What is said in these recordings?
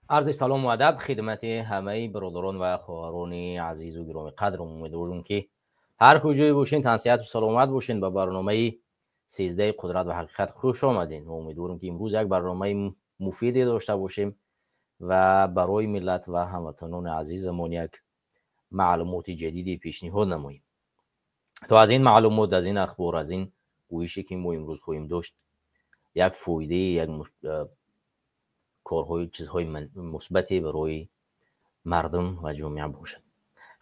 Арзи салому адаб хидмати ҳамаи бародарон ва хоҳарони азизу гиромиқадр. Умедворем, ки ҳар куҷое бошен, тансиҳату саломат бошен. Ба барномаи 13 «Қудрат ва ҳақиқат» хуш омадем ва умедворем, ки имрӯз як барномаи муфиде дошта бошем ва барои миллат ва ҳамватанони азизамон як маълумоти ҷадиде пешниҳод намоем, то аз ин маълумот, аз ин ахбор, аз ин гӯише, ки мо имрӯз хоҳем дошт, як фоидаи, як корҳои, чизҳои мусбате барои мардум ва ҷомеа бошад.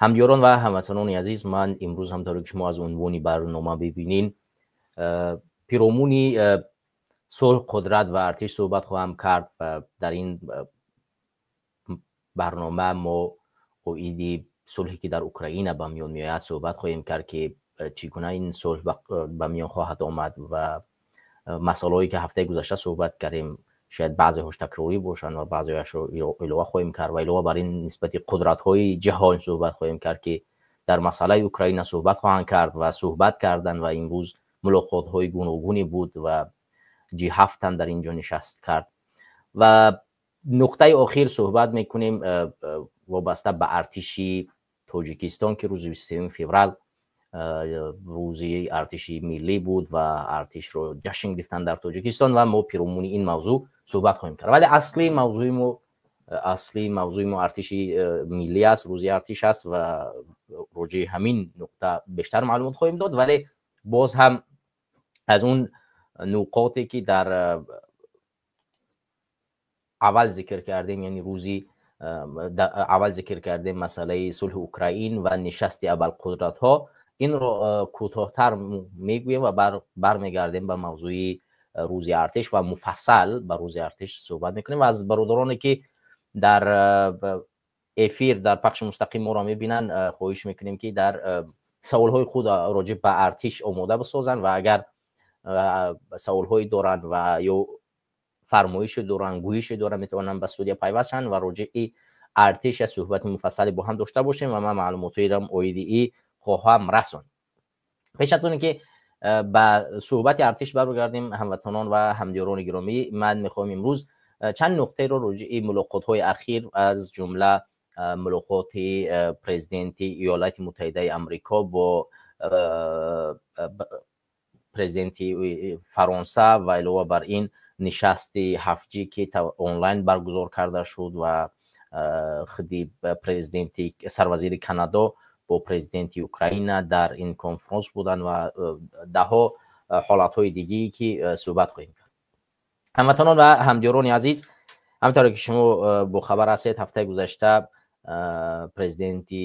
Ҳамдиёрон ва ҳамватанони азиз, ман имрӯз, ҳамтавре ки шумо аз унвони барнома бибинин, пиромуни сулҳ, қудрат ва артиш суҳбат хоҳам кард. Ва дар ин барнома мо оиди сулҳе, ки дар Украина ба миён меояд, суҳбат хоҳем кард, ки чӣ гуна ин сулҳ ба миён хоҳад омад, ва масъалаҳое, ки ҳафтаи гузашта суҳбат кардем, шояд баъзеҳош такрорӣ бошанд ва баъзеҳояшро илова хоҳем кард. Ва илова бар ин, нисбати қудратҳои ҷаҳон суҳбат хоҳем кард, ки дар масъалаи Украина суҳбат хоҳанд кард ва суҳбат карданд, ва имрӯз мулоқотҳои гуногуне буд ва G7 ҳам дар ин ҷо нишаст кард. Ва нуқтаи охир суҳбат мекунем вобаста ба артиши Тоҷикистон, ки рӯзи 23 феврал рӯзи артиши миллӣ буд ва артишро ҷашн гирифтанд дар Тоҷикистон, ва мо пиромуни ин мавзӯъ суҳбат хоҳем кард. Вале асли мавзӯи мо артиши миллӣ аст, рӯзи артиш аст ва роҷеи ҳамин нуқта бештар маълумот хоҳем дод. Вале боз ҳам аз он нуқоте, ки дар аввал зикр кардем, яъне рӯзи аввал зикр кардем, масъалаи сулҳи Украин ва нишасти абарқудратҳо, инро кӯтоҳтар мегӯем ва бармегардем ба мавзӯи рӯзи артиш ва муфассал ба рӯзи артиш суҳбат мекунем. Ва аз бародароне, ки дар эфир, дар пахши мустақим моро мебинанд, хоҳиш мекунем, ки дар саволҳои худ роҷиб ба артиш омода бисозанд ва агар саволҳое доранд ва ё фармоише доранд, гӯише доранд, метавонанд ба студия пайваст шаванд ва роҷиъи артиш як суҳбати муфассале бо ҳам дошта бошем ва ман маълумотҳоеро оиди и хоҳам расонд. Пеш аз оне ки ба суҳбати артиш баргардем, ҳамватанон ва ҳамдиёрони гиромӣ, ман мехоҳам имрӯз чанд нуқтаеро роҷиъи мулоқотҳои ахир, аз ҷумла мулоқоти президенти Иёлати Муттаҳидаи Амрико бо президенти Фаронса ва илова бар ин нишасти 7G, ки онлайн баргузор карда шуд, ва худи президенти, сарвазири Канадо бо президенти Украина дар ин конфронс буданд ва даҳо ҳолатҳои дигие, ки суҳбат хоҳем кард. Ҳамватанон ва ҳамдиёрони азиз, ҳамтавре ки шумо бохабар ҳастед, ҳафтаи гузашта президенти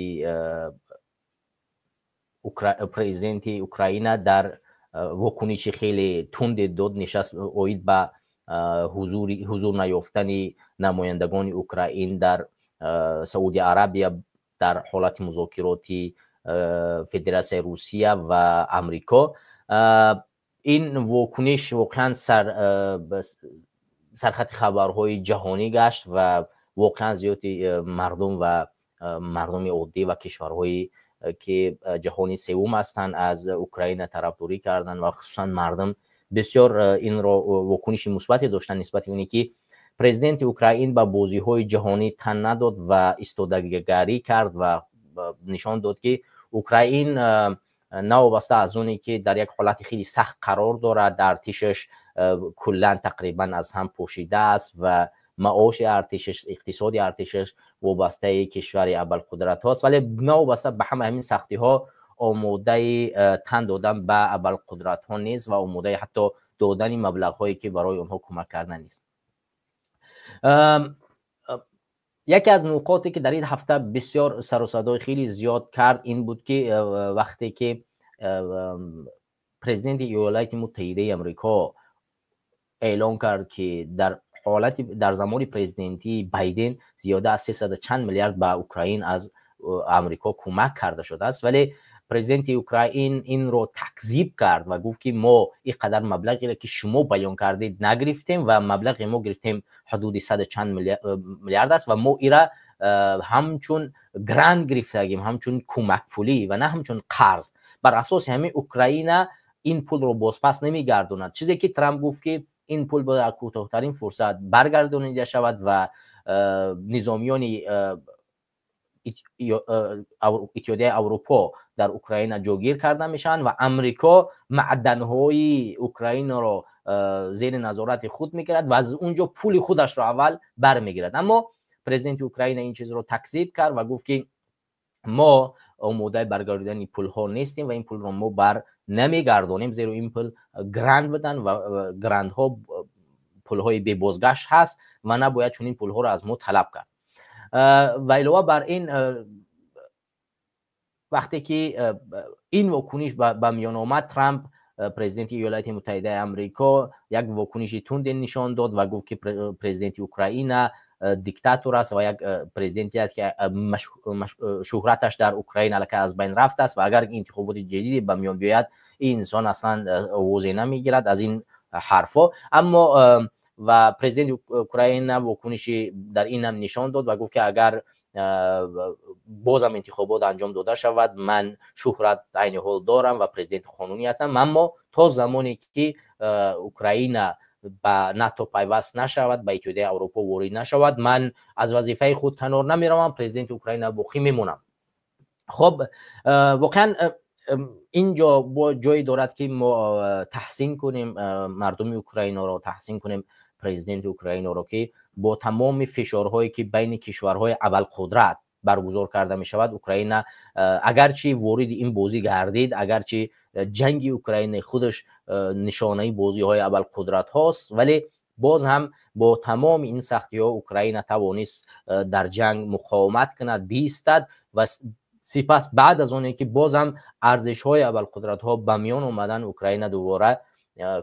Украина дар вокуниши хеле тунде дод, нишаст оид ба ҳузур наёфтани намояндагони Украин дар Сауди Арабия дар ҳолати музокироти Федератсияи Русия ва Амрико. Ин вокуниш воқеан сархати хабарҳои ҷаҳонӣ гашт ва воқеан зиёди мардум ва мардуми оддӣ ва кишварҳое, ки ҷаҳони севум ҳастанд, аз Украина тарафдорӣ карданд ва хусусан мардум бисёр инро вокуниши мусбате доштанд нисбати оне, ки президенти Украин ба бозиҳои ҷаҳонӣ тан надод ва истодагарӣ кард ва нишон дод, ки Украин новобаста аз оне ки дар як ҳолати хеле сахт қарор дорад, артишаш куллан тақрибан аз ҳам пошидааст ва маоши артишаш, иқтисоди артишаш вобастаи кишвари абарқудратҳост, вале новобаста ба ҳама ҳамин сахтиҳо омодаи тан додан ба абарқудратҳо нест ва омодаи ҳатто додани маблағҳое, ки барои онҳо кӯмак кардан нест. Яке аз нуқоте, ки дар ин ҳафта бисёр сару садои хеле зиёд кард, ин буд, ки вақте ки президенти Иёлати Муттаҳидаи Амрико эълон кард, ки дар ҳолати дар замони президентии Байден зиёда аз сесада чанд миллиард ба Украин аз Амрико кӯмак карда шудааст, вале президенти Украин инро такзиб кард ва гуфт, ки мо ин қадар маблағеро, ки шумо баён кардед, нагирифтем ва маблағе мо гирифтем ҳудуди сада чанд миллиард аст ва мо ира ҳамчун грант гирифтагим, ҳамчун кӯмакпулӣ ва на ҳамчун қарз. Бар асоси ҳамин Украина ин пулро бозпас намегардонад. Чизе ки Трамп гуфт, ки ин пул бояд кӯтоҳтарин фурсат баргардонида шавад ва низомиёни Иттиҳодияи Аврупо дар Украина ҷойгир карда мешаванд ва Амрико маъданҳои Украинаро зери назорати худ мегирад ва аз он ҷо пули худашро аввал бармегирад. Аммо президенти Украина ин чизро такзиб кард ва гуфт, ки мо омодаи баргардонидани пулҳо нестем ва ин пулро мо бар намегардонем, зеро ин пул грант буданд ва грантҳо пулҳои бебозгашт ҳаст ва набояд чунин пулҳоро аз мо талаб кард. Ва илова бар ин, вақте ки ин вокуниш ба миён омад, Трамп, президенти Иёлоти Муттаҳидаи Амрико, як вокуниши тунде нишон дод ва гуфт, ки президенти Украина диктатор аст ва як президенте аст, ки шӯҳраташ дар Украина аллакай аз байн рафтааст ва агар интихоботи ҷадиде ба миён биёяд, ин инсон аслан овозе намегирад аз ин ҳарфҳо. Аммо ва президенти Украина вокуниши дар инам нишон дод ва гуфт, ки агар бозам интихобот анҷом дода шавад, ман шӯҳрат айни ҳол дорам ва президенти қонунӣ ҳастам, аммо то замоне ки Украина ба НАТО пайваст нашавад, ба Иттиҳодияи Аврупо ворид нашавад, ман аз вазифаи худ канор намеравам, президенти Украина боқӣ мемонам. Хоб, воқеан ин ҷо бо ҷое дорад, ки мо таҳсин кунем мардуми Украинаро, таҳсин кунем президенти Украинаро, ки бо тамоми фишорҳое, ки байни кишварҳои абарқудрат баргузор карда мешавад, Украина агарчи вориди ин бозӣ гардид, агарчи ҷанги Украина худаш нишонаи бозиҳои абарқудратҳост, вале боз ҳам бо тамоми ин сахтиҳо Украина тавонист дар ҷанг муқовимат кунад, биистад ва сипас баъд аз оне ки боз ҳам арзишҳои абарқудратҳо ба миён омадан, Украина дубора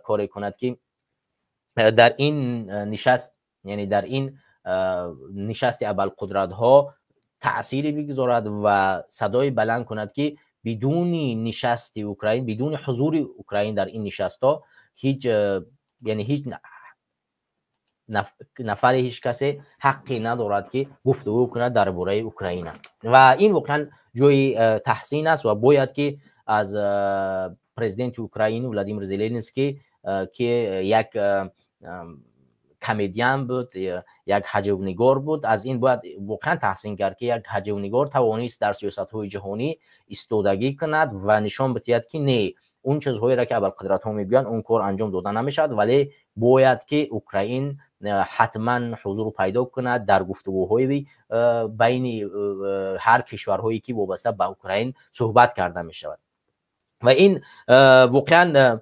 коре кунад, ки дар ин нишаст, яъне дар ин нишасти абарқудратҳо таъсире бигузорад ва садои баланд кунад, ки бидуни нишасти Украин, бидуни ҳузури Украин дар ин нишастҳо ҳеҷ, яъне ҳеҷ нафаре, ҳеҷ касе ҳаққе надорад, ки гуфтугӯ кунад дар бораи Украина. Ва ин воқеан ҷои таҳсин аст ва бояд ки аз президенти Украин Владимир Зеленский, ки як комедиан буд, як ҳаҷвнигор буд, аз ин бояд воқеан таҳсин кард, ки як ҳаҷвнигор тавонист дар сиёсатҳои ҷаҳонӣ истодагӣ кунад ва нишон бидиҳад, ки не, он чизҳоеро, ки абарқудратҳо мегӯянд, он кор анҷом дода намешавад, вале бояд ки Украин ҳатман ҳузур пайдо кунад дар гуфтугӯҳои байни ҳар кишварҳое, ки вобаста ба Украин суҳбат карда мешавад. Ва ин воқеан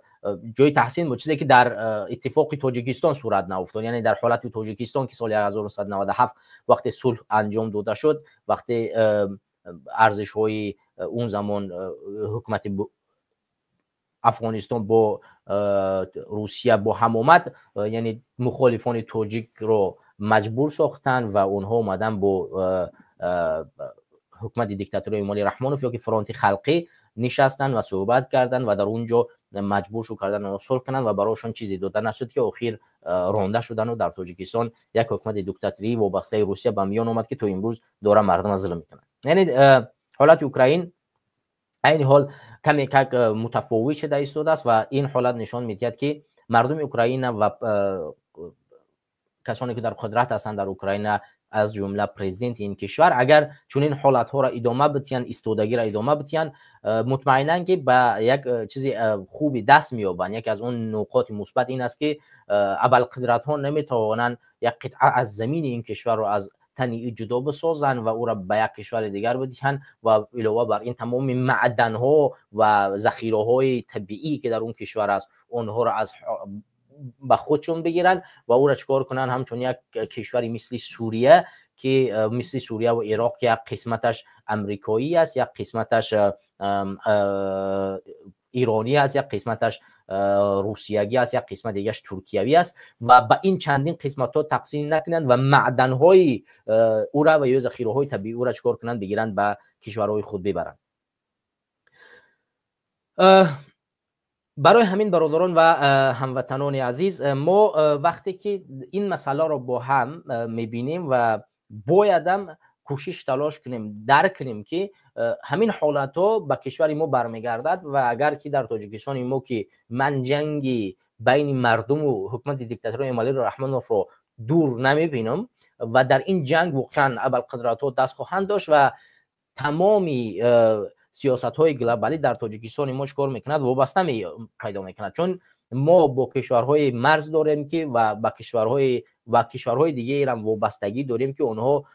ҷои таҳсин буд, чизе ки дар иттифоқи Тоҷикистон сурат науфтод, яъне дар ҳолати Тоҷикистон, ки соли 1997 вақте сулҳ анҷом дода шуд, вақте арзишҳои он замон ҳукумати Афғонистон бо Русия бо ҳам омад, яъне мухолифони тоҷикро маҷбур сохтанд ва онҳо омаданд бо ҳукумати диктатории Эмомалӣ Раҳмонов ё ки Фронти Халқӣ нишастанд ва суҳбат карданд ва дар он ҷо маҷбур шуд кардан онҳо сулҳ кунанд ва барояшон чизе дода нашуд, ки охир ронда шудану дар Тоҷикистон як ҳукумати диктатории вобастаи Русия ба миён омад, ки то имрӯз дора мардума зулм мекунад. Яъне ҳолати Украин айни ҳол каме как мутафовит шуда истодааст ва ин ҳолат нишон медиҳад, ки мардуми Украина ва касоне, ки дар қудрат ҳастанд дар Украина, аз ҷумла президенти ин кишвар, агар чунин ҳолатҳоро идома бидиҳанд, истодагиро идома бидиҳанд, мутмаинан ки ба як чизи хуби даст меёбанд. Яке аз он нуқоти мусбат ин аст, ки абарқудратҳо наметавонанд як қитъа аз замини ин кишварро аз тани ӯ ҷудо бисозанд ва ӯро ба як кишвари дигар бидиҳанд ва илова бар ин тамоми маъданҳо ва захираҳои табиӣ, ки дар он кишвар аст, онҳоро аз ба худшон бигиранд ва ӯро чикор кунанд, ҳамчун як кишвари мисли Сурия, ки мисли Сурия ва Ироқ, ки як қисматаш амрикоӣ аст, як қисматаш иронӣ аст, як қисматаш русиягӣ аст, як қисмат дигаш туркиявӣ аст ва ба ин чандин қисматҳо тақсим накунанд ва маъданҳои ӯра ва ё захираҳои табиӣ ӯра чикор кунанд, бигиранд, ба кишварҳои худ бибаранд. Барои ҳамин, бародарон ва ҳамватанони азиз, мо вақте ки ин масъаларо бо ҳам мебинем ва боядам кӯшиш, талош кунем, дарк кунем, ки ҳамин ҳолатҳо ба кишвари мо бармегардад ва агар ки дар Тоҷикистони мо, ки ман ҷанги байни мардуму ҳукумати диктатории Эмомалӣ Раҳмоновро дур намебинам. و در این جنگ واقعا ابرقدرت ها دست خواهند داشت و تمامی سیاست های گلوبالی در تاجیکستان ما چکار میکند؟ وابسته پیدا میکند، چون ما با کشورهای مرز داریم که و با کشورهای دیگه هم وابستگی داریم که اونها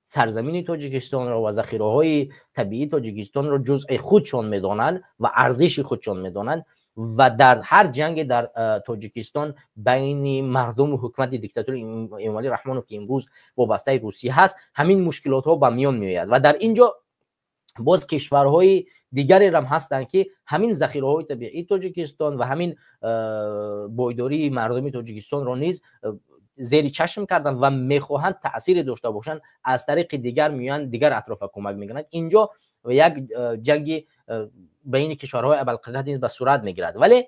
سرزمین تاجیکستان را و ذخیره‌های طبیعی تاجیکستان را جزء خودشان میدانند و ارزش خودشان میدانند و در هر جنگ در تاجیکستان بین مردم و حکومت دیکتاتور امامعلی رحمانوف که امروز وابسته روسیه هست، همین مشکلات ها به میان میآید و در اینجا باز کشورهای دیگری هم هستند که همین ذخیره‌های طبیعی تاجیکستان و همین بایداری مردم تاجیکستان را نیز زیر چشم کردن و میخواهند تاثیر داشته باشند، از طریق دیگر میان دیگر اطراف کمک میکنند. اینجا یک جنگ بین کشورهای ابرقدرت نیز به صورت میگیرد. ولی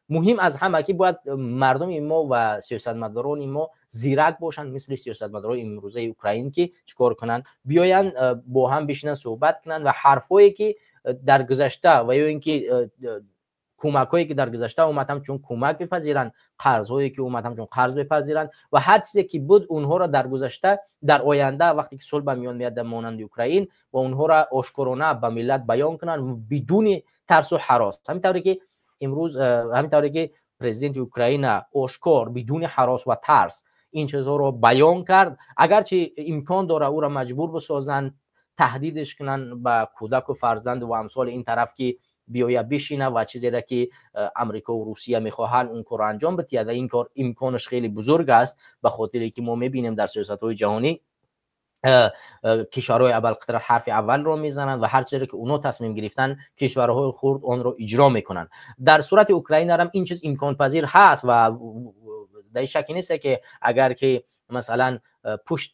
مهم از همه که باید مردم ما و سیاستمداران ما زیرک باشند، مثل سیاستمداران امروزه اوکراین که چیکار کنند، بیاین با هم بشینن صحبت کنند و حرفایی که در گذشته و یا اینکه کمک هایی که در گذشته اومد هم چون کمک بپذیرند، قرض هایی که اومد هم چون قرض بپذیرند و هر چیزی که بود اونها را در گذشته، در آینده وقتی که صلح به میان میاد در مانند اوکراین و اونها را آشکارانه به ملت بیان کنند بدون ترس و هراس. همین طوری که امروز، همین طوری که پرزیدنت اوکراین آشکار بدون هراس و ترس این چیزها رو بیان کرد، اگرچه امکان داره او را مجبور بسازند، تهدیدش کنن به کودک و فرزند و امثال این طرف که بیاید بشینه و چیزی را که امریکا و روسیه میخواهند اون کار انجام بده و این کار امکانش خیلی بزرگ است، به خاطر که ما میبینیم در سیاست های جهانی کشورهای ابرقدرت حرف اول رو میزنند و هر چیزی که اونا تصمیم گرفتن کشورهای خرد آن رو اجرا میکنن. در صورت اوکراین هم این چیز امکان پذیر هست و در شکی نیست که اگر که مثلا پشت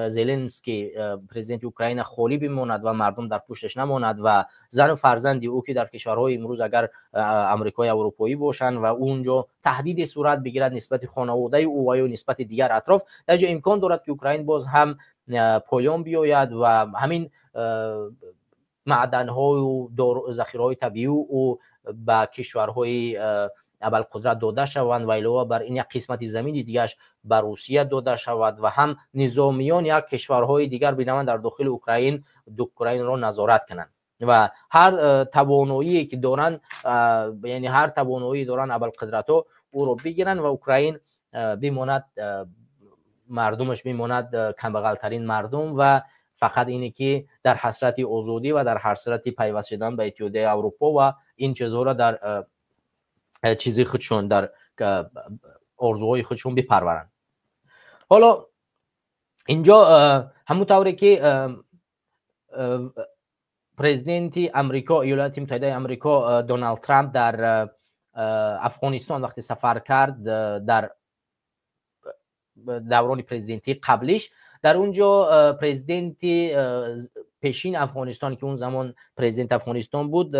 زلنسکی پرزیدنت اوکراین خالی بماند و مردم در پشتش نماند و زن و فرزندی او که در کشورهای امروز اگر امریکای اروپایی باشند و اونجا تهدید صورت بگیرد نسبت خانواده او و یا نسبت دیگر اطراف، در جا امکان دارد که اوکراین باز هم پایان بیاید و همین معدن‌ها و ذخیره‌های طبیعی او به کشورهای ابرقدرت داده شوند و علاوه بر این یک قسمت زمین دیگرش به روسیه داده شود و هم نظامیان یک کشورهای دیگر بینند در داخل اوکراین را نظارت کنند و هر توانایی که دارند، یعنی هر توانایی دارند ابرقدرت ها او رو بگیرند و اوکراین بماند، مردمش بماند کمبغلترین مردم و فقط اینه که در حسرت آزادی و در حسرت پیوست شدن به اتحادیه اروپا و این چیزها را در چیزی خودشون در آرزوهای خودشون بپرورند. حالا اینجا همون طوری که پرزیدنت امریکا، ایالات متحده امریکا دونالد ترامپ در افغانستان وقتی سفر کرد در دوران پرزیدنتی قبلیش، در اونجا پرزیدنت پیشین افغانستان که اون زمان پرزیدنت افغانستان بود،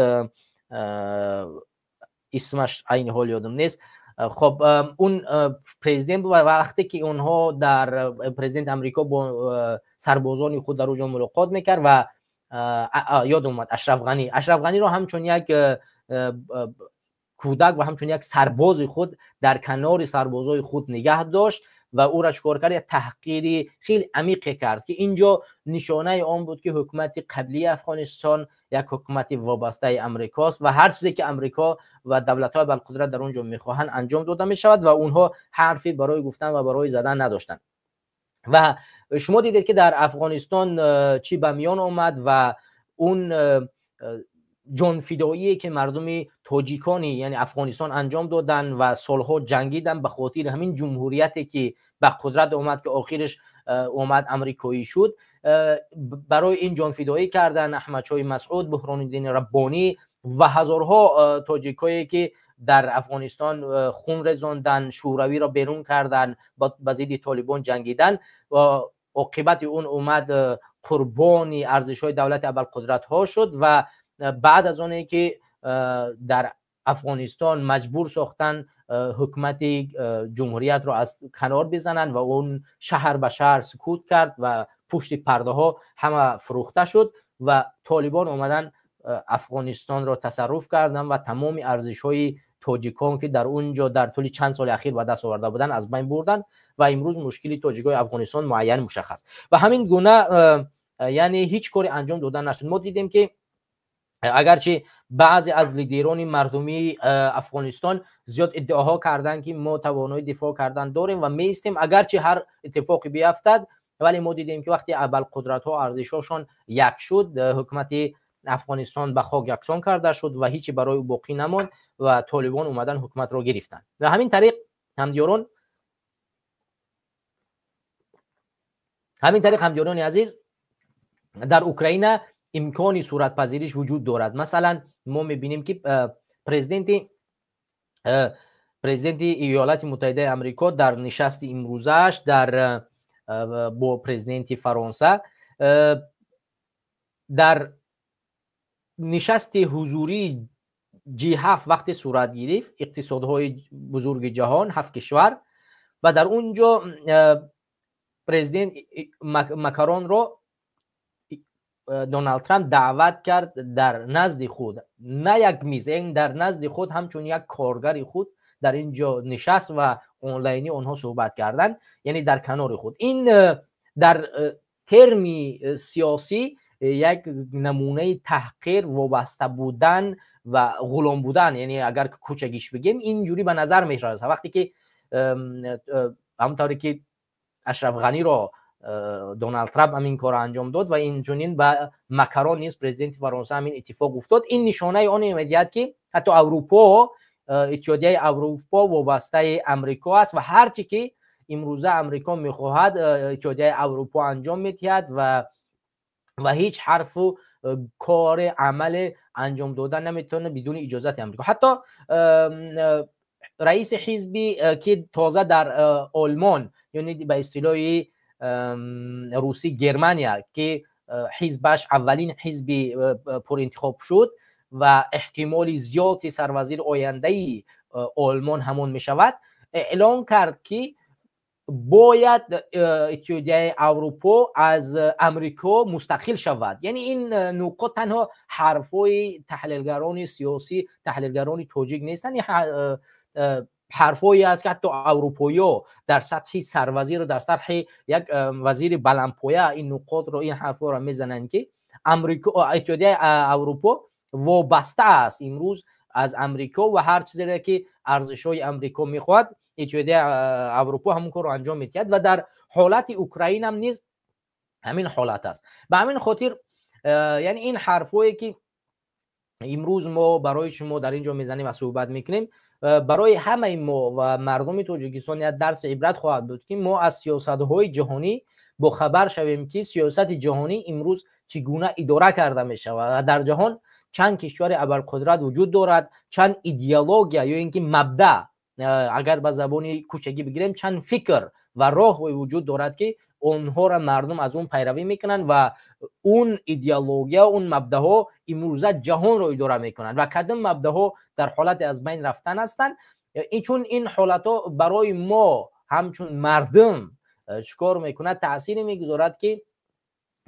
اسمش عین حال یادم نیست، خب اون پرزیدنت بود و وقتی که اونها در پرزیدنت امریکا با سربازان خود در اونجا ملاقات میکرد و یاد اومد اشرف غنی، اشرف غنی رو همچون یک کودک و همچون یک سرباز خود در کنار سربازای خود نگه داشت و او را چکار کرد؟ یک تحقیری خیلی عمیق کرد که اینجا نشانه آن بود که حکومت قبلی افغانستان یک حکومت وابسته امریکاست و هر چیزی که امریکا و دولت‌های بالقدرت در اونجا میخواهند انجام داده میشود و اونها حرفی برای گفتن و برای زدن نداشتند. و شما دیدید که در افغانستان چی به میان آمد و اون جانفدایی که مردم تاجیکانی یعنی افغانستان انجام دادن و سالها جنگیدن به خاطر همین جمهوریتی که به قدرت اومد که آخرش اومد امریکایی شد، برای این جانفدایی کردن احمد شاه مسعود، برهان ربانی و هزارها تاجیکایی که در افغانستان خون رزاندن، شوروی را بیرون کردن، با ضد طالبان جنگیدن و عاقبت اون اومد قربانی ارزش‌های دولت ابرقدرت ها شد و بعد از اونی که در افغانستان مجبور ساختن حکومت جمهوریت رو از کنار بزنن و اون شهر به شهر سکوت کرد و پشت پرده ها همه فروخته شد و طالبان اومدن افغانستان را تصرف کردن و تمام ارزش های тоҷикон ки дар он ҷо дар тӯли чанд соли ахир ба даст оварда буданд, аз байн бурданд ва имрӯз мушкили тоҷикои Афғонистон муайян мушаххас. Ва ҳамин гуна, яъне ҳеҷ коре анҷом дода нашуд. Мо дидем, ки агарчи баъзе аз лидерони мардумии Афғонистон зиёд иддаоҳо карданд, ки мо тавонои дифоъ кардан дорем ва меистем, агарчи ҳар иттифоқе биафтад, вале мо дидем, ки вақте абарқудратҳо арзишҳошон як шуд, ҳукумати Афғонистон ба хок яксон карда шуд ва ҳечи барои ӯ боқӣ намонд ва Толибон омадан, ҳукуматро гирифтанд. Ва ҳамин тариқ, ҳамдиёрони азиз, дар Украина имкони суратпазириш вуҷуд дорад. Масалан, мо мебинем, ки президенти Иёлати Муттаҳидаи Амрико дар нишасти имрӯзааш дар бо президенти Фаронса дар нишасти ҳузурии G7 вақте сурат гирифт, иқтисодҳои бузурги ҷаҳон, ҳафт кишвар, ва дар он ҷо президент Макаронро Доналд Трамп даъват кард дар назди худ, на як миз, дар назди худ ҳамчун як коргари худ дар ин ҷо нишаст ва онлайнӣ онҳо суҳбат карданд, яъне дар канори худ. Ин дар терми сиёсӣ як намунаи таҳқир, вобаста будан ва ғулом будан, яъне агар кӯчагиш бигем, инҷурӣ ба назар мерасад. Вақте ки ҳамон тавре ки Ашраф Ғаниро Доналд Трамп ҳамин корро анҷом дод ва инчунин ба Макарон низ, президенти Фаронса, ҳамин иттифоқ уфтод, ин нишонаи оне медиҳад, ки ҳатто Аврупо, Иттиҳодияи Аврупо вобастаи Амрико аст ва ҳар чи ки имрӯза Амрико мехоҳад, Иттиҳодияи Аврупо анҷом медиҳад ва ҳеҷ ҳарфу кори амале анҷом дода наметавонад бидуни иҷозати Амрико. Ҳатто раиси ҳизби, ки тоза дар Олмон, яъне ба истилоҳи русӣ Германия, ки ҳизбаш аввалин ҳизби пуринтихоб шуд ва эҳтимоли зиёди сарвазири ояндаи Олмон ҳамон мешавад, эълон кард, ки бояд Иттиҳодияи Аврупо аз Амрико мустақил шавад. Яъне ин нуқот танҳо ҳарфҳои таҳлилгарони сиёсӣ, таҳлилгарони тоҷик нестанд, ҳарфҳое аст, ки ҳатто аврупоиё дар сатҳи сарвазиру дар сатҳи як вазири баландпоя ин нуқотро, ин ҳарфҳоро мезананд, ки Амрико, Иттиҳодияи Аврупо вобаста аст имрӯз аз Амрико ва ҳар чизере ки арзишҳои Амрико мехоҳад, Иттиҳодияи Аврупо ҳамон корро анҷом медиҳад. Ва дар ҳолати Украинам низ ҳамин ҳолат аст. Ба ҳамин хотир, яъне ин ҳарфҳое ки имрӯз мо барои шумо дар ин ҷо мезанем ва суҳбат мекунем, барои ҳамаи мо ва мардуми Тоҷикистон як дарси ибрат хоҳад буд, ки мо аз сиёсатҳои ҷаҳонӣ бохабар шавем, ки сиёсати ҷаҳонӣ имрӯз чӣ гуна идора карда мешавад ва дар ҷаҳон чанд кишвари абарқудрат вуҷуд дорад, чанд идеология ё ин ки мабдаъ, агар ба забони кӯчагӣ бигирем, чанд фикр ва роҳҳое вуҷуд дорад, ки онҳоро мардум аз он пайравӣ мекунанд ва он идеология, он мабдаъҳо имрӯза ҷаҳонро идора мекунанд ва кадом мабдаъҳо дар ҳолати аз байн рафтан ҳастанд. Чун ин ҳолатҳо барои мо ҳамчун мардум чӣ кор мекунад, таъсире мегузорад, ки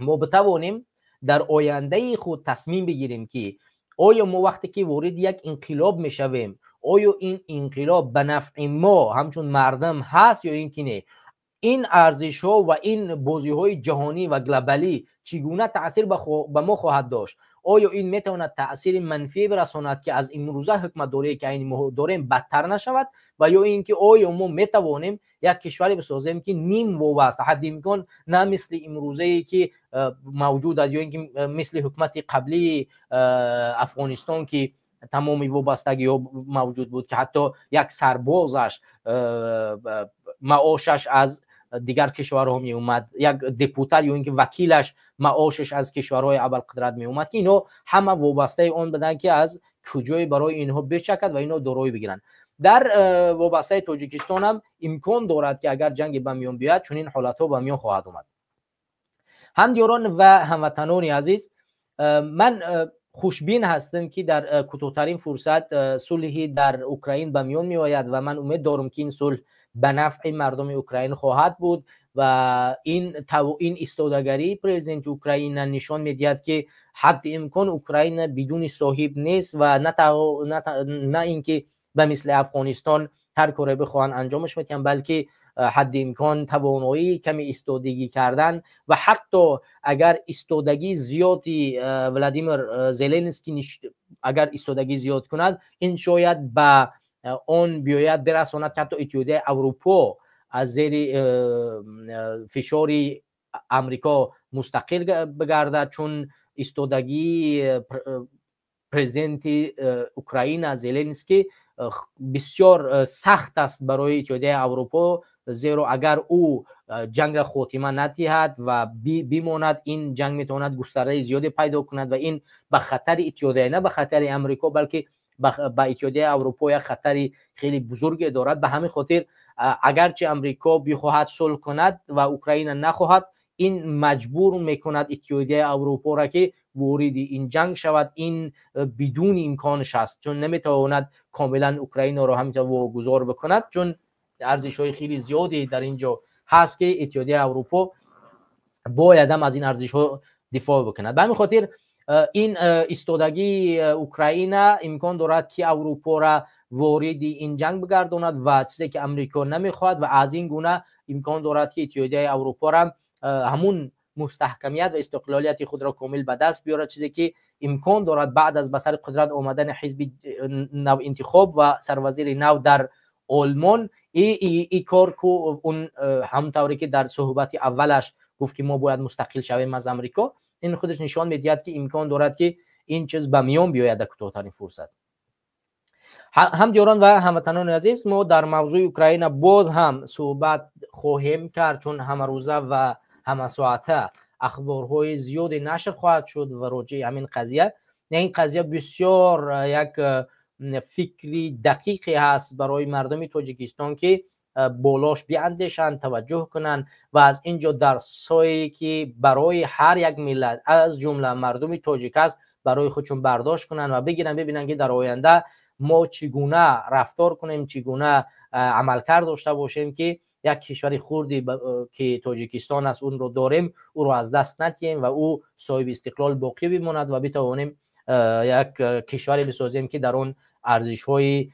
мо битавонем дар ояндаи худ тасмим бигирем, ки оё мо вақте ки вориди як инқилоб мешавем, оё ин инқилоб ба нафъи мо ҳамчун мардум ҳаст ё ин ки не, ин арзишҳо ва ин бозиҳои ҷаҳонӣ ва глобалӣ чӣ гуна таъсир ба мо хоҳад дошт, оё ин метавонад таъсири манфӣ бирасонад, ки аз имрӯза ҳукматдорие ки айни мо дорем бадтар нашавад, ва ё ин ки оё мо метавонем як кишваре бисозем, ки ним вобаста, ҳадди имкон на мисли имрӯзае ки мавҷуд аст, ё ин ки мисли ҳукумати қаблии Афғонистон, ки тамоми вобастагиҳо мавҷуд буд, ки ҳатто як сарбозаш маошаш аз дигар кишварҳо меомад, як депутат ё ин ки вакилаш маошаш аз кишварҳои абарқудрат меомад, ки инҳо ҳама вобастаи он буданд, ки аз куҷое барои инҳо бечакад ва инҳо дороӣ бигиранд. Дар вобастаи Тоҷикистон ҳам имкон дорад, ки агар ҷанге ба миён биёяд, чунин ҳолатҳо ба миён хоҳад омад. Ҳамдиёрон ва ҳамватанони азиз, ман хушбин ҳастам, ки дар кӯтоҳтарин фурсат сулҳи дар Украин ба миён меояд ва ман умед дорам, ки ин сулҳ ба нафъи мардуми Украин хоҳад буд ва ин истодагарии президенти Украина нишон медиҳад, ки ҳадди имкон Украина бидуни соҳиб нест ва на ин ки به مثل افغانستان هر کاری بخواهند انجامش میدن، بلکه حد امکان توانایی کمی ایستادگی کردن و حتی اگر ایستادگی زیادی ولادیمیر زلنسکی اگر ایستادگی زیاد کند، این شاید به آن بیاید برساند که حتی اتحادیه اروپا از زیر فشار امریکا مستقل بگردد، چون ایستادگی پرزیدنت اوکراین زلنسکی بسیار سخت است برای اتحادیه اروپا، زیرا اگر او جنگ را خاتمه ندهد و بماند، این جنگ میتواند گسترده زیادی پیدا کند و این به خطر اتحادیه، نه به خطر امریکا، بلکه به اتحادیه اروپا یک خطر خیلی بزرگ دارد. به همین خاطر اگرچه امریکا بخواهد صلح کند و اوکراین نخواهد، این مجبور میکند اتحادیه اروپا را که وارد این جنگ شود. این بدون امکانش است، چون نمیتواند کاملا اوکراین را همینطور واگذار بکند، چون ارزش های خیلی زیادی در اینجا هست که اتحادیه اروپا باید هم از این ارزش ها دفاع بکند. به همین خاطر این ایستادگی اوکراین امکان دارد که اروپا را وارد این جنگ بگرداند و چیزی که امریکا نمیخواهد، و از این گونه امکان دارد که اتحادیه اروپا را همون مستحکمیت و استقلالیت خود را کامل به دست بیارد، چیزی که امکان دارد بعد از به سر قدرت آمدن حزب نو انتخاب و سروزیر نو در آلمان ای کار که اون همونطوری که در صحبت اولش گفت که ما باید مستقل شویم از امریکا، این خودش نشان میدهد که امکان دارد که این چیز به میان بیاید در کوتاه‌ترین فرصت. همدیاران و هموطنان عزیز، ما در موضوع اوکراین باز هم صحبت خواهیم کرد، چون همه روزه و همه ساعته اخبارهای زیادی نشر خواهد شد و راجع همین قضیه. این قضیه بسیار یک فکری دقیقی هست برای مردم تاجیکستان که بالاش بیاندیشند، توجه کنند و از اینجا درسایی که برای هر یک ملت از جمله مردم تاجیک است برای خودشون برداشت کنند و بگیرن، ببینن که در آینده ما چگونه رفتار کنیم، چگونه عملکرد داشته باشیم که یک کشور خردی که تاجیکستان است اون رو داریم، او رو از دست ندهیم و او صاحب استقلال باقی بماند و بتوانیم یک کشوری بسازیم که در آن ارزش‌هایی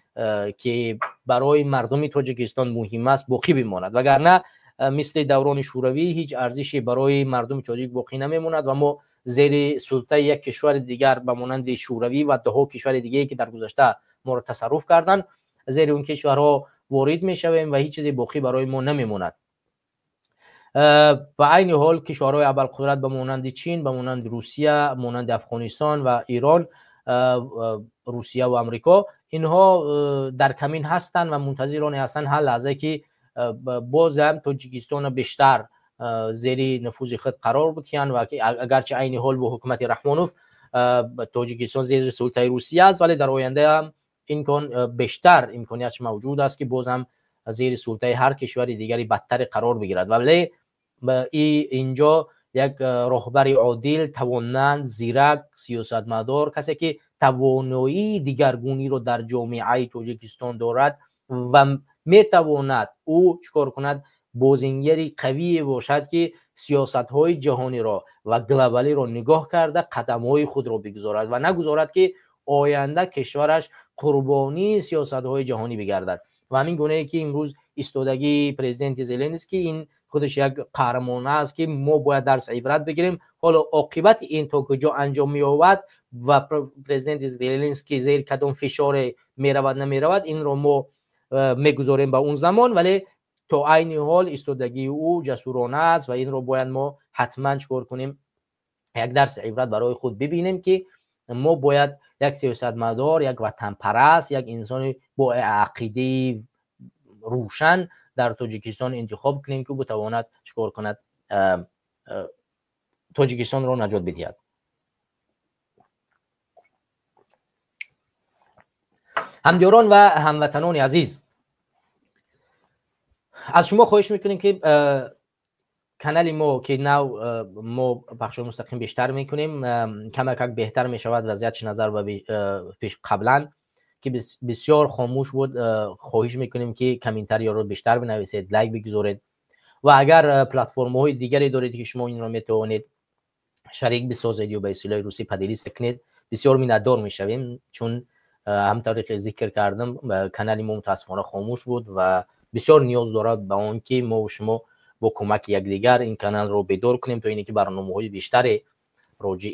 که برای مردم تاجیکستان مهم است باقی بماند، وگرنه مثل دوران شوروی هیچ ارزشی برای مردم تاجیک باقی نمیماند و ما زیر سلطه یک کشور دیگر به مانند شوروی و ده کشور دیگه که در گذشته ما را تصرف کردند، زیر اون کشورها وارد میشویم و هیچ چیزی باقی برای ما نمیماند. و عین حال کشورهای ابرقدرت به مانند چین، به مانند روسیه، مانند افغانستان و ایران، روسیه و امریکا، اینها در کمین هستند و منتظران هستند هر لحظه که باز هم تاجیکستان بیشتر زیر نفوذ خود قرار بدهند و اگرچه عین حال با حکومت رحمانوف تاجیکستان زیر سلطه روسیه است، ولی در آینده هم این بیشتر امکانیت موجود است که باز هم زیر سلطه هر کشور دیگری بدتر قرار بگیرد. ولی اینجا یک راهبر عادل، توانمند، زیرک، سیاستمدار، کسی که توانایی دیگرگونی رو در جامعه تاجیکستان دارد و میتواند او چکار کند، بازنگری قوی باشد که سیاست‌های جهانی را و گلوبالی را نگاه کرده قدم‌های خود را بگذارد و نگذارد که آینده کشورش قربانی سیاست‌های جهانی بگردد. و همین گونه که امروز ایستادگی پرزیدنت زلنسکی، این خودش یک قهرمانه است که ما باید درس عبرت بگیریم. حالا عاقبت این تا کجا انجام می‌یابد و پرزیدنت زلنسکی زیر کدام فشار می‌رود نمی‌رود، این رو ما می‌گذاریم به اون زمان، ولی تا عین حال ایستادگی او جسورانه است و این رو باید ما حتما چکار کنیم، یک درس عبرت برای خود ببینیم که ما باید یک سیاستمدار، یک وطن پرست، یک انسان با عقیده روشن در تاجیکستان انتخاب کنیم که بتواند چکار کند، تاجیکستان را نجات بدهد. همدیاران و هموطنان عزیز، از شما خواهش میکنیم که کانال ما که نو ما پخش مستقیم بیشتر میکنیم، کمک بهتر میشود وضعیت نظر به پیش قبلا که بسیار خاموش بود. خواهش میکنیم که کامنتاری رو بیشتر بنویسید، لایک بگذارید و اگر پلتفرم های دیگری دارید که شما این رو میتوانید شریک بسازید یا به اصطلاح روسی поделиться کنید، بسیار منتدار میشویم، چون همطوری که ذکر کردم کانال ما متاسفانه خاموش بود و بسیار نیاز دارد به آن که ما و شما با کمک یکدیگر این کانال رو بیدار کنیم تا اینکه برنامه‌های بیشتر راجع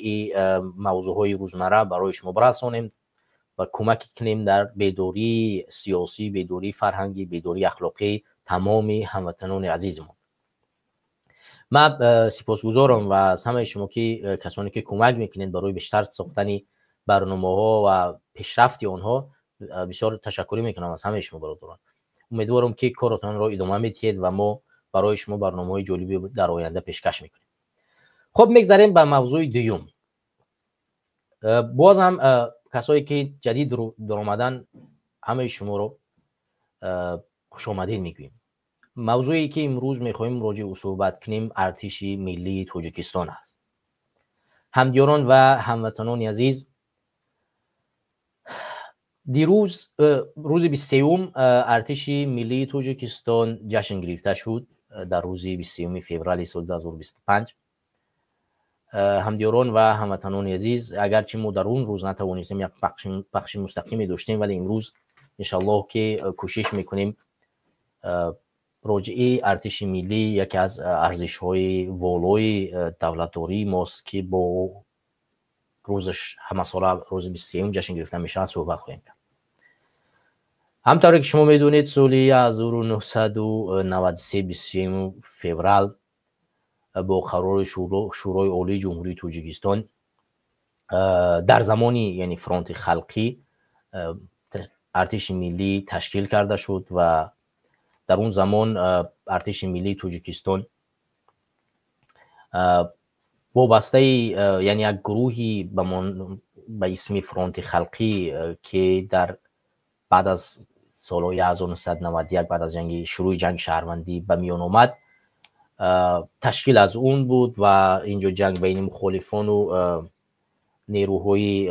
موضوعهای روزمره برای شما برسانیم و کمک کنیم در بیداری سیاسی، بیداری فرهنگی، بیداری اخلاقی تمام هموطنان عزیزمون. من سپاسگزارم و از همه شما که کسانی که کمک میکنید برای بیشتر ساختن برنامه ها و پیشرفت آنها، بسیار تشکر میکنم از همه شما برادران. امیدوارم که کارتان را ادامه میدهید و ما برای شما برنامه های جالبی در آینده پیشکش میکنیم. خب میگذریم به موضوع دوم. باز هم کسایی که جدید رو در آمدن، همه شما رو خوش آمدید میگوییم. موضوعی که امروز میخواهیم راجع او صحبت کنیم ارتش ملی تاجیکستان است. همدیاران و هموطنان عزیز، دیروز روز 23 ارتش ملی تاجیکستان جشن گرفته شد. در روز 23 فوریه سال 2025. همدیاران و هموطنان عزیز، اگرچه ما در اون روز نتوانستیم یک پخش مستقیمی داشتیم، ولی امروز انشالله که کوشش میکنیم راجع ارتش ملی، یکی از ارزش های والای دولتداری ماست که با روزش همه ساله روز 23 جشن گرفته میشه، صحبت خواهیم کرد. همطور که شما میدونید، سال 1993 23 فوریه با قرار شورای عالی جمهوری تاجیکستان در زمانی یعنی فرونت خلقی ارتش ملی تشکیل کرده شد و در اون زمان ارتش ملی تاجیکستان وابسته، یعنی یک گروهی به اسم فرونت خلقی که در بعد از سال 1991، بعد از جنگ، شروع جنگ شهروندی به میان آمد، تشکیل از اون بود و اینجا جنگ بین مخالفان و نیروهای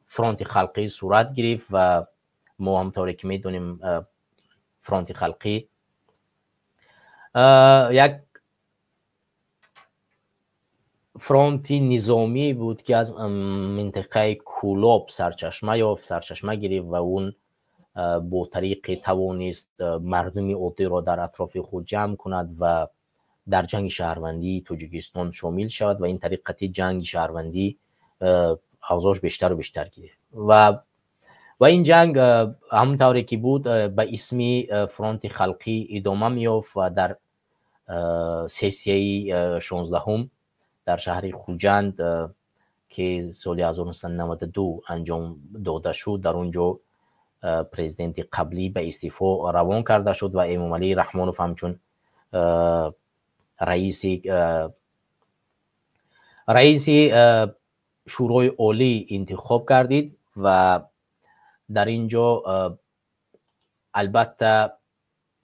فرونت خلقی صورت گرفت و ما هم طوری که میدونیم فرونت خلقی یک فرونت نظامی بود که از منطقه کولاب سرچشمه یافت، سرچشمه گرفت و اون با طریق توانست مردم عادی را در اطراف خود جمع کند و در جنگ شهروندی تاجیکستان شامل شود و این طریقتی جنگ شهروندی اوضاعش بیشتر و بیشتر گرفت و این جنگ همون طوری که بود به اسم فرونت خلقی ادامه می‌یافت و در سسیه 16 در شهر خوجند که سال 1992 انجام داده شد، در اونجا پرزیدنت قبلی به استعفا روان کرده شد و امامعلی رحمانوف همچون رئیس شورای عالی انتخاب کردید. و در اینجا البته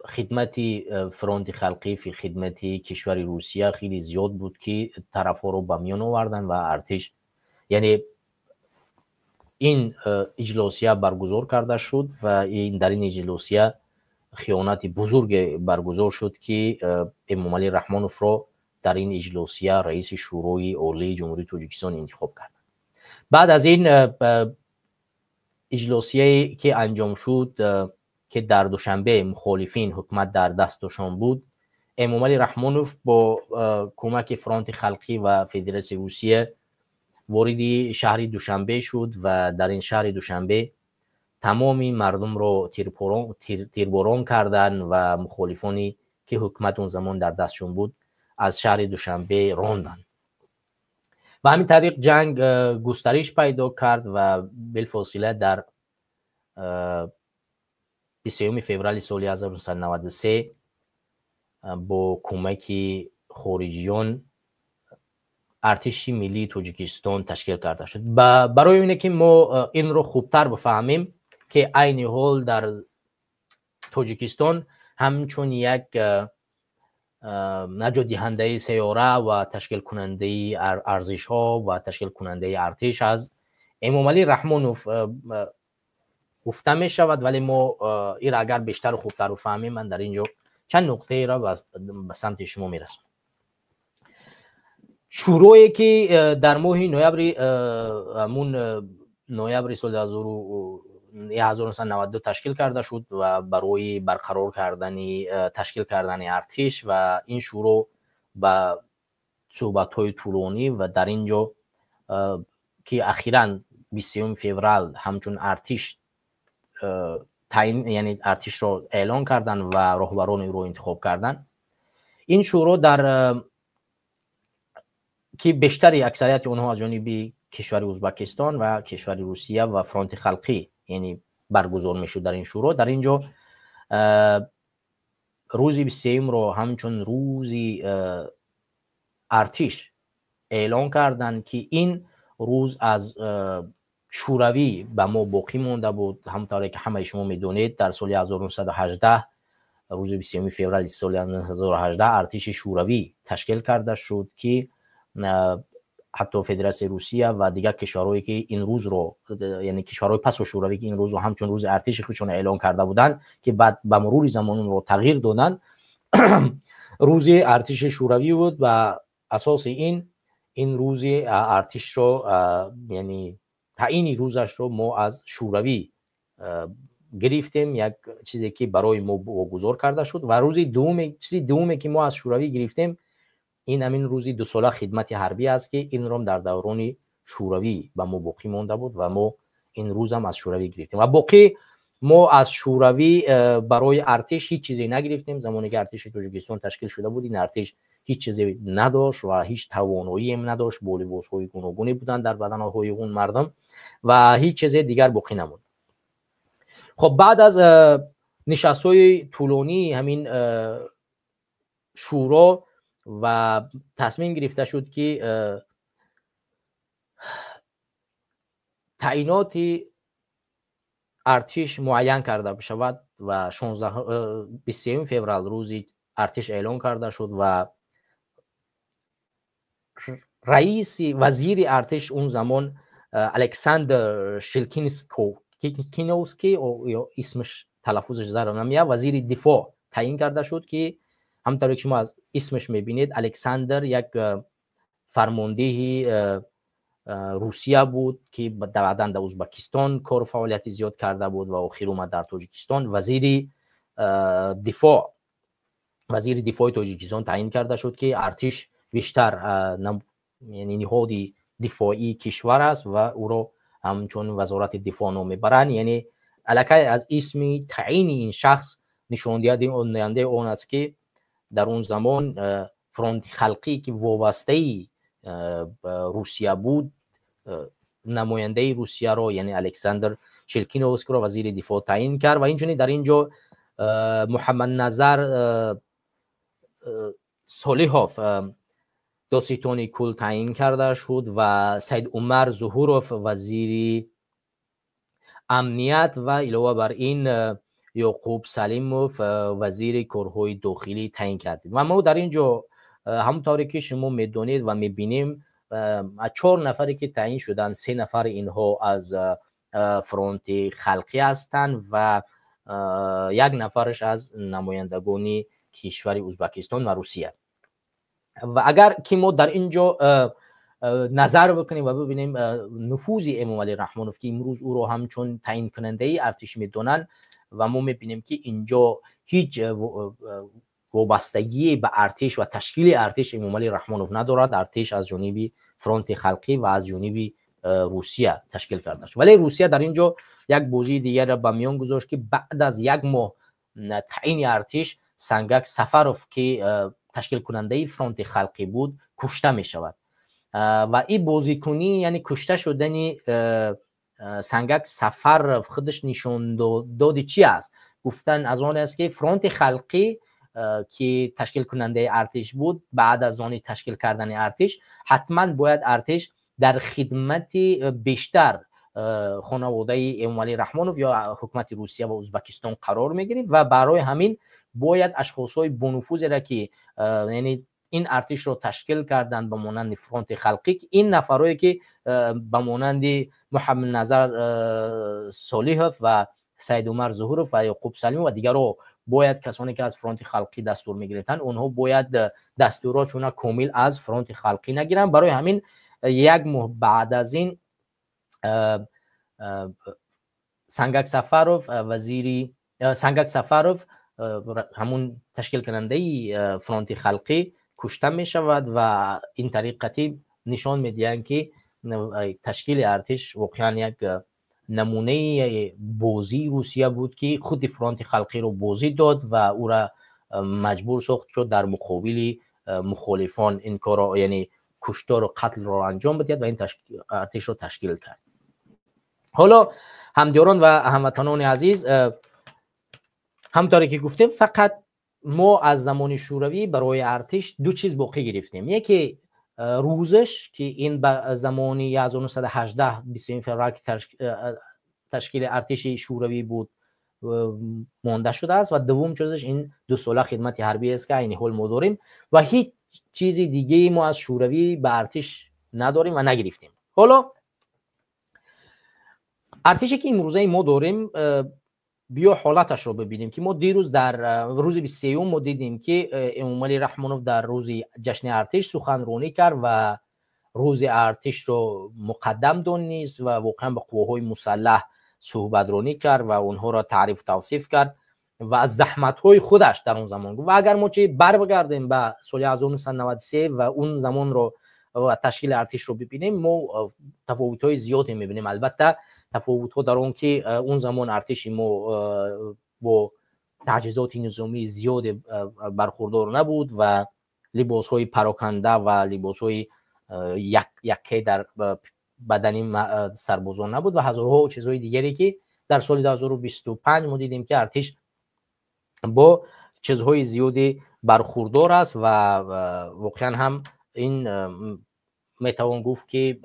خدمت فرونت خلقی فی خدمت کشور روسیه خیلی زیاد بود که طرف ها رو به میان آوردن و ارتش، یعنی این اجلاسیه برگزار کرده شد و این در این اجلاسیه خیانت بزرگ برگزار شد که امامعلی رحمانوف را در این اجلاسیه رئیس شورای عالی جمهوری تاجیکستان انتخاب کرد. بعد از این اجلاسیه که انجام شد که در دوشنبه مخالفین حکومت در دستشان بود، امامعلی رحمانوف با کمک فرونت خلقی و فدراسیون روسیه وارد شهر دوشنبه شد و در این شهر دوشنبه تمام مردم را تیرباران کردند و مخالفانی که حکومت اون زمان در دستشون بود از شهر دوشنبه راندند و همین طریق جنگ گسترش پیدا کرد و بالفاصله در 23 فوریه سال 1993 با کمک خارجیان ارتش ملی تاجیکستان تشکیل کرده شد. برای اینه که ما این رو خوبتر بفهمیم که عین حال در تاجیکستان همچون یک نجات دهنده سیاره و تشکیل کننده ارزش ها و تشکیل کننده ارتش از امامعلی رحمانوف گفته می شود، ولی ما این اگر بیشتر و خوبتر بفهمیم، من در اینجا چند نقطه را به سمت شما میرسونم. شورایی که در ماه نوامبر همون ноябри соли 1992 ташкил карда шуд ва барои барқарор кардани ташкил кардани артиш. Ва ин шӯро ба суҳбатҳои тӯлонӣ ва дар ин ҷо ки ахиран 23 феврал ҳамчун артиш таъин, яъне артишро эълон карданд ва роҳбарони ӯро интихоб карданд. Ин шӯро дар ки бештари аксарияти онҳо аз ҷониби кишвари Ӯзбекистон ва кишвари Русия ва Фронти Халқӣ, яъне баргузор мешуд дар ин шӯро, дар ин ҷо рӯзи 23-ро ҳамчун рӯзи артиш эълон карданд, ки ин рӯз аз шӯравӣ ба мо боқӣ монда буд. Ҳамон тавре ки ҳамаи шумо медонед, дар соли 1918, рӯзи 23 феврали соли 1918 артиши шӯравӣ ташкил карда шуд, ки ҳатто Федератсияи Русия ва дигар кишварҳое ки ин рӯзро, яъне кишварҳои пасу шӯравӣ, ки ин рӯзро ҳамчун рӯзи артиши худшон эълон карда буданд, ки баъд ба мурури замон онро тағйир доданд, рӯзи артиши шӯравӣ буд. Ва асоси ин рӯзи артишро, яъне таъини рӯзашро мо аз шӯравӣ гирифтем, як чизе ки барои мо вогузор карда шуд. Ва рӯзи дуввуме, чизи дуввуме ки мо аз шӯравӣ гирифтем, ин ҳамин рӯзи дусола хидмати ҳарбӣ аст, ки инро дар даврони шӯравӣ ба мо боқӣ монда буд ва мо ин рӯзам аз шӯравӣ гирифтем. Ва боқӣ мо аз шӯравӣ барои артиш ҳеҷ чизе нагирифтем. Замоне ки артиши Тоҷикистон ташкил шуда буд, ин артиш ҳеҷ чизе надошт ва ҳеҷ тавоноием надошт, бо либосҳои гуногуне буданд дар баданҳои он мардум ва ҳеҷ чизе дигар боқӣ намонд. Хоб, баъд аз нишастҳои тӯлонии ҳамин шӯро ва тасмим гирифта шуд, ки таъиноти артиш муайян карда бишавад ва 23 феврал рӯзи артиш эълон карда шуд ва раиси вазири артиш он замон Александр Шелкиновский, ё исмаш талаффузаш зарам намеяд, вазири дифоъ таъин карда шуд, ки ҳамонтавре ки шумо аз исмаш мебинед, Александр як фармондеҳи Русия буд, ки баъдан дар Ӯзбекистон кору фаъолияти зиёд карда буд ва охир омад дар Тоҷикистон вазири дифоъ, вазири дифои Тоҷикистон таъин карда шуд, ки артиш бештар яъне ниҳоди дифоии кишвар аст ва ӯро ҳамчун Вазорати дифоъ ном мебаранд. Яъне аллакай аз исми таъини ин шахс нишондиҳандаи он аст, ки дар он замон Фронти Халқӣ, ки вобастаи Русия буд, намояндаи Русияро, яъне Александр Шелкиновскиро вазири дифоъ таъин кард. Ва инчунин дар ин ҷо Муҳаммадназар Солиҳов додситони кул таъин карда шуд ва Саид Умар Зуҳуров вазири амният ва илова бар ин Ёқуб Салимов вазири корҳои дохилӣ таъин кардид. Ва мо дар ин ҷо, ҳамон тавре ки шумо медонед ва мебинем, чор нафаре ки таъин шуданд, се нафари инҳо аз Фронти Халқӣ ҳастанд ва як нафараш аз намояндагони кишвари Ӯзбекистон ва Русия. Ва агар ки мо дар ин ҷо назар бикунем ва бибинем нуфузи Эмомалӣ Раҳмонов, ки имрӯз ӯро ҳамчун таъинкунандаи артиш медонанд, ва мо мебинем, ки инҷо ҳеҷ вобастагие ба артиш ва ташкили артиш Эмомалӣ Раҳмонов надорад. Артиш аз ҷониби Фронти Халқӣ ва аз ҷониби Русия ташкил карда шуд. Вале Русия дар ин ҷо як бозии дигарро ба миён гузошт, ки баъд аз як моҳ таъини артиш Сангак Сафаров, ки ташкилкунандаи Фронти Халқӣ буд, кушта мешавад. Ва ин бозикунӣ, яъне кушта шудани Сангак Сафаров, худаш нишондоди чи аст? Гуфтан аз он аст, ки Фронти Халқӣ, ки ташкилкунандаи артиш буд, баъд аз они ташкил кардани артиш ҳатман бояд артиш дар хидмати бештар хонаводаи Эмомалӣ Раҳмонов ё ҳукумати Русия ва Ӯзбекистон қарор мегирифт ва барои ҳамин бояд ашхосҳои бонуфузеро, ки яъне ин артишро ташкил карданд, ба монанди Фронти Халқӣ, ин нафарое ки ба монанди Муҳаммадназар Солиҳов ва Саидумар Зуҳуров ва Ёқуб Салимов ва дигарро, бояд касоне ки аз Фронти Халқӣ дастур мегирифтанд, онҳо бояд дастуротшона комил аз Фронти Халқӣ нагиранд. Барои ҳамин як моҳ баъд аз ин Сангак Сафаров, вазири Сангак Сафаров, ҳамун ташкилкунандаи Фронти Халқӣ, кушта мешавад ва ин тариқатӣ нишон медиҳанд, ки ташкили артиш воқеан як намунаи бозии Русия буд, ки худи Фронти Халқиро бозӣ дод ва ӯра маҷбур сохт шуд дар муқобили мухолифон ин корро, яъне куштору қатлро анҷом бидиҳад ва ин артишро ташкил кард. Ҳоло, ҳамдиёрон ва ҳамватанони азиз, ҳамторе ки гуфтем, фақат мо аз замони шӯравӣ барои артиш ду чиз боқӣ гирифтем. Яке рӯзаш, ки ин ба замони 1918, 21 феврал, ки ташкили артиши шӯравӣ буд, монда шудааст, ва дуввум чизаш ин 2 сола хидмати ҳарбӣ аст, ки айни ҳол мо дорем ва ҳеҷ чизи дигае мо аз шӯравӣ ба артиш надорем ва нагирифтем. Ҳоло артише ки имрӯзаи мо дорем, биё ҳолаташро бибинем, ки мо дирӯз, дар рӯзи 23-юм, мо дидем, ки Эмомалӣ Раҳмонов дар рӯзи ҷашни артиш суханронӣ кард ва рӯзи артишро муқаддам донист ва воқеан ба қувваҳои мусаллаҳ суҳбатронӣ кард ва онҳоро таърифу тавсиф кард ва аз заҳматҳои худаш дар он замон гуфт. Ва агар мо чи барбагардем ба соли 1993 ва он замонро ва ташкили артишро бибинем, мо тафовутҳои зиёде мебинем. Албатта, тафовутҳо дар он ки он замон артиши мо бо таҷҳизоти низомии зиёде бархурдор набуд ва либосҳои пароканда ва либосҳои якке дар бадани сарбозон набуд ва ҳазорҳо чизҳои дигаре, ки дар соли 2025 мо дидем, ки артиш бо чизҳои зиёде бархурдор аст ва воқеан ҳам ин метавон гуфт, ки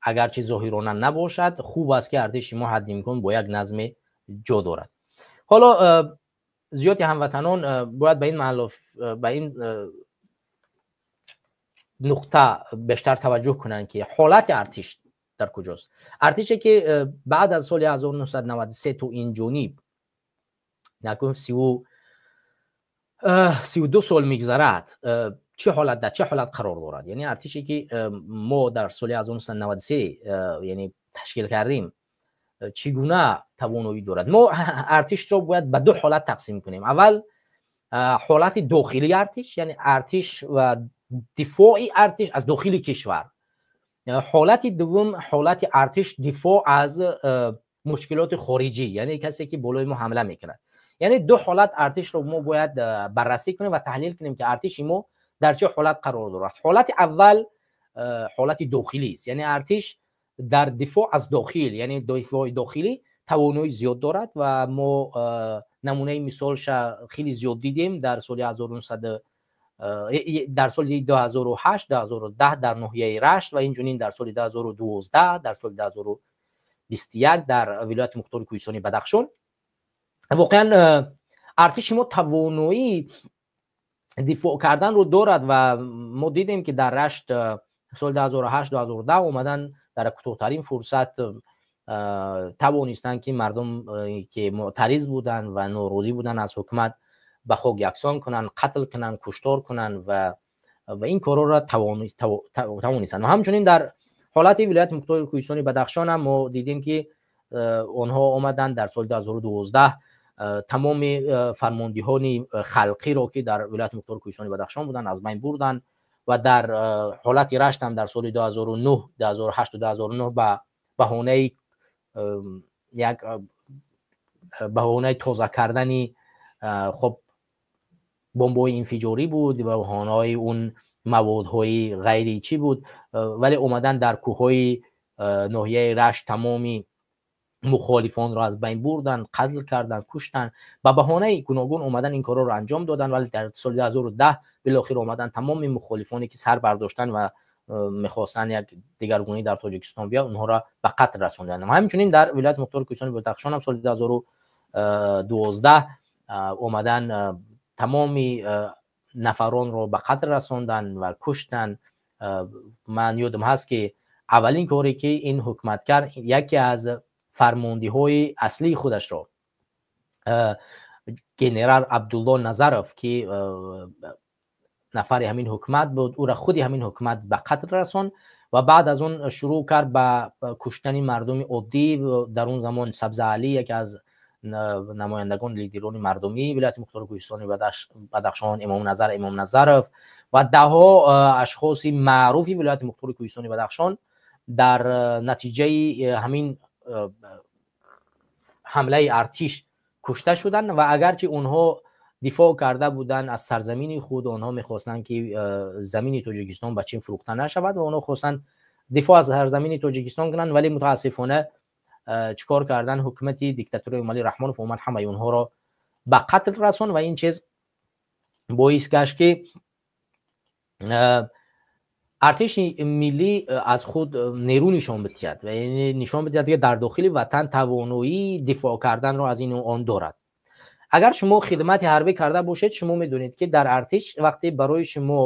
агарчи зоҳирона набошад, хуб аст, ки артиши мо ҳадди имкон бо як назме ҷо дорад. Ҳоло зиёди ҳамватанон бояд ба ин нуқта бештар таваҷҷӯҳ кунанд, ки ҳолати артиш дар куҷост. Артише ки баъд аз соли 1993 то ин ҷониб накун 32 сол мегзарад, чӣ ҳолат, дар чӣ ҳолат қарор дорад? Яъне артише ки мо дар соли 1993, яъне ташкил кардем, чӣ гуна тавоноӣ дорад? Мо артишро бояд ба ду ҳолат тақсим кунем. Аввал ҳолати дохилии артиш, яъне артиш ва дифои артиш аз дохили кишвар. Ҳолати дуввум ҳолати артиш, дифоъ аз мушкилоти хориҷӣ, яъне касе ки болои мо ҳамла мекунад. Яъне ду ҳолат артишро мо бояд баррасӣ кунем ва таҳлил кунем, ки артиши мо дар чӣ ҳолат қарор дорад. Ҳолати аввал ҳолати дохилист, яъне артиш дар дифоъ аз дохил, яъне дифои дохилӣ тавоноӣ зиёд дорад ва мо намунаи мисолша хеле зиёд дидем дар соли 1900, дар соли 2008, 2010 дар ноҳияи Рашт ва инчунин дар соли 2012, дар соли 2021 дар Вилояти Мухтори Кӯҳистони Бадахшон. Воқеан артиши мо тавоноии дифоъ карданро дорад ва мо дидем, ки дар Рашт соли 2008, 2010 омадан дар кӯтоҳтарин фурсат тавонистанд, ки мардум, ки мӯътариз буданд ва норозӣ буданд аз ҳукумат, ба хок яксон кунанд, қатл кунанд, куштор кунанд ва ин корҳоро тавонистанд. Ва ҳамчунин дар ҳолати Вилояти Мухтори Кӯҳистони Бадахшон ҳам мо дидем, ки онҳо омаданд дар соли 2012 тамоми фармондиҳони халқиро, ки дар Вилояти Мухтори Кӯҳистони Бадахшон буданд, аз байн бурданд ва дар ҳолати Рашт ҳам дар соли 2009, 2008, 2009 ба баҳонаи як баҳонаи тоза кардани хоб бомбои инфиҷорӣ буд ва баҳонаҳои он маводҳои ғайри чӣ буд, вале омадан дар кӯҳҳои ноҳияи Рашт тамоми мухолифонро аз байн бурданд, қатл карданд, куштанд. Ба баҳонаи гуногун омадан ин корҳоро анҷом доданд, вале дар соли 2010 билохир омадан тамоми мухолифоне ки сар бардоштанд ва мехостанд як дигаргунӣ дар Тоҷикистон биёд, онҳоро ба қатл расонданд. Ҳамчунин дар Вилояти Мухтори Кӯҳистони Бадахшон ҳам соли 2012 омадан тамоми нафаронро ба қатл расонданд ва куштанд. Ман ёдам ҳаст, ки аввалин коре ки ин ҳукумат кард, яке аз фармондиҳои аслии худашро, генерал Абдулло Назаров, ки нафари ҳамин ҳукумат буд, ӯра худи ҳамин ҳукумат ба қатл расон. ва баъд аз он шурӯъ кард ба куштани мардуми оддӣ. Дар он замон Сабзаалӣ, яке аз намояндагон, лидерони мардумии вилояти мухтори кӯҳистони Бадахшон, Имомназар Имомназаров ва даҳҳо ашхоси маъруфи вилояти мухтори кӯҳистони Бадахшон дар натиҷаи ҳамин ҳамлаи артиш кушта шуданд. Ва агарчи онҳо дифоъ карда буданд аз сарзамини худ, онҳо мехостанд, ки замини Тоҷикистон ба Чин фурӯхта нашавад ва онҳо хостанд дифоъ аз сарзамини Тоҷикистон кунанд, вале мутаассифона чӣ кор кардан? Ҳукумати диктатури Эмомалӣ Раҳмонов омад, ҳамаи онҳоро ба қатл расон ва ин чиз боис гашт, ки артиши миллӣ аз худ нерӯ нишон бидиҳад ва нишон бидиҳад, ки дар дохили ватан тавоноии дифоъ карданро аз ину он дорад. Агар шумо хидмати ҳарбӣ карда бошед, шумо медонед, ки дар артиш вақте барои шумо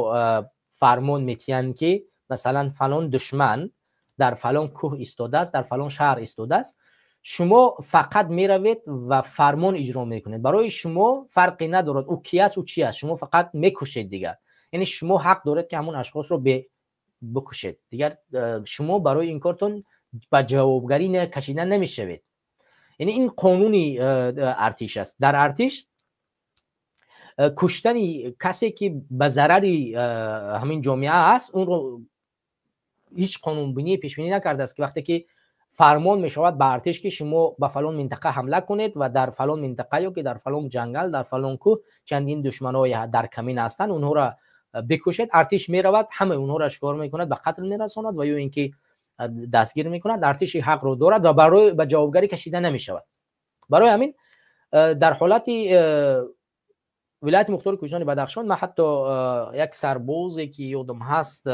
фармон метиҳанд, ки масалан фалон душман дар фалон кӯҳ истодааст, дар фалон шаҳр истодааст, шумо фақат меравед ва фармон иҷро мекунед. Барои шумо фарқе надорад, ӯ ки аст, ӯ чи аст, шумо фақат мекушед дигар. Яъне шумо ҳақ доред, ки ҳамон ашхосро бикушед дигар, шумо барои ин кортон ба ҷавобгарӣ кашида намешавед. Яъне ин қонуни артиш аст. Дар артиш куштани касе, ки ба зарари ҳамин ҷомеа аст, онро ҳеҷ қонунбинӣ пешбинӣ накардааст, ки вақте ки фармон мешавад ба артиш, ки шумо ба фалон минтақа ҳамла кунед ва дар фалон минтақа ё ки дар фалон ҷангал, дар фалон кӯҳ чандин душманҳои дар камин ҳастанд, онҳоро бикушед, артиш меравад, ҳамаи онҳоро шикор мекунад, ба қатл мерасонад ва ё ин ки дастгир мекунад. Артиши ҳақро дорад ва барои ба ҷавобгарӣ кашида намешавад. Барои ҳамин дар ҳолати вилояти мухтори кӯҳистони Бадахшон ман ҳатто як сарбозе, ки ёдам ҳаст,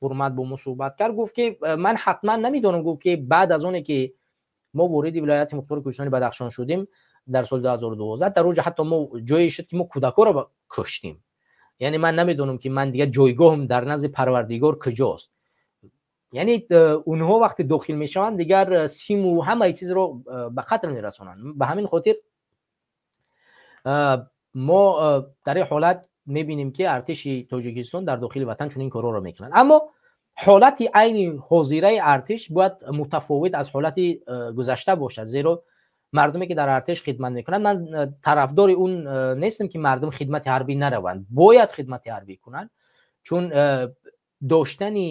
ҳурмат бо мо суҳбат кард, гуфт, ки ман ҳатман намедонам, гуфт, ки баъд аз оне ки мо вориди вилояти мухтори кӯҳистони Бадахшон шудем дар соли 2012, дар онҷо ҳатто мо ҷое шуд, ки мо кӯдакҳоро куштем. Яъне ман намедонам, ки ман дигар ҷойгоҳам дар назди Парвардигор куҷост. Яъне онҳо вақте дохил мешаванд, дигар симу ҳамаи чизро ба қатл мерасонанд. Ба ҳамин хотир мо дар ин ҳолат мебинем, ки артиши Тоҷикистон дар дохили ватан чунин корҳоро мекунанд. Аммо ҳолати айни ҳозираи артиш бояд мутафовит аз ҳолати гузашта бошад, зеро мардуме, ки дар артиш хидмат мекунанд, ман тарафдори он нестам, ки мардум хидмати ҳарбӣ нараванд, бояд хидмати ҳарбӣ кунанд, чун доштани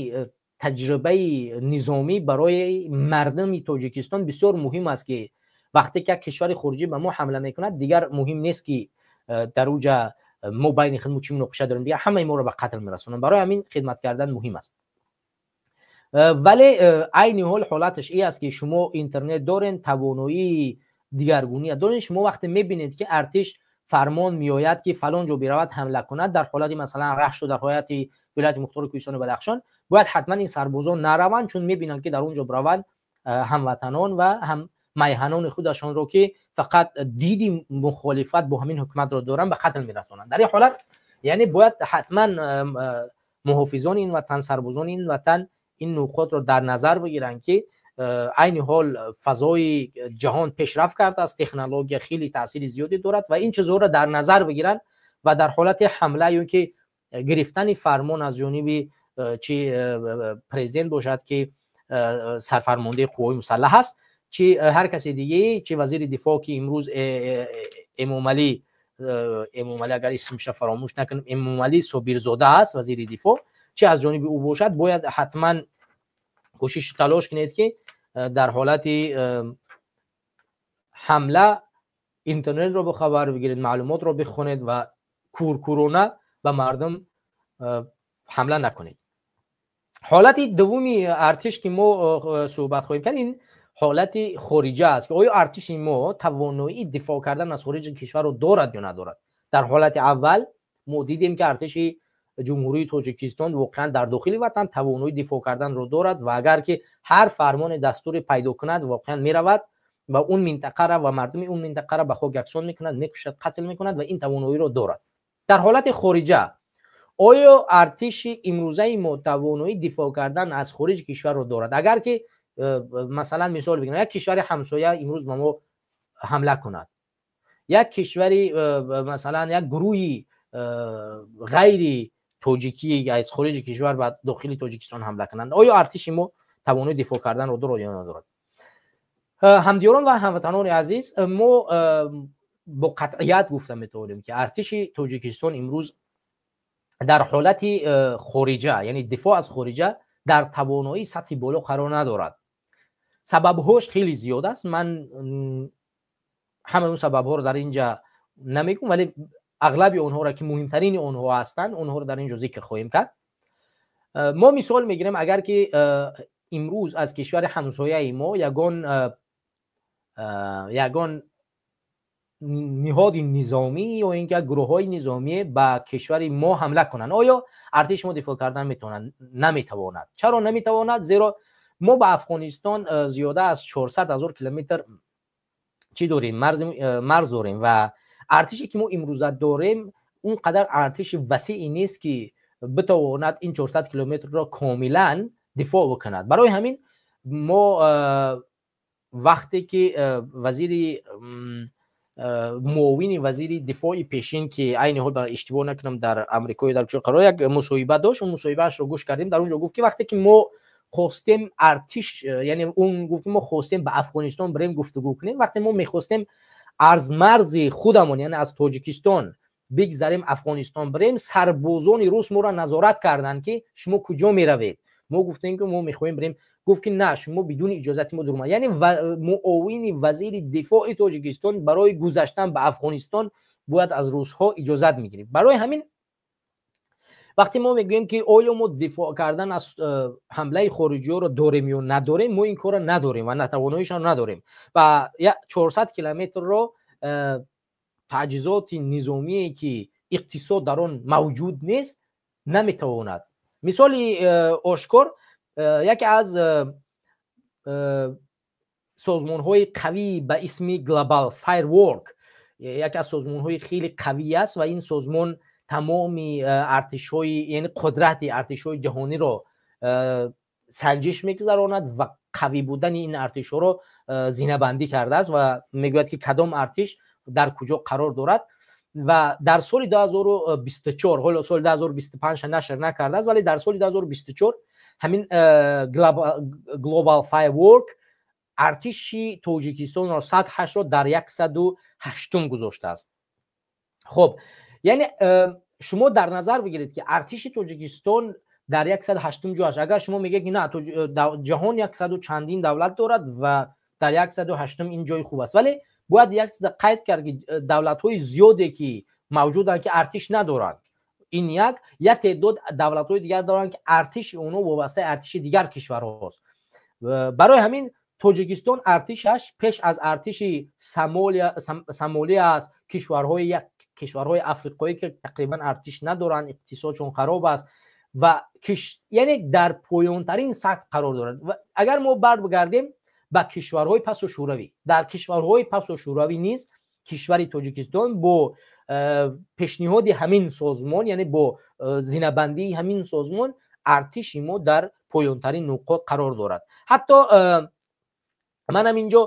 таҷрибаи низомӣ барои мардуми Тоҷикистон бисёр муҳим аст, ки вақте ки як кишвари хориҷӣ ба мо ҳамла мекунад, дигар муҳим нест, ки дар уҷа мо байни худ чӣ муноқиша дорем, дигар ҳамаи моро ба қатл мерасонанд. Барои ҳамин хидмат кардан муҳим аст. Вале айни ҳол ҳолаташ ин аст, ки шумо интернет дорен, тавоноии дигаргуния дорен. Шумо вақте мебинед, ки артиш фармон меояд, ки фалон ҷо биравад, ҳамла кунад, дар ҳолати масалан Рашту дар ҳолати вилояти мухтори кӯҳистони Бадахшон бояд ҳатман ин сарбозон нараванд, чун мебинанд, ки дар он ҷо бираванд, ҳамватанон ва ҳам майҳанони худашонро, ки фақат диди мухолифат бо ҳамин ҳукуматро доранд, ба қатл мерасонанд. Дар ин ҳолат яъне бояд ҳатман муҳофизони ин ватан, сарбозони ин ватан ин нуқотро дар назар бигиранд, ки айни ҳол фазои ҷаҳон пешрафт кардааст, технология хеле таъсири зиёде дорад ва ин чизҳоро дар назар бигиранд ва дар ҳолати ҳамла ё ки гирифтани фармон аз ҷониби чи президент бошад, ки сарфармондаи қувваҳои мусаллаҳ аст, чи ҳар касе диге, чи вазири дифоъ, ки имрӯз Эмомалӣ, агар исмша фаромӯш накунам, Эмомалӣ Собирзода аст вазири дифоъ, чи аз ҷониби ӯ бошад, бояд ҳатман кӯшиш, талош кунед, ки дар ҳолати ҳамла интернетро ба хабар бигиред, маълумотро бихонед ва куркурона ба мардум ҳамла накунед. Ҳолати дуввуми артиш, ки мо суҳбат хоҳем кард, ин ҳолати хориҷа аст, ки оё артиши мо тавоноии дифоъ кардан аз хориҷи кишварро дорад ё надорад. Дар ҳолати аввал мо дидем, ки артиши Ҷумҳурии Тоҷикистон воқеан дар дохили ватан тавоноии дифоъ карданро дорад ва агар ки ҳар фармони дастуре пайдо кунад, воқеан меравад ва он минтақара ва мардуми он минтақара ба хок яксон мекунад, мекушад, қатл мекунад ва ин тавоноиро дорад. Дар ҳолати хориҷа оё артиши имрӯзаи мо тавоноии дифоъ кардан аз хориҷи кишварро дорад? Агар ки масалан мисол бигирем, як кишвари ҳамсоя имрӯз ба мо ҳамла кунад, як кишвари, масалан як гурӯҳи ғайри тоҷикӣ аз хориҷи кишвар ба дохили Тоҷикистон ҳамла кунанд, оё артиши мо тавонои дифоъ карданро дорад ё надорад? Ҳамдиёрон ва ҳамватанони азиз, мо бо қатъият гуфта метавонем, ки артиши Тоҷикистон имрӯз дар ҳолати хориҷа, яъне дифоъ аз хориҷа, дар тавоноии сатҳи боло қарор надорад. Сабабҳош хеле зиёд аст. Ман ҳамаи он сабабҳоро дар ин ҷа намегӯм, вале ағлаби онҳоро, ки муҳимтарини онҳо ҳастанд, онҳоро дар ин ҷо зикр хоҳем кард. Мо мисол мегирем, агар ки имрӯз аз кишвари ҳамсояи мо ягон ниҳоди низомӣ ё ин ки гурӯҳҳои низомӣ ба кишвари мо ҳамла кунанд, оё артиши мо дифоъ кардан метавонад? Наметавонад. Чаро наметавонад? Зеро мо ба Афғонистон зиёда аз 400 ҳазор километр чӣ дорем? Марз дорем ва артише ки мо имрӯза дорем, он қадар артиши васеъе нест, ки битавонад ин 400 километрро комилан дифоъ бикунад. Барои ҳамин мо вақте ки вазири муовини вазири дифои пешин, ки айни ҳол, иштибоҳ накунам, дар Амрикои дар куҷо қарор, як мусоҳиба дошт, он мусоҳибаашро гӯш кардем. Дар он ҷо гуфт, ки вақте ки мо хостем артиш, яъне он гуфт, ки мо хостем ба Афғонистон бирем, гуфтугӯ кунем, вақте мо мехостем аз марзи худамон, яъне аз Тоҷикистон бигзарем, Афғонистон бирем, сарбозони рус моро назорат карданд, ки шумо куҷо меравед? Мо гуфтем, ки мо мехоҳем бирем. Гуфт, ки на, шумо бидуни иҷозати мо дурума. Яъне муовини вазири дифои Тоҷикистон барои гузаштан ба Афғонистон бояд аз русҳо иҷозат мегирифт. Барои ҳамин вақте мо мегӯем, ки оё мо дифоъ кардан аз ҳамлаи хориҷиёро дорем ё надорем, мо ин корро надорем ва натавоноишро надорем ва 400 километрро таҷҳизоти низомие, ки иқтисод дар он мавҷуд нест, наметавонад. Мисоли ошкор, яке аз созмонҳои қавӣ ба исми Global Firework, яке аз созмонҳои хеле қавӣ аст ва ин созмон тамоми артишҳои, яъне қудрати артишҳои ҷаҳониро санҷиш мегузаронад ва қавӣ будани ин артишҳоро зинабандӣ кардааст ва мегӯяд, ки кадом артиш дар куҷо қарор дорад. Ва дар соли 2024, ҳоло соли 2025 нашр накардааст, вале дар соли 2024 ҳамин Global Firework артиши Тоҷикистонро сатҳашро дар 108-ум гузоштааст. Хуб, яъне шумо дар назар бигиред, ки артиши Тоҷикистон дар 108-ум ҷо аст. Агар шумо мегӯед, ки на, ҷаҳон яксаду чандин давлат дорад ва дар 108-ум ин ҷои хуб аст, вале бояд як чиза қайд кард, ки давлатҳои зиёде ки мавҷуданд, ки артиш надоранд. Ин як теъдод давлатҳои дигар доранд, ки артиши онҳо вобастаи артиши дигар кишварҳост. Барои ҳамин Тоҷикистон артишаш пеш аз артиши Сомолия аст, кишварҳои африқоӣ, ки тақрибан артиш надоранд, иқтисодшон хароб аст ва яъне дар поёнтарин сатҳ қарор дорад. Агар мо баргардем ба кишварҳои пасу шӯравӣ, дар кишварҳои пасу шӯравӣ низ кишвари Тоҷикистон бо пешниҳоди ҳамин созмон, яъне бо зинабандии ҳамин созмон, артиши мо дар поёнтарин нуқот қарор дорад. Ҳатто манам инҷо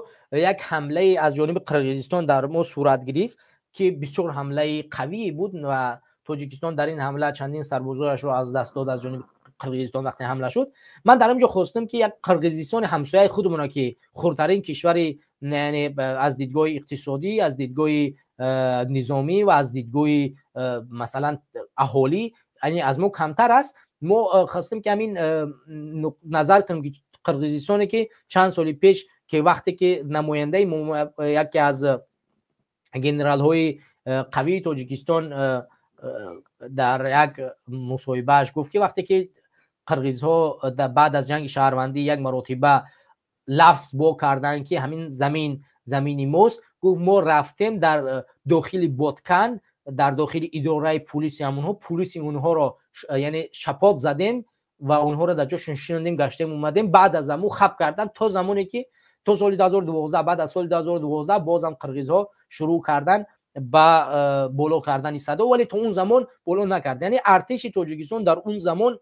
як ҳамлае аз ҷониби Қирғизистон дар мо сурат гирифт, ки бисёр ҳамлаи қавие буд ва Тоҷикистон дар ин ҳамла чандин сарбозояшро аз даст дод. Аз ҷониби Қирғизистон вақте ҳамла шуд, ман дар инҷо хостам, ки як Қирғизистони ҳамсояи худмона, ки хурдтарин кишвари, яъне аз дидгоҳи иқтисодӣ, аз дидгоҳи низомӣ ва аз дидгоҳи масалан аҳолӣ, яъне аз мо камтар аст, мо хостем, ки ҳамин назар кунем, ки Қирғизистоне, ки чанд соли пеш, ки вақте ки намояндаи яке аз генералҳои қавии Тоҷикистон дар як мусоҳибааш гуфт, ки вақте ки қирғизҳо баъд аз ҷанги шаҳрвандӣ як маротиба лафз бо карданд, ки ҳамин замин замини мост, гуфт, мо рафтем дар дохили Боткан, дар дохили идораи пулиси ҳамонҳо, пулиси онҳоро яъне шапот задем ва онҳоро дар ҷошон шинондем, гаштем, омадем. Баъд аз аму хаб кардан то замоне ки то соли 2012. Баъд аз соли 2012 бозам қирғизҳо шурӯъ кардан ба боло кардани садо, вале то он замон боло накард. Яъне артиши Тоҷикистон дар он замон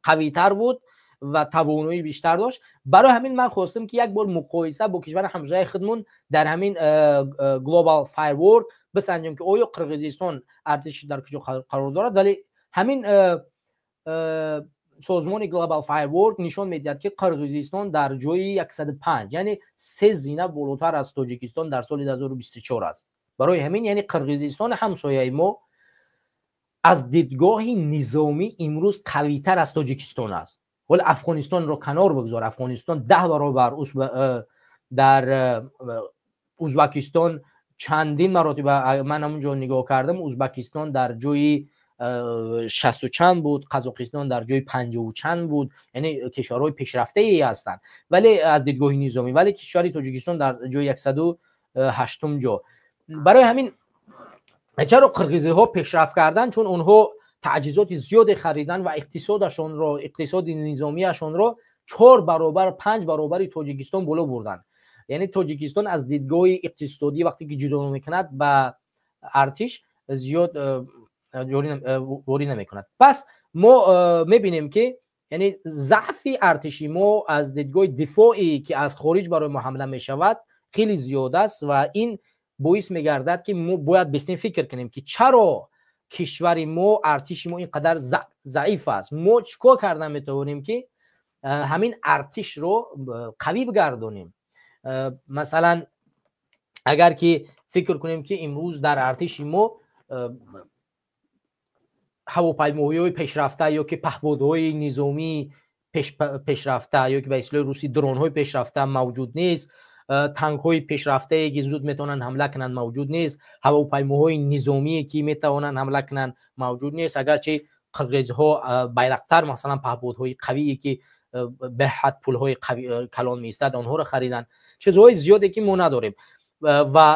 қавитар буд ва тавоноӣ бештар дошт. Барои ҳамин ман хостам, ки як бор муқоиса бо кишвари ҳамсояи худмон дар ҳамин Global Firework бисанҷем, ки оё Қирғизистон артиши дар куҷо қарор дорад, вале Ҳамин созмони Global Firework нишон медиҳад, ки Қирғизистон дар ҷои 105, яъне 3 зина болотар аз Тоҷикистон дар соли 2024 аст. Барои ҳамин, яъне Қирғизистони ҳамсояи мо аз дидгоҳи низомӣ имрӯз қавитар аз Тоҷикистон аст. Ҳоло Афғонистонро канор бигзор, Афғонистон 10 баробар, дар Узбакистон чандин маротиба, ман ҳамунҷо нигоҳ кардам, Узбакистон дар ҷои 60 чанд буд, Қазоқистон дар ҷои 50 чанд буд, яъне кишварҳои пешрафтае ҳастанд, вале аз дидгоҳи низомӣ, вале кишвари Тоҷикистон дар ҷои 108 ҷо. Барои ҳамин чаро қирғизиҳо пешрафт карданд? Чун онҳо таҷҳизоти зиёде хариданд ва иқтисодашонро, иқтисоди низомиашонро 4 баробар, 5 баробари Тоҷикистон боло бурданд. Яъне Тоҷикистон аз дидгоҳи иқтисодӣ вақте ки ҷудо мекунад, ба артиш зиёд ворӣ намекунад. Пас мо мебинем, ки яъне заъфи артиши мо аз дидгоҳи дифоӣ, ки аз хориҷ барои мо ҳамла мешавад, хеле зиёд аст ва ин боис мегардад, ки мо бояд бестин фикр кунем, ки чаро кишвари мо, артиши мо ин қадар заиф аст, мо чӣ кор карда метавонем, ки ҳамин артишро қавӣ бигардонем. Масалан, агар ки фикр кунем, ки имрӯз дар артиши мо ҳавопаймоҳои пешрафта ё ки паҳбодҳои низомии пешрафта ё ки ба истилоҳи русӣ дронҳои пешрафта мавҷуд нест, танкҳои пешрафтае, ки зуд метавонанд ҳамла кунанд, мавҷуд нест, ҳавопаймоҳои низомие, ки метавонанд ҳамла кунанд, мавҷуд нест, агарчи қирғизҳо Байрақтар, масалан, паҳбодҳои қавие, ки беҳад пулҳои калон меистад, онҳоро хариданд. Чизҳои зиёде, ки мо надорем, ва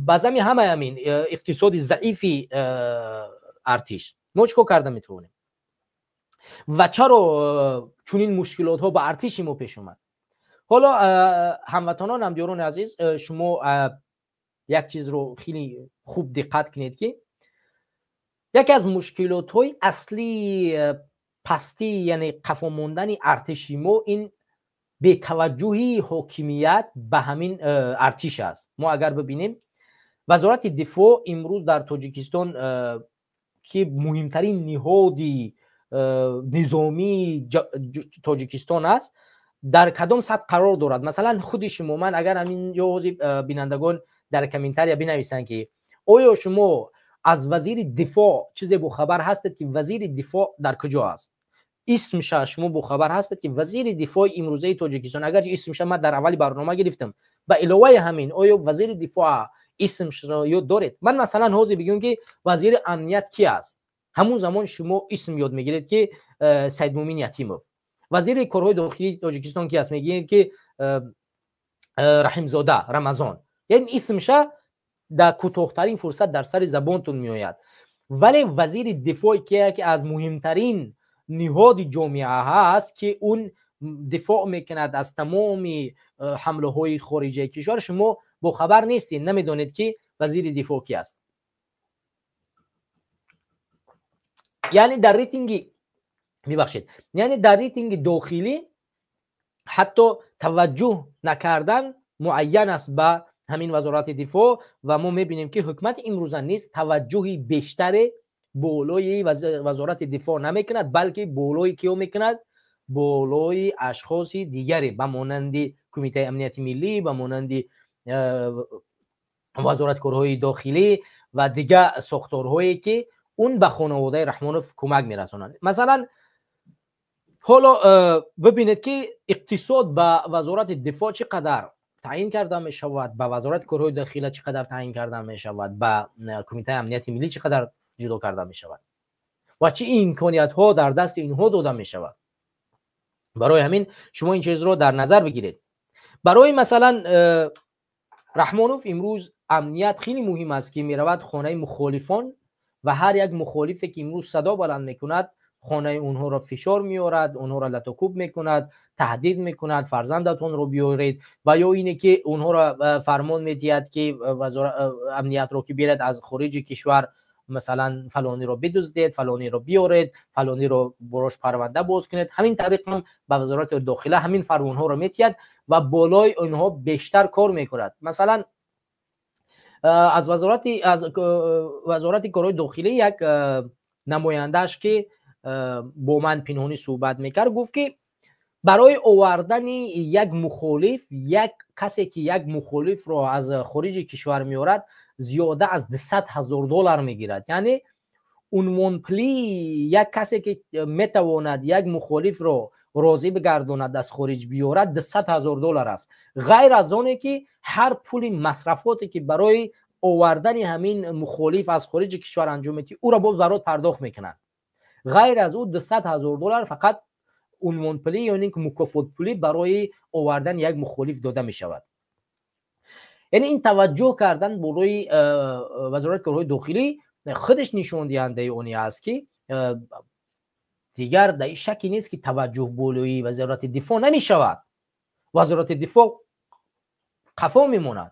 ба зами ҳамаи ҳамин иқтисоди заифи артиш мо чӣ кор карда метавонем ва чаро чунин мушкилотҳо ба артиши мо пеш омад? Ҳоло, ҳамватанон, ҳамдиёрони азиз, шумо як чизро хеле хуб диққат кунед, ки яке аз мушкилотҳои аслии пастӣ, яъне қафо мондани артиши мо, ин бетаваҷҷӯҳи ҳокимият ба ҳамин артиш аст. Мо агар бибинем, Вазорати дифоъ имрӯз дар Тоҷикистон, ки муҳимтарин ниҳоди низомии Тоҷикистон аст, дар кадом сатҳ қарор дорад? Масалан, худи шумо, ман агар ҳамин ҷо ҳозир бинандагон дар комментария бинависанд, ки оё шумо аз вазири дифоъ чизе бохабар ҳастед, ки вазири дифоъ дар куҷо аст, исмша шумо бохабар ҳастед, ки вазири дифои имрӯзаи Тоҷикистон, агарчи исмша ман дар аввали барнома гирифтам, ба иловаи ҳамин оё вазири дифоъ исмшро ёд доред? Ман, масалан, ҳозир бигӯям, ки вазири амният ки аст, ҳамун замон шумо исм ёд мегиред, ки Саидмумин Ятимов. Вазири корҳои дохилии Тоҷикистон ки аст, мегӯед, ки Раҳимзода Рамазон. Яъне исмша дар кӯтоҳтарин фурсат дар сари забонтон меояд, вале вазири дифоъ, ки яке аз муҳимтарин ниҳоди ҷомеа ҳаст, ки он дифоъ мекунад аз тамоми ҳамлаҳои хориҷаи кишвар, шумо бохабар нестед, намедонед, ки вазири дифоъ ки аст. Яъне дар рейтинги, мебахшед, яъне дар рейтинги дохилӣ ҳатто таваҷҷӯҳ накардан муайян аст ба ҳамин Вазорати дифоъ. Ва мо мебинем, ки ҳукумати имрӯза низ таваҷҷӯҳи бештаре болои Вазорати дифоъ намекунад, балки болои киё мекунад? Болои ашхоси дигаре, ба монанди Кумитаи амнияти миллӣ, ба монанди Вазорати корҳои дохилӣ ва дигар сохторҳое, ки он ба хонаводаи Раҳмонов кӯмак мерасонанд. Масалан, ҳоло бибинед, ки иқтисод ба Вазорати дифоъ чӣ қадар таъин карда мешавад, ба Вазорати корҳои дохила чӣ қадар таъин карда мешавад, ба Кумитаи амнияти миллӣ чӣ қадар ҷудо карда мешавад ва чӣ имкониятҳо дар дасти инҳо дода мешавад. Барои ҳамин шумо ин чизро дар назар бигиред. Барои масалан, Раҳмонов имрӯз амният хеле муҳим аст, ки меравад хонаи мухолифон ва ҳар як мухолифе, ки имрӯз садо баланд мекунад, хонаи онҳоро фишор меорад, онҳоро латокӯб мекунад, таҳдид мекунад: фарзандатонро биёред, ва ё ине ки онҳоро фармон медиҳад, ки амниятро, ки биёред аз хориҷи кишвар, масалан, фалониро бидуздед, фалониро биёред, фалониро борош парванда боз кунед. Ҳамин тариқ ҳам ба Вазорати дохила ҳамин фармонҳоро метиҳад ва болои онҳо бештар кор мекунад. Масалан, аз вазорати корҳои дохилӣ як намояндааш, ки бо ман пинҳонӣ суҳбат мекард, гуфт, ки барои овардани як мухолиф, як касе ки як мухолифро аз хориҷи кишвар меорад, зиёда аз 200 000 доллар мегирад. Яъне унвонпулии як касе ки метавонад як мухолифро розӣ бигардонад, аз хориҷ биёрад, 200 000 доллар аст. Ғайр аз оне ки ҳар пули масрафоте ки барои овардани ҳамин мухолиф аз хориҷи кишвар анҷом медиҳӣ, ӯро боз барот пардохт мекунанд. Ғайр аз ӯ 200 000 доллар фақат унвонпулӣ ё ин ки мукофотпулӣ барои овардани як мухолиф дода мешавад. Яъне ин таваҷҷӯҳ кардан болои Вазорати корҳои дохилӣ худаш нишондиҳандаи оне аст, ки дигар дар шакке нест, ки таваҷҷӯҳ болои Вазорати дифоъ намешавад, Вазорати дифоъ қафо мемонад.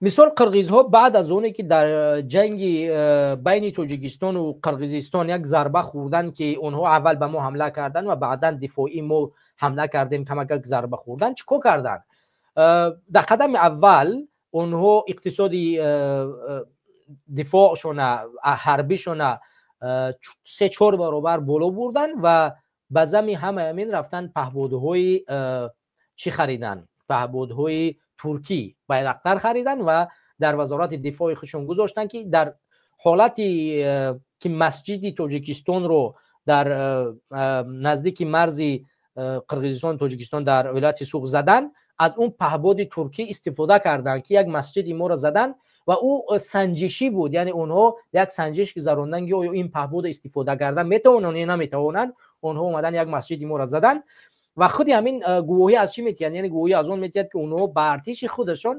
Мисол, қирғизҳо баъд аз оне ки дар ҷанги байни Тоҷикистону Қирғизистон як зарба хӯрданд, ки онҳо аввал ба мо ҳамла карданд ва баъдан дифоӣ мо ҳамла кардем, камакак зарба хӯрданд, чӣ кор карданд? Дар қадами аввал онҳо иқтисоди дифоъшона, ҳарбишона се чор баробар боло бурданд ва ба зами ҳамаи ҳамин рафтан паҳбодҳои чӣ хариданд? Паҳбодҳои туркӣ, Байрақтар хариданд ва дар Вазорати дифои худшон гузоштанд, ки дар ҳолати ки масҷиди Тоҷикистонро дар наздики марзи Қирғизистон, Тоҷикистон, дар вилояти Суғд задан, аз он паҳбоди туркӣ истифода карданд, ки як масҷиди моро задан ва ӯ санҷишӣ буд. Яъне онҳо як санҷиш гузаронданд, ки оё ин паҳбодро истифода кардан метавонанд ё наметавонанд. Онҳо омадан, як масҷиди моро заданд ва худи ҳамин гувоҳӣ аз чӣ метиҳад? Яъне гувоҳӣ аз он метиҳад, ки онҳо ба артиши худашон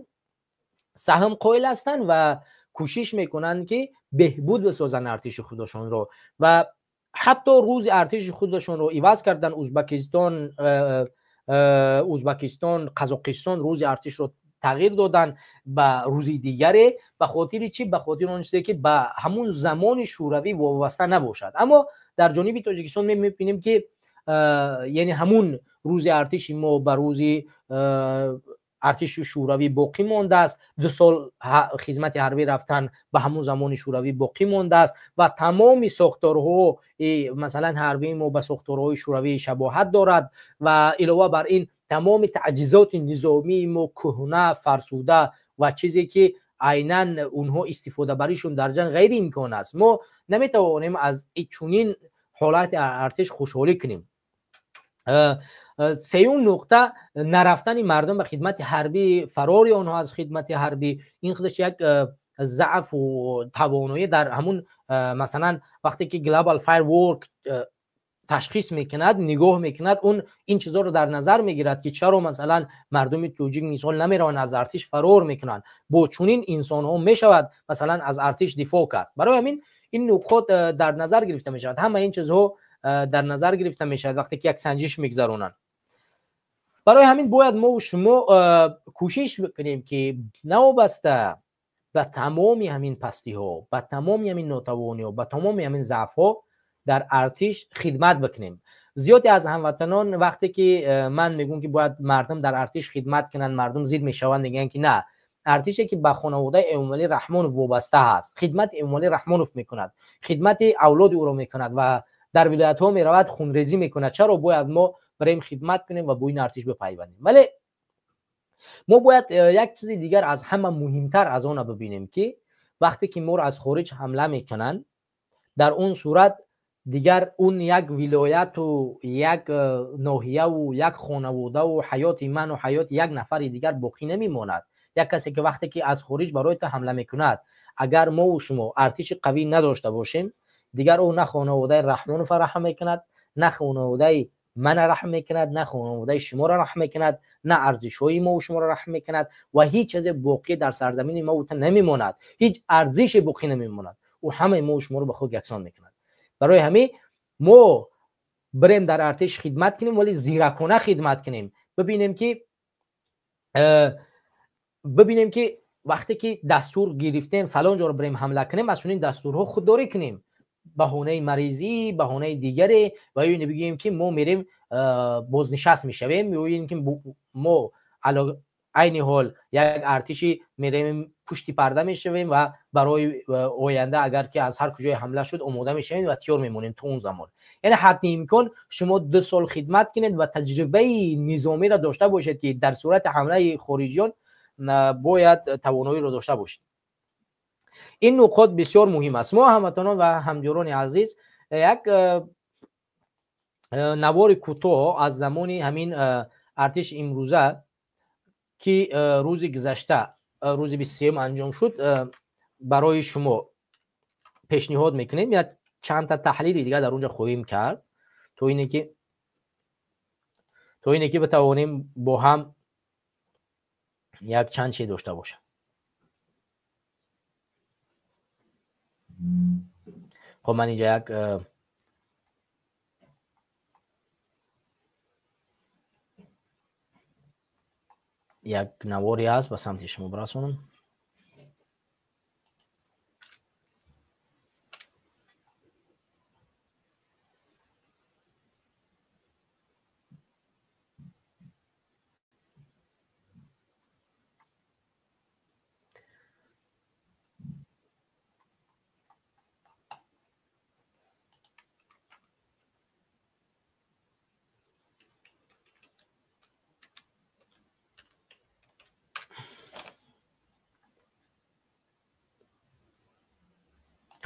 саҳм қоил ҳастанд ва кӯшиш мекунанд, ки беҳбуд бисозанд артиши худашонро ва ҳатто рӯзи артиши худашонро иваз карданд. Узбакистон, Қазоқистон рӯзи артишро тағйир доданд ба рӯзи дигаре. Ба хотири чӣ? Ба хотири он чизе ки ба ҳамун замони шӯравӣ вобаста набошад. Аммо дар ҷониби Тоҷикистон мебинем, ки яъне ҳамун рӯзи артиши мо ба рӯзи артиши шӯравӣ боқӣ мондааст. 2 сол хизмати ҳарбӣ рафтан ба ҳамун замони шӯравӣ боқӣ мондааст ва тамоми сохторҳо, масалан, ҳарбии мо ба сохторҳои шӯравӣ шабоҳат дорад ва илова бар ин тамоми таҷҳизоти низомии мо кӯҳна, фарсуда ва чизе ки айнан онҳо истифодабаришон дар ҷанг ғайриимкон аст. Мо наметавонем аз чунин ҳолати артиш хушҳолӣ кунем. Сеюм нуқта: нарафтани мардум ба хидмати ҳарбӣ, фарори онҳо аз хидмати ҳарбӣ. Ин худаш як заъфу тавоноӣ дар ҳамун, масалан, вақте ки Global Firework ташхис мекунад, нигоҳ мекунад, он ин чизҳоро дар назар мегирад, ки чаро, масалан, мардуми тоҷик мисол намераванд, аз артиш фарор мекунанд. Бо чунин инсонҳо мешавад, масалан, аз артиш дифоъ кард? Барои ҳамин ин нуқот дар назар гирифта мешавад. Ҳама ин чизҳо дар назар гирифта мешавад, вақте ки як санҷиш мегузаронанд. Барои ҳамин бояд мо шумо кӯшиш бикунем, ки новобаста ба тамоми ҳамин пастиҳо, ба тамоми ҳамин нотавониҳо, ба тамоми ҳамин заъфҳо дар артиш хидмат бикунем. Зиёде аз ҳамватанон, вақте ки ман мегӯм, ки бояд мардум дар артиш хидмат кунанд, мардум зид мешаванд, мегӯянд, ки на, артише ки ба хонаводаи Эмомалӣ Раҳмонов вобаста ҳаст, хидмати Эмомалӣ Раҳмонов мекунад, хидмати авлоди ӯро мекунад ва дар вилоятҳо меравад, хунрезӣ мекунад, чаро бояд мо барем хидмат кунем ва бо ин артиш бипайвандем? Вале мо бояд як чизи дигар, аз ҳама муҳимтар аз она бибинем, ки вақте ки моро аз хориҷ ҳамла мекунанд, дар он сурат дигар он як вилояту як ноҳияву як хонаводаву ҳаёти ману ҳаёти як нафари дигар боқӣ намемонад. Як касе ки вақте ки аз хориҷ барои ту ҳамла мекунад, агар мову шумо артиши қавӣ надошта бошем, дигар ӯ на хонаводаи Раҳмонова раҳм мекунад, на хонаводаи мана раҳм мекунад, на хонаводаи шуморо раҳм мекунад, на арзишҳои мову шуморо раҳм мекунад ва ҳеҷ чизе боқӣ дар сарзамини мову ту намемонад, ҳеҷ арзише боқӣ намемонад. Ӯ ҳамаи мову шуморо ба хок яксон мекунад. Барои ҳамин мо бирем, дар артиш хидмат кунем, вале зиракона хидмат кунем. Бибинем, ки вақте ки дастур гирифтем фалон ҷоро бирем ҳамла кунем, аз чунин дастурҳо худдорӣ кунем, баҳонаи маризӣ, баҳонаи дигаре ва ё бигӯем, ки мо мерем, бознишаст мешавем, ё ин ки мо айни ҳол як артиши мерем. пушти парда мешавем ва барои оянда агар ки аз ҳар куҷое ҳамла шуд омода мешавем ва тиёр мемонем то он замон. Яъне ҳадди имкон шумо 2 сол хидмат кунед ва таҷрибаи низомиро дошта бошед, ки дар сурати ҳамлаи хориҷиён бояд тавоноиро дошта бошед. Ин нуқот бисёр муҳим аст. Мо ҳамватанон ва ҳамдиёрони азиз як навори кӯтоҳ аз замони ҳамин артиш имрӯза ки рӯзи гузашта, рӯзи 23 анҷом шуд, барои шумо пешниҳод мекунем. Як чандта таҳлили дигар дар онҷо хоҳем кард, то ине ки битавонем бо ҳам як чанд чиз дошта бошем. Хоб, ман инҷа як навори ҳаст, ба самти шумо бирасонам.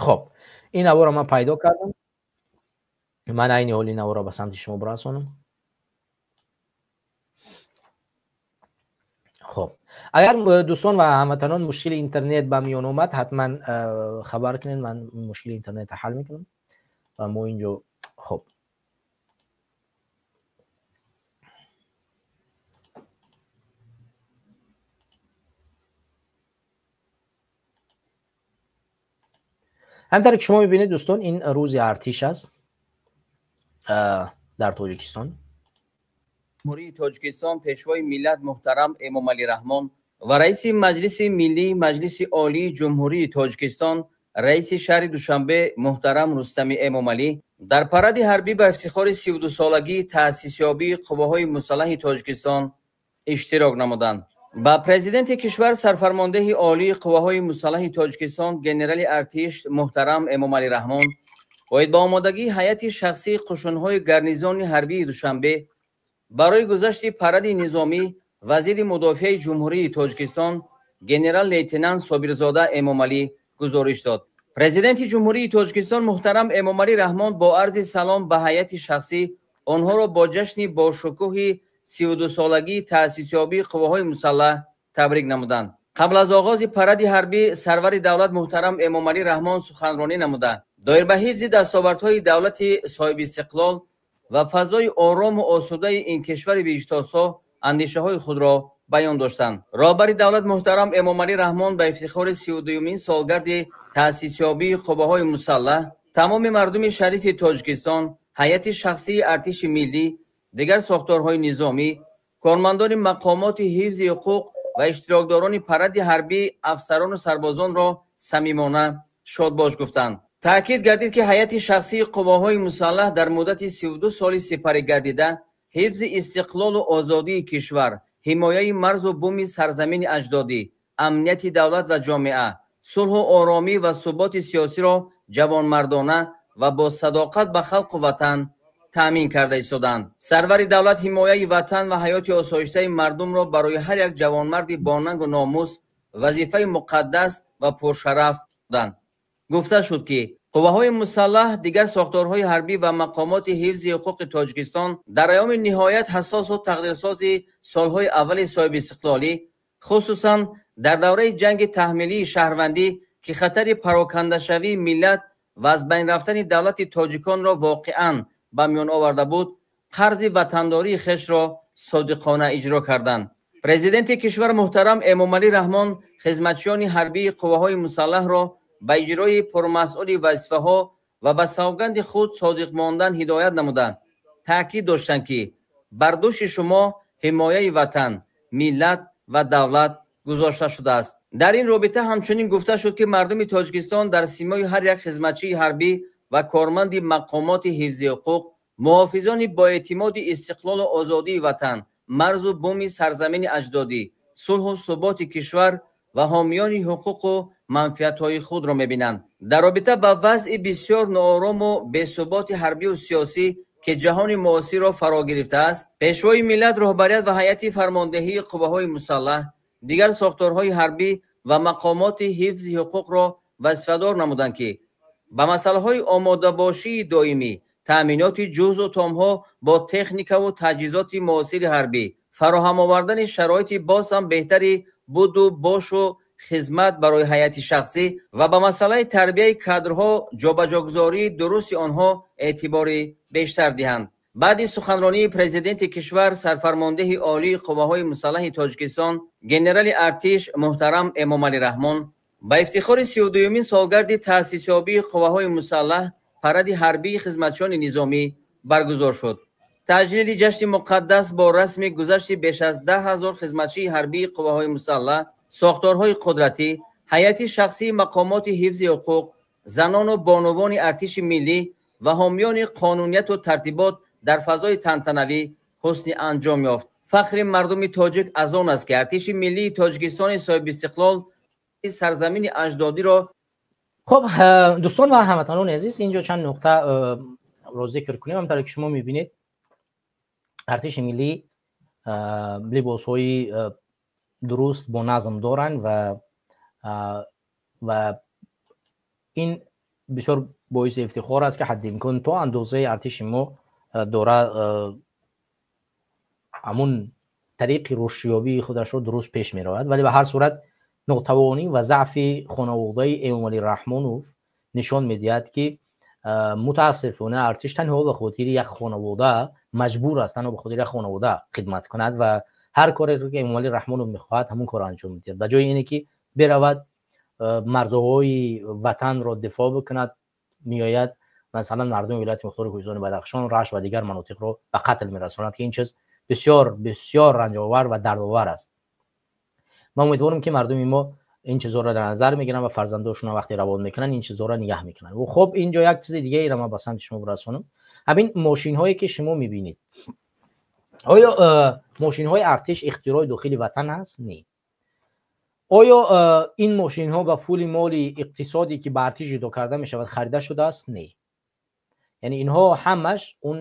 Хоб, ин наворро ман пайдо кардам. Ман айни ҳол ин наворро ба самти шумо бирасонам. Хоб, агар дӯстон ва ҳамватанон мушкили интернет ба миён омад, ҳатман хабар кунед, ман мушкили интернетро ҳал мекунам ва мо инҷо. Хоб, ҳамтаре ки шумо мебинед дӯстон, ин рӯзи артиш аст дар Тоҷикистон. Ҷумҳурии Тоҷикистон Пешвои миллат муҳтарам Эмомалӣ Раҳмон ва раиси Маҷлиси Миллии Маҷлиси Олии Ҷумҳурии Тоҷикистон, раиси шаҳри Душанбе муҳтарам Рустами Эмомалӣ дар паради ҳарбӣ ба ифтихори 32-солагии таъсисёбии қувваҳои мусаллаҳи Тоҷикистон иштирок намуданд. Ба президенти кишвар сарфармондеҳи олии қувваҳои мусаллаҳи Тоҷикистон генерали артиш муҳтарам Эмомалӣ Раҳмон оид ба омодагии ҳайати шахсии қушунҳои гарнизони ҳарбии Душанбе барои гузашти паради низомӣ вазири мудофиаи Ҷумҳурии Тоҷикистон генерал-лейтенант Собирзода Эмомалӣ гузориш дод. Президенти Ҷумҳурии Тоҷикистон муҳтарам Эмомалӣ Раҳмон бо арзи салом ба ҳайати шахсӣ онҳоро бо ҷашни бошукӯҳи 32-солагии таъсисёбии қувваҳои мусаллаҳ табрик намуданд. Қабл аз оғози паради ҳарбӣ сарвари давлат муҳтарам Эмомалӣ Раҳмон суханронӣ намуда доир ба ҳифзи дастовардҳои давлати соҳибистиқлол ва фазои орому осудаи ин кишвари биҳиштосо андешаҳои худро баён доштанд. Роҳбари давлат муҳтарам Эмомалӣ Раҳмон ба ифтихори 32-юмин солгарди таъсисёбии қувваҳои мусаллаҳ тамоми мардуми шарифи Тоҷикистон, ҳайати шахсии артиши миллӣ, дигар сохторҳои низомӣ, кормандони мақомоти ҳифзи ҳуқуқ ва иштирокдорони паради ҳарбӣ, афсарону сарбозонро самимона шодбош гуфтанд. Таъкид гардид, ки ҳайати шахсии қувваҳои мусаллаҳ дар муддати 32 соли сипарӣ гардида ҳифзи истиқлолу озодии кишвар, ҳимояи марзу буми сарзамини аҷдодӣ, амнияти давлат ва ҷомеа, сулҳу оромӣ ва суботи сиёсиро ҷавонмардона ва бо садоқат ба халқу ватан таъмин карда истоданд. Сарвари давлат ҳимояи ватан ва ҳаёти осоиштаи мардумро барои ҳар як ҷавонмарди бонангу номус вазифаи муқаддас ва пуршараф доданд. Гуфта шуд, ки қувваҳои мусаллаҳ, дигар сохторҳои ҳарбӣ ва мақомоти ҳифзи ҳуқуқи Тоҷикистон дар айёми ниҳоят ҳассосу тақдирсози солҳои аввали соҳибистиқлолӣ, хусусан дар давраи ҷанги таҳмилии шаҳрвандӣ, ки хатари парокандашавии миллат ва аз байн рафтани давлати тоҷиконро воқеан ба миён оварда буд, қарзи ватандории хешро содиқона иҷро карданд. Президенти кишвар муҳтарам Эмомалӣ Раҳмон хизматчиёни ҳарбии қувваҳои мусаллаҳро ба иҷрои пурмасъули вазифаҳо ва ба савганди худ содиқ мондан ҳидоят намуда таъкид доштанд, ки бар дӯши шумо ҳимояи ватан, миллат ва давлат гузошта шудааст. Дар ин робита ҳамчунин гуфта шуд, ки мардуми Тоҷикистон дар симои ҳар як хизматчии ҳарбӣ ва корманди мақомоти ҳифзи ҳуқуқ, муҳофизони боэътимоди истиқлолу озодии ватан, марзу буми сарзамини аҷдодӣ, сулҳу суботи кишвар ва ҳомиёни ҳуқуқу манфиатҳои худро мебинанд. Дар робита ба вазъи бисёр ноорому бесуботи ҳарбию сиёсӣ, ки ҷаҳони муосирро фаро гирифтааст, Пешвои миллат, роҳбарият ва ҳайати фармондеҳии қувваҳои мусаллаҳ, дигар сохторҳои ҳарбӣ ва мақомоти ҳифзи ҳуқуқро вазифадор намуданд, ки ба масъалаҳои омодабошии доимӣ, таъминоти ҷузъу томҳо бо техникаву таҷҳизоти муосири ҳарбӣ, фароҳам овардани шароити боз ҳам беҳтари буду бошу хизмат барои ҳайати шахсӣ ва ба масъалаи тарбияи кадрҳо, ҷобаҷогузории дурусти онҳо эътибори бештар диҳанд. Баъди суханронии президенти кишвар, сарфармондеҳи олии қувваҳои мусаллаҳи Тоҷикистон, генерали артиш муҳтарам Эмомалӣ Раҳмон ба ифтихори 32-юмин солгарди таъсисёбии қувваҳои мусаллаҳ паради ҳарбии хизматчиёни низомӣ баргузор шуд. Таҷлили ҷашни муқаддас бо расми гузашти беш аз 10 000 хизматчии ҳарбии қувваҳои мусаллаҳ, сохторҳои қудратӣ, ҳайати шахсии мақомоти ҳифзи ҳуқуқ, занону бонувони артиши миллӣ ва ҳомиёни қонунияту тартибот дар фазои тантанавӣ ҳусни анҷом ёфт. Фахри мардуми тоҷик аз он аст, ки артиши миллии Тоҷикистони соҳибистиқлол сарзамини аҷдодиро Хуб, дӯстон ва ҳамватанони азиз, инҷо чанд нуқта ро зикр кунем. Ҳамтавре ки шумо мебинед, артиши миллӣ либосҳои дуруст, бо назм доранд ва ин бисёр боиси ифтихор аст, ки ҳадди имкон то андозаи артиши мо дора ҳамун тариқи рушдёбии худашро дуруст пеш меравад. Вале ба ҳар сурат нотавонӣ ва заъфи хонаводаи Эмомалӣ Раҳмонов нишон медиҳад, ки мутаассифона артиш танҳо ба хотири як хонавода маҷбур аст, танҳо ба хотири як хонавода хидмат кунад ва ҳар кореро, ки Эмомалӣ Раҳмонов мехоҳад, ҳамун корро анҷом медиҳад. Ба ҷои ине ки беравад, марзҳои ватанро дифоъ бикунад, меояд, масалан, мардуми вилояти мухтори Кӯҳистони Бадахшон, Рашт ва дигар манотиқро ба қатл мерасонад, ки ин чиз бисёр бисёр ранҷовар ва дардовар аст. Ман умедворам, ки мардуми мо ин чизҳоро дар назар мегиранд ва фарзандошонро вақте равон мекунанд, ин чизҳоро нигаҳ мекунанд. Хуб, инҷо як чизи дигаеро ман ба самти шумо бирасонам. Ҳамин мошинҳое, ки шумо мебинед, оё мошинҳои артиш ихтирои дохили ватан ҳаст? Не. Оё ин мошинҳо ба пули моли иқтисодӣ, ки ба артиш ҷудо карда мешавад, харида шудааст? Не. Яъне инҳо ҳамаш он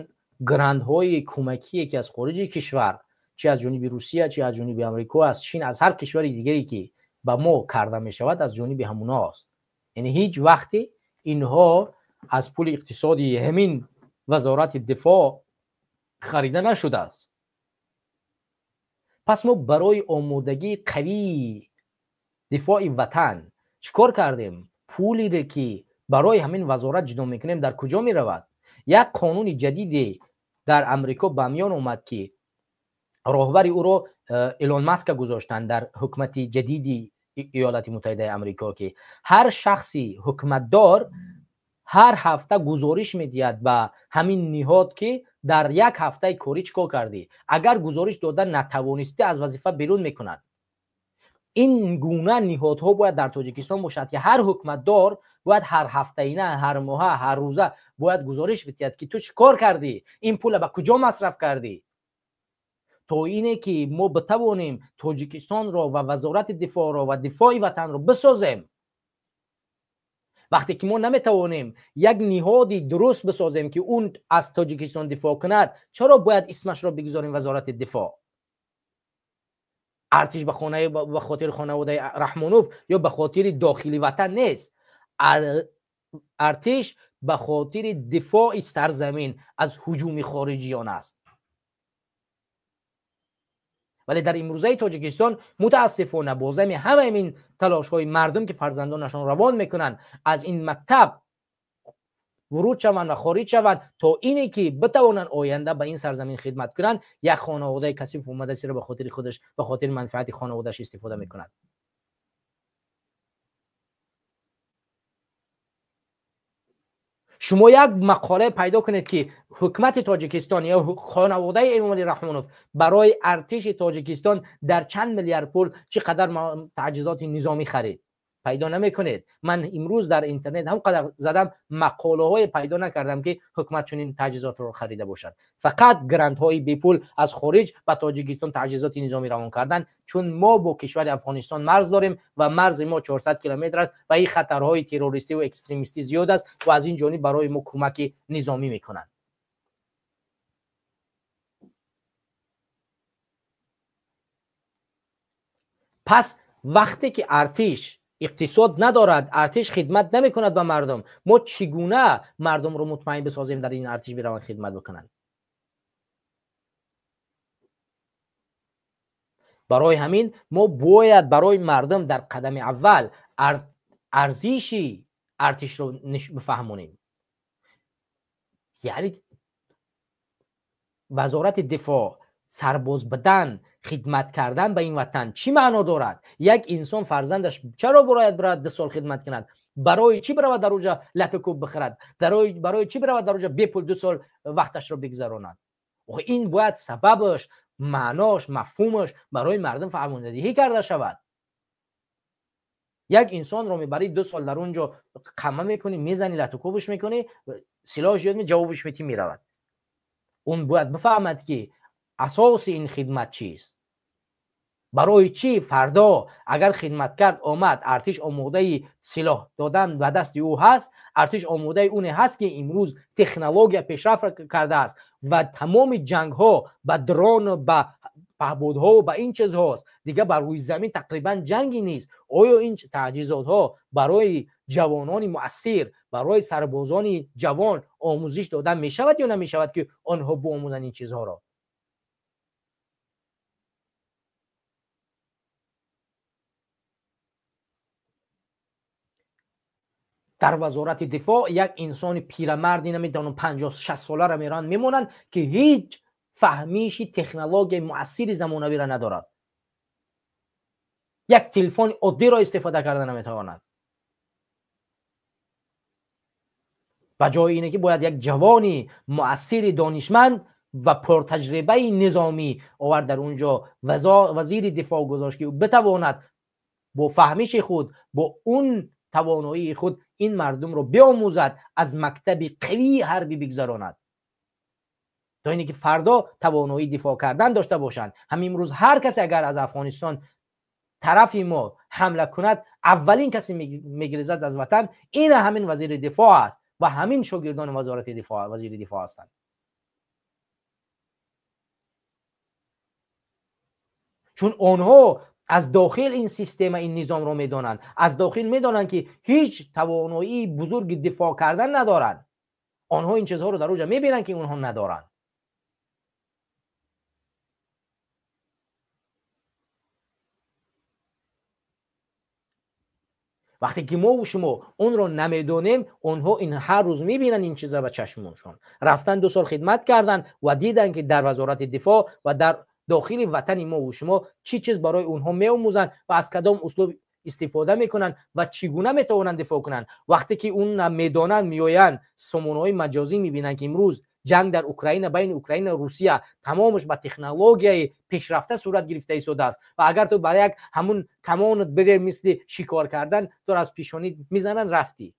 грантҳои кӯмакие, ки аз хориҷи кишвар, чи аз ҷониби Русия, чи аз ҷониби Амрико, аз Чин, аз ҳар кишвари дигаре, ки ба мо карда мешавад, аз ҷониби ҳамунаост. Яъне ҳеҷ вақте инҳо аз пули иқтисоди ҳамин вазорати дифоъ харида нашудааст. Пас мо барои омодагии қавии дифои ватан чӣ кор кардем? Пулере, ки барои ҳамин вазорат ҷудо мекунем, дар куҷо меравад? Як қонуни ҷадиде дар Амрико ба миён омад, ки роҳбари ӯро Илон Маска гузоштанд дар ҳукумати ҷадиди Иёлати Муттаҳидаи Амрико, ки ҳар шахси ҳукуматдор ҳар ҳафта гузориш медиҳад ба ҳамин ниҳод, ки дар як ҳафтаи корӣ чӣ кор кардӣ. Агар гузориш дода натавонистӣ, аз вазифа берун мекунад. Ин гуна ниҳодҳо бояд дар Тоҷикистон бошад, ки ҳар ҳукуматдор бояд ҳар ҳафтаина, ҳар моҳа, ҳар рӯза бояд гузориш бидиҳад, ки ту чӣ кор кардӣ, ин пула ба куҷо масраф кардӣ, то ине ки мо битавонем Тоҷикистонро ва вазорати дифоъро ва дифои ватанро бисозем. Вақте ки мо наметавонем як ниҳоди дуруст бисозем, ки он аз Тоҷикистон дифоъ кунад, чаро бояд исмашро бигузорем вазорати дифоъ? Артиш ба хотири хонаводаи Раҳмонов ё ба хотири дохили ватан нест. Артиш ба хотири дифои сарзамин аз ҳуҷуми хориҷиён аст. Вале дар имрӯзаи Тоҷикистон, мутаассифона, бо зами ҳамаи ин талошҳои мардум, ки фарзандонашон равон мекунанд, аз ин мактаб вуруд шаванд ва хориҷ шаванд, то ине ки битавонанд оянда ба ин сарзамин хидмат кунанд, як хонаводаи касиф омада сира ба хотири худаш, ба хотири манфиати хонаводааш истифода мекунад. Шумо як мақола пайдо кунед, ки ҳукумати Тоҷикистон ё хонаводаи Эмомалӣ Раҳмонов барои артиши Тоҷикистон дар чанд миллиард пул чӣ қадар таҷҳизоти низомӣ харид. пайдо намекунед. Ман имрӯз дар интернет ҳам қадар задам, мақолаҳое пайдо накардам, ки ҳукумат чунин таҷҳизотро харида бошад. Фақат грантҳои бепул аз хориҷ ба Тоҷикистон таҷҳизоти низомӣ равон кардан, чун мо бо кишвари Афғонистон марз дорем ва марзи мо 400 километр аст ва ин хатарҳои террористӣ ва экстремистӣ зиёд аст ва аз ин ҷониб барои мо кӯмаки низомӣ мекунанд. Пас вақте ки артиш иқтисод надорад, артиш хидмат намекунад ба мардум, мо чӣ гуна мардумро мутмаин бисозем дар ин артиш бираванд хидмат бикунанд? Барои ҳамин мо бояд барои мардум дар қадами аввал арзиши артишро бифаҳмонем. Яъне вазорати дифоъ, сарбоз будан, хидмат кардан ба ин ватан чӣ маъно дорад? Як инсон фарзандаш чаро бояд биравад 2 сол хидмат кунад? Барои чӣ биравад дар уҷа латукӯб бихӯрад? Барои чӣ биравад дар уҷа бепул 2 сол вақташро бигзаронад? Ин бояд сабабаш, маънош, мафҳумаш барои мардум фаҳмондадиҳӣ карда шавад. Як инсонро мебарӣ 2 сол дар он ҷо қама мекунӣ, мезанӣ, латукӯбаш мекунӣ, силоҳаш ёд ҷавобаш метӣ, меравад. Он бояд бифаҳмад, ки асоси ин хидмат чист. Барои чӣ фардо агар хидматкар омад, артиш омодаи силоҳ додан ба дасти ӯ ҳаст, артиш омодаи оне ҳаст, ки имрӯз технология пешрафт кардааст ва тамоми ҷангҳо ба дрон, ба паҳбодҳо ба ин чизҳост. Дигар бар рӯи замин тақрибан ҷанге нест. Оё ин таҷҳизотҳо барои ҷавонони муассир, барои сарбозони ҷавон омӯзиш дода мешавад ё намешавад, ки онҳо биомӯзанд ин чизҳоро? Дар вазорати дифоъ як инсони пирамарди намедонам 50-60 соларо мераванд мемонанд, ки ҳеҷ фаҳмиши технологияи муассири замонавиро надорад, як телефони оддиро истифода карда наметавонад. Ба ҷои ине ки бояд як ҷавони муассири донишманд ва пуртаҷрибаи низомӣ овард дар он ҷо вазири дифоъ гузошт, ки битавонад бо фаҳмиши худ, бо он тавоноии худ ин мардумро биомӯзад, аз мактаби қавии ҳарбӣ бигзаронад, то ине ки фардо тавоноии дифоъ кардан дошта бошанд. Ҳам имрӯз ҳар касе агар аз Афғонистон тарафи мо ҳамла кунад, аввалин касе мегирезад аз ватан ин ҳамин вазири дифоъ аст ва ҳамин шогирдони вазорати дифоъ, вазири дифоъ ҳастанд. Чун онҳо аз дохил ин система, ин низомро медонанд, аз дохил медонанд, ки ҳеҷ тавоноии бузурги дифоъ кардан надоранд. Онҳо ин чизҳоро дар уҷа мебинанд, ки онҳо надоранд. Вақте ки мо шумо онро намедонем, онҳо ин ҳар рӯз мебинанд ин чиза ба чашмоншон. Рафтан 2 сол хидмат карданд ва диданд, ки дар вазорати дифоъ ва дар дохили ватани мо ва шумо чӣ чиз барои онҳо меомӯзанд ва аз кадом услуб истифода мекунанд ва чӣ гуна метавонанд дифоъ кунанд. Вақте ки он медонанд, меоянд сомонаҳои маҷозӣ мебинанд, ки имрӯз ҷанг дар Украина, байни Украина ва Русия тамомаш ба технологияи пешрафта сурат гирифта истодааст ва агар ту ба як ҳамун камонат бире, мисли шикор кардан, туро аз пешонӣ мезананд, рафтӣ.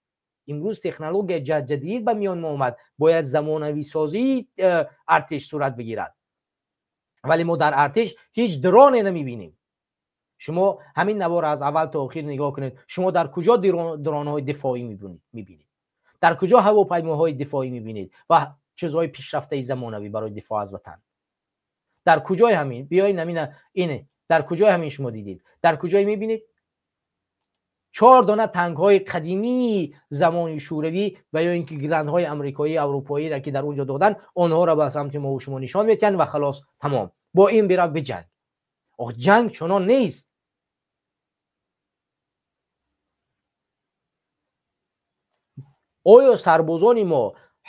Имрӯз технология ҷадид ба миён мо омад, бояд замонависозии артиш сурат бигирад. Вале мо дар артиш ҳеҷ дроне намебинем. Шумо ҳамин наворро аз аввал то охир нигоҳ кунед, шумо дар куҷо дронҳои дифоӣ мебинед, дар куҷо ҳавопаймоҳои дифоӣ мебинед ва чизҳои пешрафтаи замонавӣ барои дифоъ аз ватан? Дар куҷои ҳамин? Биёед ҳамина ине, дар куҷои ҳамин шумо дидед? Дар куҷое мебинед? 4 дона танкҳои қадимии замони шӯравӣ ва ё ин ки грандҳои амрикоӣ, аврупоиро ки дар он ҷо доданд, онҳоро ба самти мо шумо нишон метиҳанд ва халос, тамом. Бо ин бирав биҷанг. Ох, ҷанг чунон нест. Оё сарбозони мо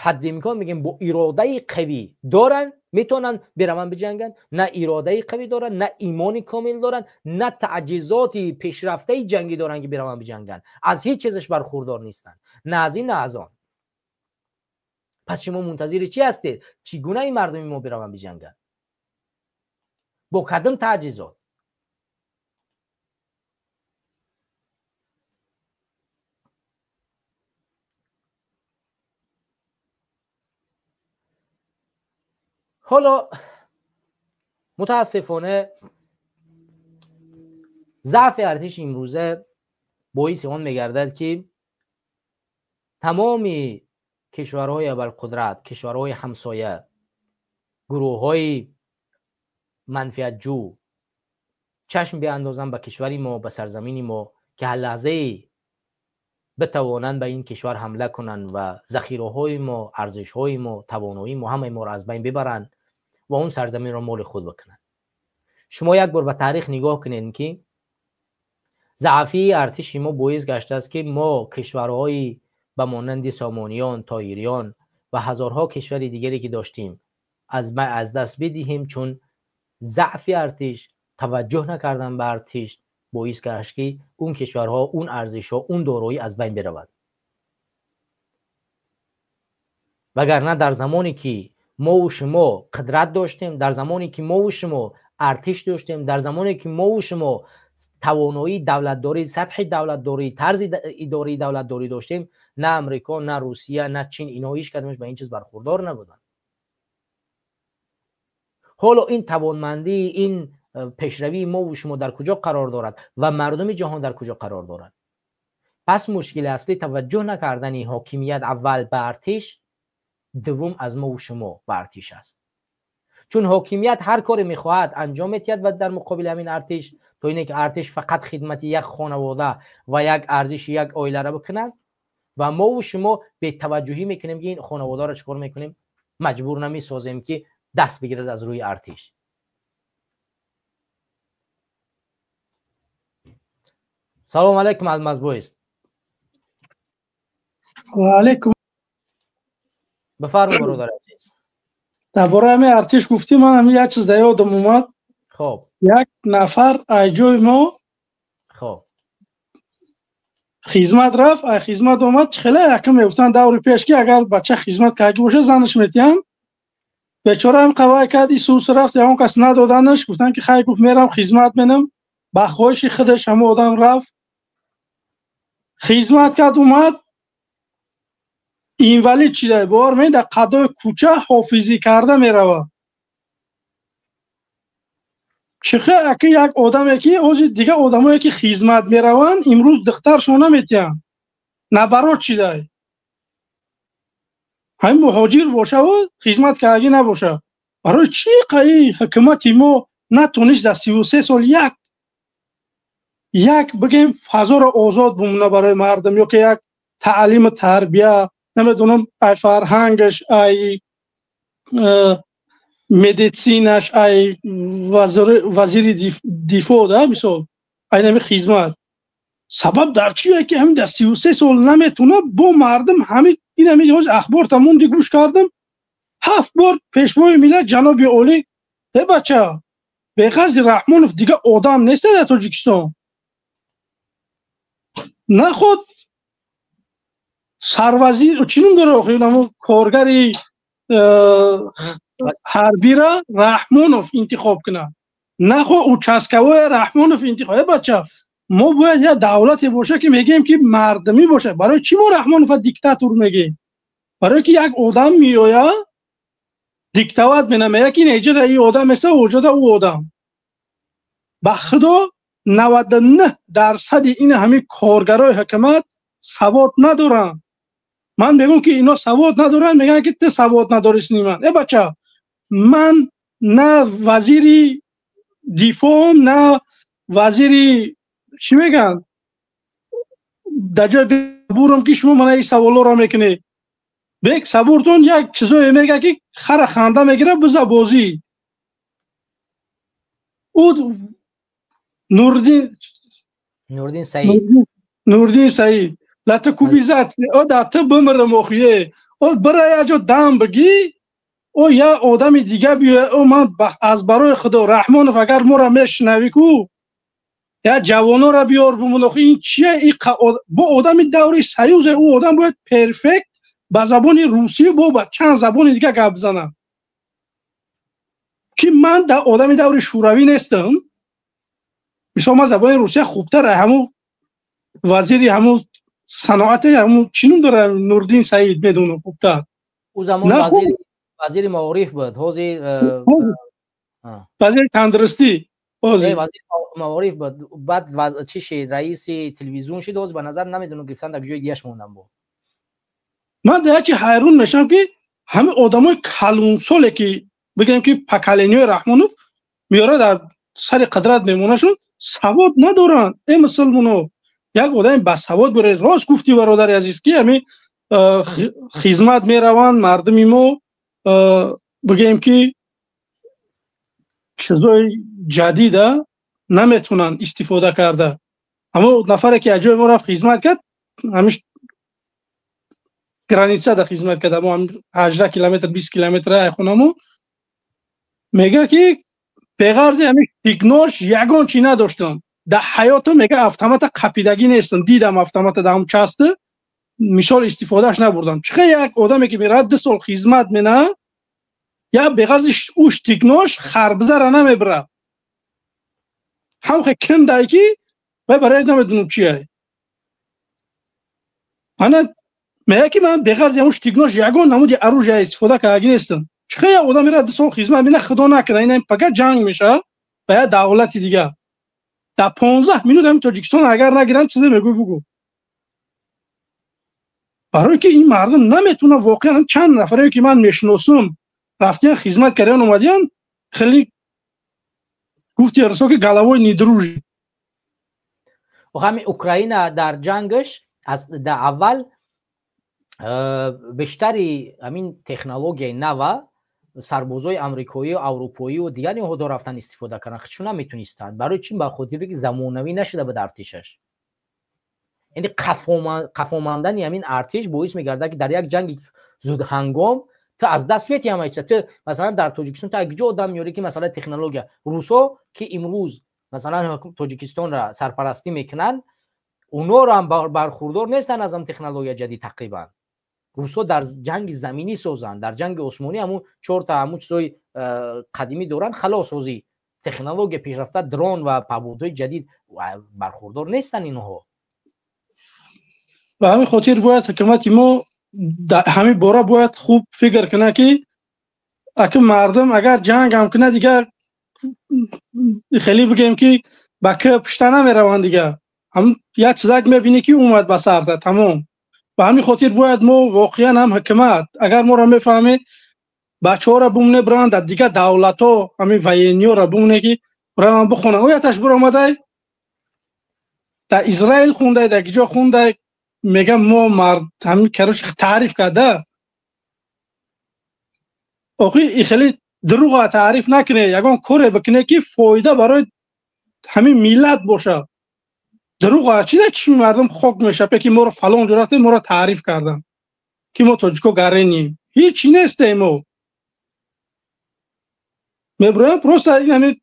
ҳадди имкон мегӯем бо иродаи қавӣ доранд, метавонанд бираванд биҷанганд? На иродаи қавӣ доранд, на имони комил доранд, на таҷҳизоти пешрафтаи ҷангӣ доранд, ки бираванд биҷанганд. Аз ҳеҷ чизаш бархурдор нестанд, на аз ин, на аз он. Пас шумо мунтазири чӣ ҳастед? Чӣ гуна ин мардуми мо бираванд биҷанганд? Бо кадом таҷҳизот? حالا متاسفانه ضعف ارتش امروزه باعث آن میگردد که تمام کشورهای ابرقدرت، کشورهای همسایه، گروه‌های منفعت‌جو چشم بیاندازند به کشور ما، به سرزمین ما، که هر لحظه بتوانند به این کشور حمله کنند و ذخیره‌های ما، ارزش‌های ما، توانایی ما، همه ما را از بین ببرند و اون سرزمین را مال خود بکنند. شما یک بار به تاریخ نگاه کنید که ضعفی ارتش ما باعث گشته است که ما کشورهای به مانند سامانیان، تایریان و هزارها کشور دیگری که داشتیم از دست بدهیم، چون ضعف ارتش، توجه نکردن به ارتش باعث گشت که اون کشورها، اون ارزش‌ها، اون دارایی از بین برود. وگرنه در زمانی که ما و شما قدرت داشتیم، در زمانی که ما و شما ارتش داشتیم، در زمانی که ما و شما توانایی دولتداری، سطح دولتداری، طرز اداری دولتداری داشتیم، نه امریکا، نه روسیه، نه چین، اینا هیچ کدومش به این چیز برخوردار نبودن. حالا این توانمندی، این پیشروی ما و شما در کجا قرار دارد و مردم جهان در کجا قرار دارد؟ پس مشکل اصلی توجه نکردن حاکمیت اول به ارتش، دوم از ما و شما به ارتش است. چون حاکمیت هر کاری میخواهد انجام میدهد و در مقابل همین ارتش، تا اینکه ارتش فقط خدمت یک خانواده و یک ارزش یک عائله را بکند و ما و شما به توجهی میکنیم که این خانواده را چکار میکنیم؟ مجبور نمیسازیم که دست بگیرد از روی ارتش. سلام علیکم المزبویس. و علیکم. بفرمایید برادر عزیز. درباره همین ارتش گفتی، من همین یک چیز در یادم اومد. خب یک نفر ایجوی ما خب خدمت رفت، ای خدمت اومد، خیلی یکم میگفتن دور پیش که اگر بچه خدمت کرده باشه زنش میتیم. بیچاره هم قوای کرد، سوس رفت، یا کس ندادنش، گفتن که خیلی، گفت میرم خدمت منم. با خواهش خودش هم آدم رفت خدمت کرد، اومد اینوالید شده، بار می در قدای کوچه حافظی کرده میروه. چخه اگه یک آدمه که اوج دیگه آدمایی که خدمت میروند امروز دخترشون نمیتین، نه برات چی ده، همین مهاجر باشه و خدمت کرده نباشه. برای چی قایی حکومت ما نتونست در 33 سال یک بگیم فضا را آزاد بمونه برای مردم، یا که یک تعلیم تربیه، نمیدونم ای فرهنگش، ای مدیسینش، ای وزیر دفاع ده مثال، ای نمی خدمت. سبب در چیه که همین در 33 سال نمیتونه با مردم همین این همین اخبار تموم دی گوش کردم 7 بار پیشوای ملت جناب عالی، ای بچه به غرض رحمانوف دیگه آدم نیست در تاجیکستان، نه خود سروزیر چی نوم داره آخه اونمو کارگری حربی را رحمانوف انتخاب کنه، نه خود اوچاسکاوی رحمانوف انتخاب. بچه ما باید یه دولتی باشه که میگیم که مردمی باشه. برای چی ما رحمانوف دیکتاتور میگیم؟ برای که یک آدم میآید دیکتات مینمه، یکی نیجه این آدم است وجود او آدم. به خدا 99% این همه کارگرای حکومت سواد ندارن. من میگم که اینا سواد ندارن، میگن که تو سواد نداری من. ای بچه من نه وزیری دفاع، نه وزیری چی میگن در جای بورم که شما من این سوالا رو میکنی. بک صبورتون یک چیزایی میگه که خر خنده میگیره بزا بازی. او نوردین سعید، نوردین سعید لا کوبیزات او دا ته بمرم اخیه او برای اجا دم بگی او یا آدم دیگه بیا. او من از برای خدا رحمانوف اگر ما را میشنوی کو یا جوانا را بیار بمون. این چیه؟ این با آدم دوری سیوز، او آدم باید پرفکت با زبان روسی با چند زبان دیگه گپ بزنه که من در آدم دوری شوروی نیستم. مثلا من زبان روسیه خوبتره، همون وزیری همون صنعت همون چی نوم داره نوردین سعید میدونه خوبتر. او زمان وزیر Вазири маориф буд, ҳозир вазири тандурустӣ. Вазири маориф буд, баъд чӣ шид, раиси телевизион шид. Ҳозир ба назар намедонам, гирифтан дар ҷои дигаш мондам бо. Ман дар ячи ҳайрон мешавам, ки ҳамин одамои калонсоле, ки бигӯем, ки поколение ҳои Раҳмонов меёра, дар сари қудрат мемонашон, савод надоранд. Э, мусулмоно, як одами басавод буре. Рост гуфтӣ, бародари азиз, ки ҳамин хизмат мераванд мардуми мо, бигӯем, ки чизои ҷадида наметавонанд истифода карда. Аммо нафаре, ки аз ҷои мо рафт, хизмат кард, ҳамиш граница да хизмат кард, амо 18 километр, 20 километр ай хонамо, мега, ки беғарзи ҳамин штык-нож ягон чӣ надоштам дар ҳаётам. Мега, автомата қапидагӣ нестам, дидам автомата дар ҳам часть, мисол, истифодааш набурдам. Чихе як одаме, ки меравад, 2 сол хизмат мена, я беғарзи ӯ штык-нож харбизара намебирад, ҳамхе киндай, ки вай барои намедонам чия. Ана мега, ки ман беғарзи ҳамун штык-нож ягон намуди оружия истифода кардагӣ нестам. Чихе як одам меравад, 2 сол хизмат мена, худо накунад, ина пага ҷанг мешавад ба як давлати дигар, дар 15 минут ҳамин Тоҷикистон агар нагиранд, чизе мегӯй, бугӯ. Барое ки ин мардум наметавонад. Воқеан, чанд нафаре, ки ман мешиносум, рафтиян, хизмат кардиян, омадиян, хеле гуфти расо, ки головой не дружит. Ҳамин Украина дар ҷангаш аз дар аввал бештари ҳамин технологияи нава сарбозои амрикоию аврупоию дигар ниҳодҳо рафтан, истифода карданд, худшон наметонистанд. Барои чӣ? Ба хотире ки замонавӣ нашуда буд артишаш. Яъне қафомандани ҳамин артиш боис мегардад, ки дар як ҷанги зудҳангом ту аз даст метиҳ ҳамаи чиза. Ту масалан дар Тоҷикистон ту куҷо одам меёрӣ, ки масалан технология русо, ки имрӯз масалан Тоҷикистонро сарпарастӣ мекунанд, унҳоро ҳам бархурдор нестанд аз ҳам технология ҷадид. Тақрибан русҳо дар ҷанги заминӣ созанд, дар ҷанги осмонӣ ҳамун чорта ҳамун чизҳои қадимӣ доранд, халос. Ҳозӣ технология пешрафта, дрон ва паҳбодҳои ҷадид бархурдор нестанд инҳо. Ба ҳамин хотир бояд ҳукумати мо ҳамин бора бояд хуб фикр кунад, ки аки мардум агар ҷанг ҳам кунад, дигар хеле бигем, ки ба ки пушта намераванд. Дигар як чизак мебинӣ, ки омад ба сарда, тамом. Ба ҳамин хотир бояд мо воқеан ҳам, ҳукумат, агар моро мефаҳмед, бачаҳоро бумне, биранд дар дигар давлатҳо, ҳамин военный ёро бумне, ки бираванд, бихонанд. Ояташ биромадай, дар Израил хундай, дар киҷо хундай, мегам, мо мард ҳамин, короче, таъриф карда. Охи, и хеле дурӯға таъриф накунед, ягон коре бикунед, ки фоида барои ҳамин миллат бошад. Дурӯға чи дар чишми мардум хок мешавад, ки моро фалон ҷо рафтем, моро таъриф кардам, ки мо тоҷико гаренем, ҳичи нестем. Мо мебироям, просто ин ҳамин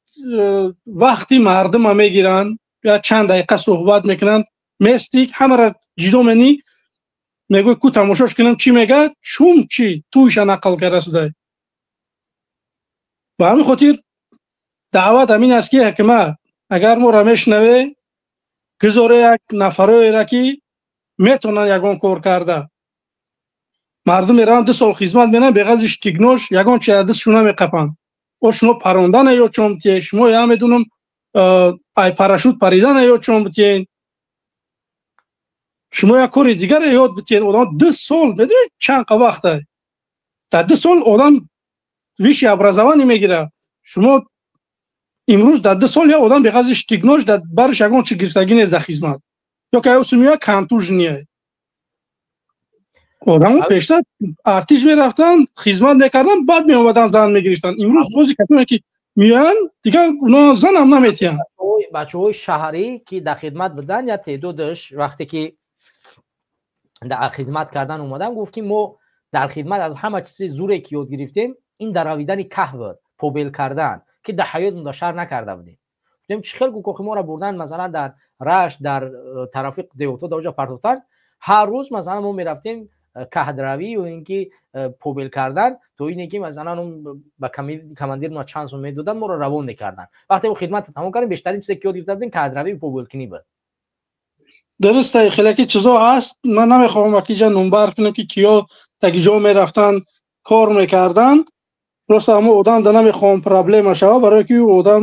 вақти мардума мегиранд, я чанд дақиқа суҳбат мекунанд, местик ҳамаро ҷидо менӣ, мегӯй, ку тамошош кунам, чӣ мега, чум чӣ туиша нақл карда судай. Ба ҳамин хотир даъват ҳамин аст, ки ҳукумат, агар моро мешунаве, гузоре як нафароеро, ки метавонанд ягон кор карда. Мардум мераванд, 2 сол хизмат менанд, беғарзи штык-нож ягон чи аз дастшон намеқапанд. О, шумо парондана ё чон битиен, шумо я медунам, ай парашют паридана ё чон битиен, шумо як кори дигаре ёд битиен. Одам 2 сол, медонед, чанд қа вақта? Дар 2 сол одам высшее образование мегирад. Шумо имрӯз дар 2 сол як одам беғарзи штык-нож дар барш ягон чи гирифтагӣ нест дар хизмат, ё ки аюсумия контужения. Одамо пештар артиш мерафтанд, хизмат мекарданд, баъд меомаданд, зан мегирифтанд. Имрӯз бози касоне, ки меоянд, дигар оно занам наметиҳанд. Бачаҳои шаҳрӣ, ки дар хидмат буданд, я теъдодаш вақте ки дар хизмат кардан омадан, гуфт, ки мо дар хидмат аз ҳама чизи зуре, ки ёд гирифтем, ин даравидани каҳ буд, побел кардан, ки дар ҳаёт дар шаҳр накарда будем. Гуфтем, чӣ хел? Гуфт, моро бурдан, масалан, дар Рашт, дар тарафи деҳотҳо, дар оҷа партофтан. Ҳар рӯз, масалан, мо мерафтем каҳдравӣ ё ин ки побел кардан, то ине ки, масалан, ба командир мо чанд сум медоданд, моро равон мекарданд. Вақте мо хидматро тамом кардем, бештарин чизе, ки ёд гирифта будем, каҳдравӣ, побелкунӣ буд. Дуруста, хеле ки чизо ҳаст. Ман намехоҳам акиҷа номбар кунам, ки киё таги ҷо мерафтанд. Кор мекардан. Просто ҳамо одам да намехоҳам проблема шава, барое ки одам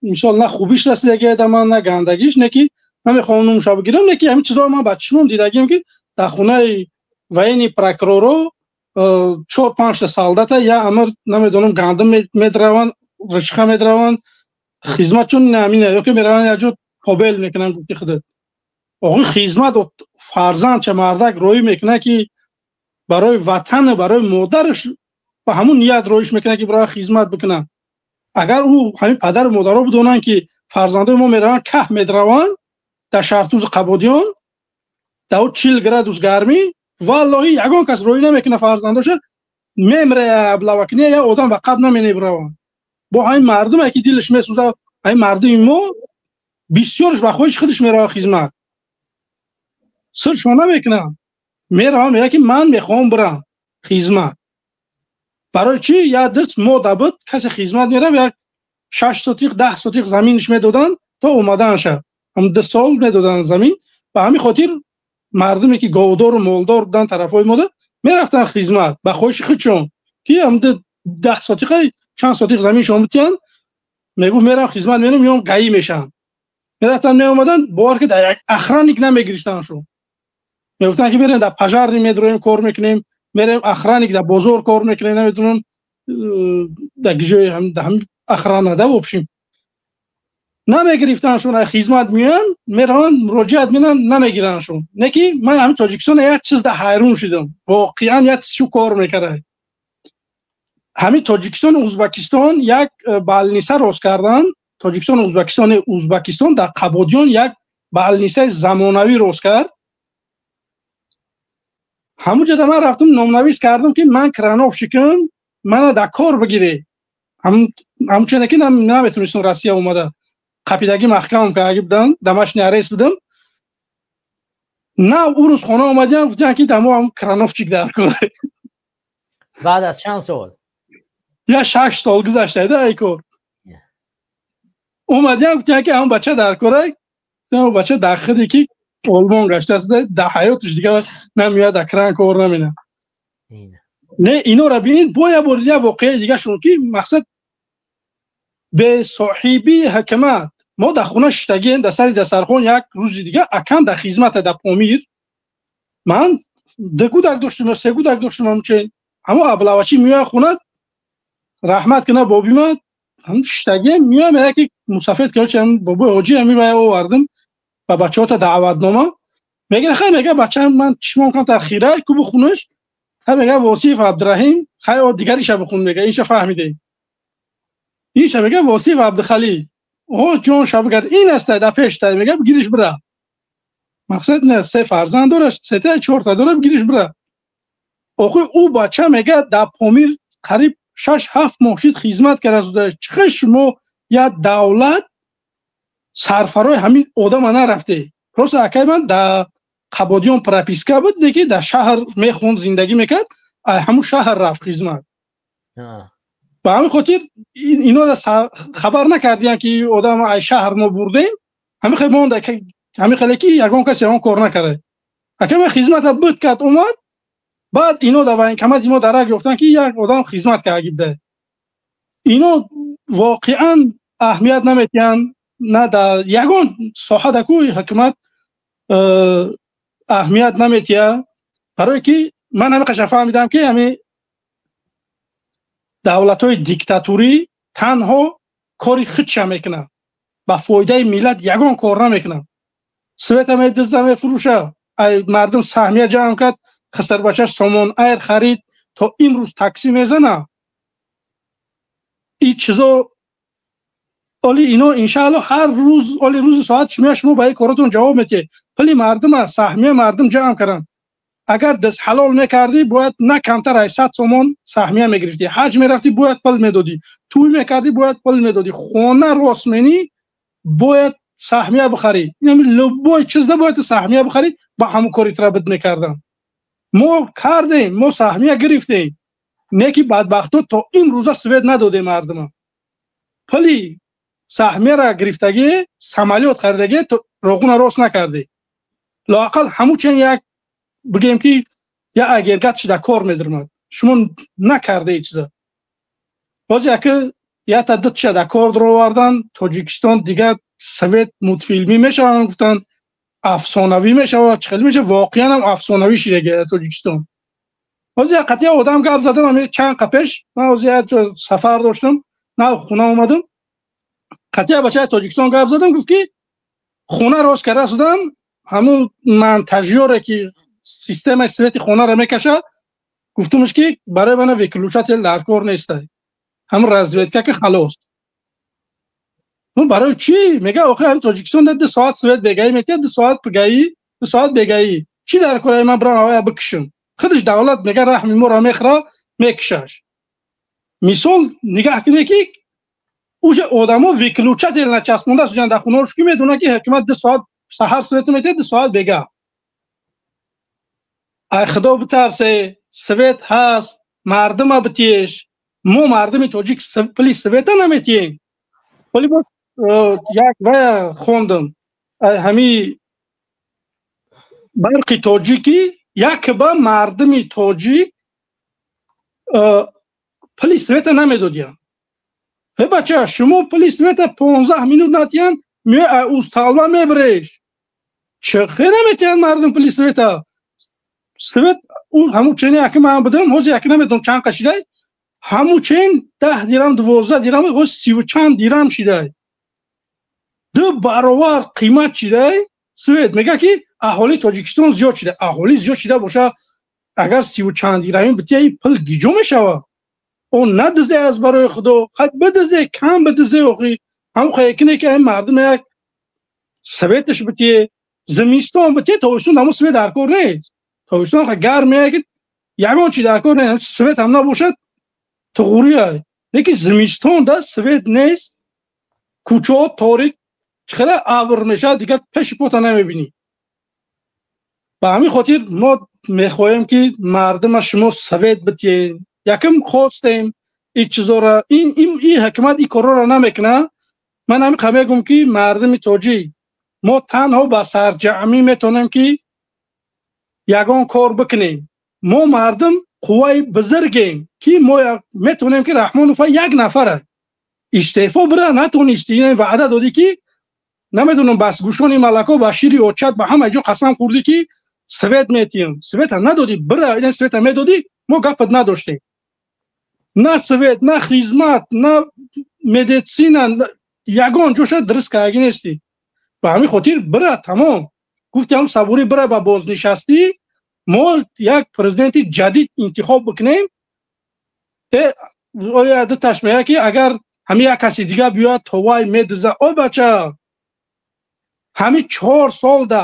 мисол на хубиш расидаги да ман, на гандагиш, не ки намехоҳам номша бигирам, не ки ҳамин чизҳоро ман ба чишмом дидагиам, ки дар хонаи военный прокуроро чор панҷта солдата я амр, намедонам, гандум медраванд, ричха медраванд, хизмат чун намина ё ки мераванд як ҷо побел мекунанд. Гуфти худат, оғои, хизмат фарзанд ча мардак роӣ мекунад, ки барои ватану барои модараш ба ҳамун ният роиш мекунад, ки барои хизмат бикунад. Агар ӯ ҳамин падару модаро бидонанд, ки фарзандои мо мераванд, каҳ медраванд дар Шартузи Қабодиён, дар ӯ 40 градус гармӣ, валлоҳи, ягон кас роӣ намекунад фарзандоша. Мемре аблавакния, я одам ба қабр наменебраванд. Бо ҳамин мардуме ки дилаш месӯзад, ҳамин мардуми мо бисёрш ба хоҳиши худаш меравад хизмат, сиршон намекунам, меравам, мега ки ман мехоҳам бирам хизмат. Барои чӣ? Як дирс мода буд, касе хизмат мерав, як 6 сотиқ, 10 сотиқ заминш медоданд то омаданша, ҳам 2 сол медоданд замин. Ба ҳамин хотир мардуме ки говдору молдор буданд тарафҳои мода, мерафтанд хизмат ба хоҳиши худшон, ки ҳам 10 сотиқа, чанд сотиқ заминшон битиҳанд. Мегуфт: мерам хизмат, мерам, меом, гаӣ мешавам. Мерафтанд, меомаданд, бовар ки дар як охранник намегирифтандшон. Мегуфтанд, ки мерем, дар пожарный медроем, кор мекунем, мерем, охранник дар бозор кор мекунем, намедонам, дар ҷои охрана да, в общем, намегирифтаншон. Ай хизмат меоянд, мераванд, муроҷиат менанд, намегираншон. Не ки ман ҳамин Тоҷикистон як чиз да ҳайрон шудам, воқеан як чиз кор мекард. Ҳамин Тоҷикистону Узбакистон як больница рост кардан. Тоҷикистону Узбакистон, Узбакистон дар Қабодиён як больницаи замонавӣ рост кард. Ҳамун ҷода ман рафтам, номнавис кардам, ки ман крановщикам, мана дар кор бигире. Ҳамчуне ки наметонистам Россия омада, қапидагӣ маҳкамам кардаги будам, домашний арест будам. На, ӯ рӯз хона омадиам, гуфтиам, ки дамо ҳам крановщик дар кор. Баъд аз чанд сол? Я 6 сол гузаштада ай кор. Омадиам, гуфтиам, ки ҳамн бача дар кора. Бача дар худе ки Олмон гаштааст, дар ҳаёташ дига намеяд, дар кран кор намена. Не, инора бинед, бо як бор як воқеаи дига шуд, ки мақсад бесоҳибии ҳукумат. Мо дар хона шиштагием, дар сари дастархон. Як рӯзи дига акам дар хизмата дар Помир. Ман ду кӯдак доштем ё се кӯдак доштем. Ҳамчен ҳамо аблавачӣ меояд хона, раҳмат кина боби ман, шиштагием, меоям, яке мусафед, короче, бобои ҳоҷӣ, ҳами вая овардим ба бачаҳота даъватнома мегира. Хай, мега, бачаам, ман чишмом камтар хира, ку бихунаш. Хай, мега, Восиф Абдураҳим. Хай, дигариша бихун, мега, инша фаҳмидем, инша. Мега, Восиф Абдухалил. О ҷон, шабгар ин аста, да пешта. Мега, бигириш, бира. Мақсад не, се фарзанд дора, сета, чорта дора, бигириш, бира. Охи, ӯ бача, мега, дар Помир қариб 6-7 моҳ шид хизмат карда. Чихел шумо як давлат сарфарои ҳамин одама нарафте? Просто акай ман дар Қабодиён прописка буд, неки дар шаҳр мехонд, зиндагӣ мекард, ҳамун шаҳр рафт хизмат. Ба ҳамин хотир инора хабар накардиян, ки одам ай шаҳр мо бурдем. Ҳамин хел монда, ҳамин хеле ки ягон кас ягон кор накард. Ака ман хизмата буд кард, омад. Баъд ино дар военкомати мо дарак ёфтанд, ки як одам хизмат карда буда. Ино воқеан аҳамият наметиҳанд, на дар ягон соҳа даку ҳукумат аҳамият наметиҳад. Барое ки ман ҳамин қаша фаҳмидам, ки ҳамин давлатҳои диктатурӣ танҳо кори худша мекунад, ба фоидаи миллат ягон кор намекунад. Света медизда, мефурӯша, ай мардум саҳмия ҷамъ кард, хисарбачаш Сомон Айр харид, то имрӯз таксӣ мезана. И чизо оли ино, иншаалло, ҳар рӯз оли рӯзи соат шумоя, шумо ба ин коротон ҷавоб метиҳед. Пули мардума, саҳмия мардум ҷамъ карданд. Агар дас ҳалол мекардӣ, бояд на камтар аз 100 сомон саҳмия мегирифтӣ. Ҳаҷ мерафтӣ, бояд пул медодӣ, тӯй мекардӣ, бояд пул медодӣ, хона рост менӣ, бояд саҳмия бихарӣ. Любой чизда бояд саҳмия бихарӣ. Ба ҳамун кори тра бид мекардам. Мо кардем, мо саҳмия гирифтем, не ки бадбахто то имрӯза свет надодем мардума. Пули саҳмияра гирифтагӣ, самолёт харидагӣ, роғуна рост накардӣ. Лоақал ҳамучен як бигем, ки як агрегат шуда кор медирмад. Шумо накарда чиза. Боз яке ята дутша да кор даровардан, Тоҷикистон дигар совет мультфилмӣ мешаванд, гуфтанд, афсонавӣ мешавад, чӣ хеле мешавад, воқеан ҳам афсонавӣ шидаги Тоҷикистон. Ҳозир як қатъия одам гап задам, ҳамин чанд қа пеш ман ҳозир як сафар доштам, нав хона омадам, қатъия бачаи Тоҷикистон гап задам, гуфт ки хона рост карда шудам, ҳамун монтажёре ки системаи свети хонаро мекашад, гуфтумш ки барои мана выключатель дар кор нестай, ҳамун розетка ки халос. Ну барои чӣ? Мега, охир ҳамин Тоҷикистон 2 соат свет бегаӣ метиҳад, 2 соат пигаӣ, 2 соат бегаӣ. Чӣ дар кораи ман бирам авая бикишам? Худаш давлат, мега, раҳми моро мехӯра, мекишаш. Мисол, нигаҳ кунед ки уже одамо выключатель начаспонда шудан дар хонаҳош, ки медонад ки ҳукумат 2 соат саҳар свет метиҳад, 2 соат бега. Ай худо битарсе, свет ҳаст, мардума битиеш. Мо мардуми тоҷик пули света наметиҳем. Вале боз як вая хондам, ҳами барқи тоҷикӣ як ба мардуми тоҷик пули света намедодиянд. Э бача, шумо пули света 15 минут натиҳанд, меои усталба мебиреш. Чӣ хел наметиҳанд мардум пули света? Свет ҳамун чени яки ман будам, ҳозир яки намедонам чанд қа шидай, ҳамун чен 10 дирам, 12 дирам, ҳозир сиву чанд дирам шидай, ду баробар қимат шидай свет. Мега ки аҳолии Тоҷикистон зиёд шида. Аҳолӣ зиёд шида боша, агар сиву чанд дирами битияи, пул гиҷо мешавад? Он надизе аз барои худо, хай бидизе, кам бидизе. Охи ҳамн якине ки ҳамин мардум як светаш битие, зимистон битие, тобистон ҳамун свет дар кор нест. Тобистон гарм меяд ки ягон чи дар кор нест, свет ҳам набошад туғурия. Лекин зимистон да свет нест, кӯчаҳо торик, хеле абр мешавад, дигар пеши пота намебинӣ. Ба ҳамин хотир мо мехоҳем ки мардума шумо свет битиед. Якм хостем ин чизора, ин ҳукумат ин корҳоро намекунад. Ман ҳамин қа мегӯм ки мардуми тоҷик, мо танҳо ба сарҷамъӣ метавонем ки ягон кор бикунем. Мо мардум қувваи бузургем ки мо метавонем ки Раҳмонова як нафара истеъфо бира натонисти. Ин ваъда додӣ ки намедонам, бас гӯшони малако, ба шири очат, ба ҳама ҷо қасам хӯрдӣ ки свет метиҳам, света надодӣ. Бира, ин света медодӣ, мо гапат надоштем. На свет, на хизмат, на медицина, ягон ҷоша дуруст кардаги нестӣ. Ба ҳамин хотир бира, тамом. Гуфти ҳам сабурӣ, бира ба бознишастӣ, мо як президенти ҷадид интихоб бикунем. Оя дуташ меяд ки агар ҳамин як каси дигар биёяд, то вай медиза. Ой бача, ҳамин 4 солда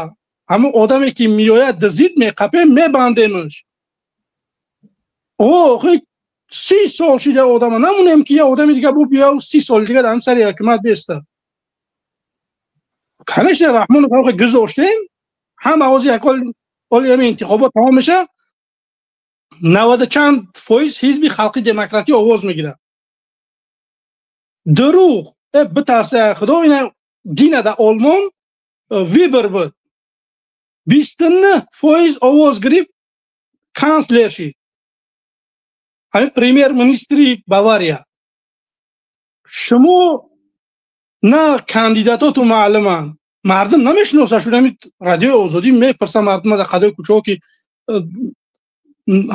ҳамин одаме ки меояд, дизид, меқапем, мебандемш. Охи 30 сол шида одама намонем ки як одами дига бу биёяд, 30 соли дига дар сари ҳукумат беста. Конечно, Раҳмонов гузоштем, ҳама ҳозир як оли ҳамин интихобот тамом меша, наваду чанд фоиз Ҳизби Халқи Демократӣ овоз мегирад. Дурӯғ. Э битарсе худо, ина дина дар Олмон выбор буд, 29% овоз гирифт, канцлер шид, ҳамин премьер-министри Бавария. Шумо на кандидатоту маълуманд, мардум намешиносад. Шуд ҳамин Радиои Озодӣ мепурсад мардума дар қадои кӯчаҳо ки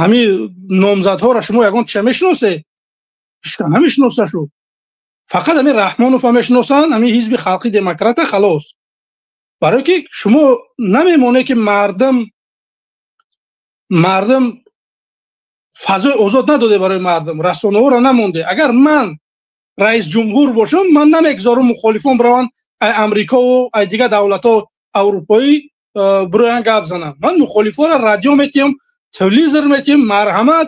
ҳамин номзадҳоро шумо ягон чиша мешиносе? Ҳичка намешиноса шуд. Фақат ҳамин Раҳмонова мешиносанд, ҳамин Ҳизби Халқи Демократа, халос. Барое ки шумо намемонед ки мардум фазои озод надоде барои мардум, расонаҳоро намонде. Агар ман раис ҷумҳур бошам, ман намегзорам мухолифон бираванд ай Амрикову ай дигар давлатҳо аврупоӣ бироян гап зананд. Ман мухолифонро радио метиҳам, телевизор метиҳам: марҳамат,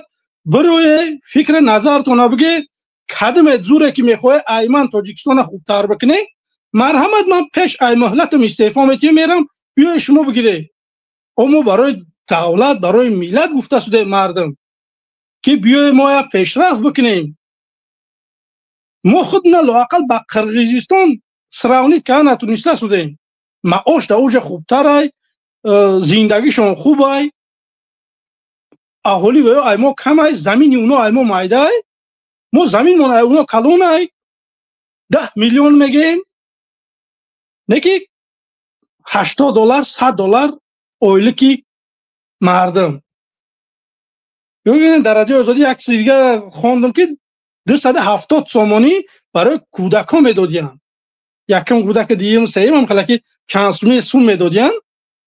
бироe, фикри назартона бигед, кадимет зуре ки мехоҳе ай ман Тоҷикистона хубтар бикунед, марҳамат, ман пеш ай муҳлатам истеъфо метиҳам, мерам, биёе шумо бигире. О мо барои давлат, барои миллат гуфта шудаем мардум ки биёе мо як пешрафт бикунем. Мо худна лоақал ба Қирғизистон сравнить карда натуниста шудем. Маош дар уҷа хубтарай, зиндагишон хубай. Аҳолӣ ва ай мо камай, замини уно ай мо майдай, мо заминмон ай уно калонай, 10 миллион мегем, не ки $80, $100 ойлики мардум. Бибинед, дар Радиои Озодӣ як чизи дигар хондам, ки 270 сомонӣ барои кӯдакҳо медодиянд. Якум кӯдаки, дуюм, сеюм ҳам хела ки чанд суми сум медодиянд.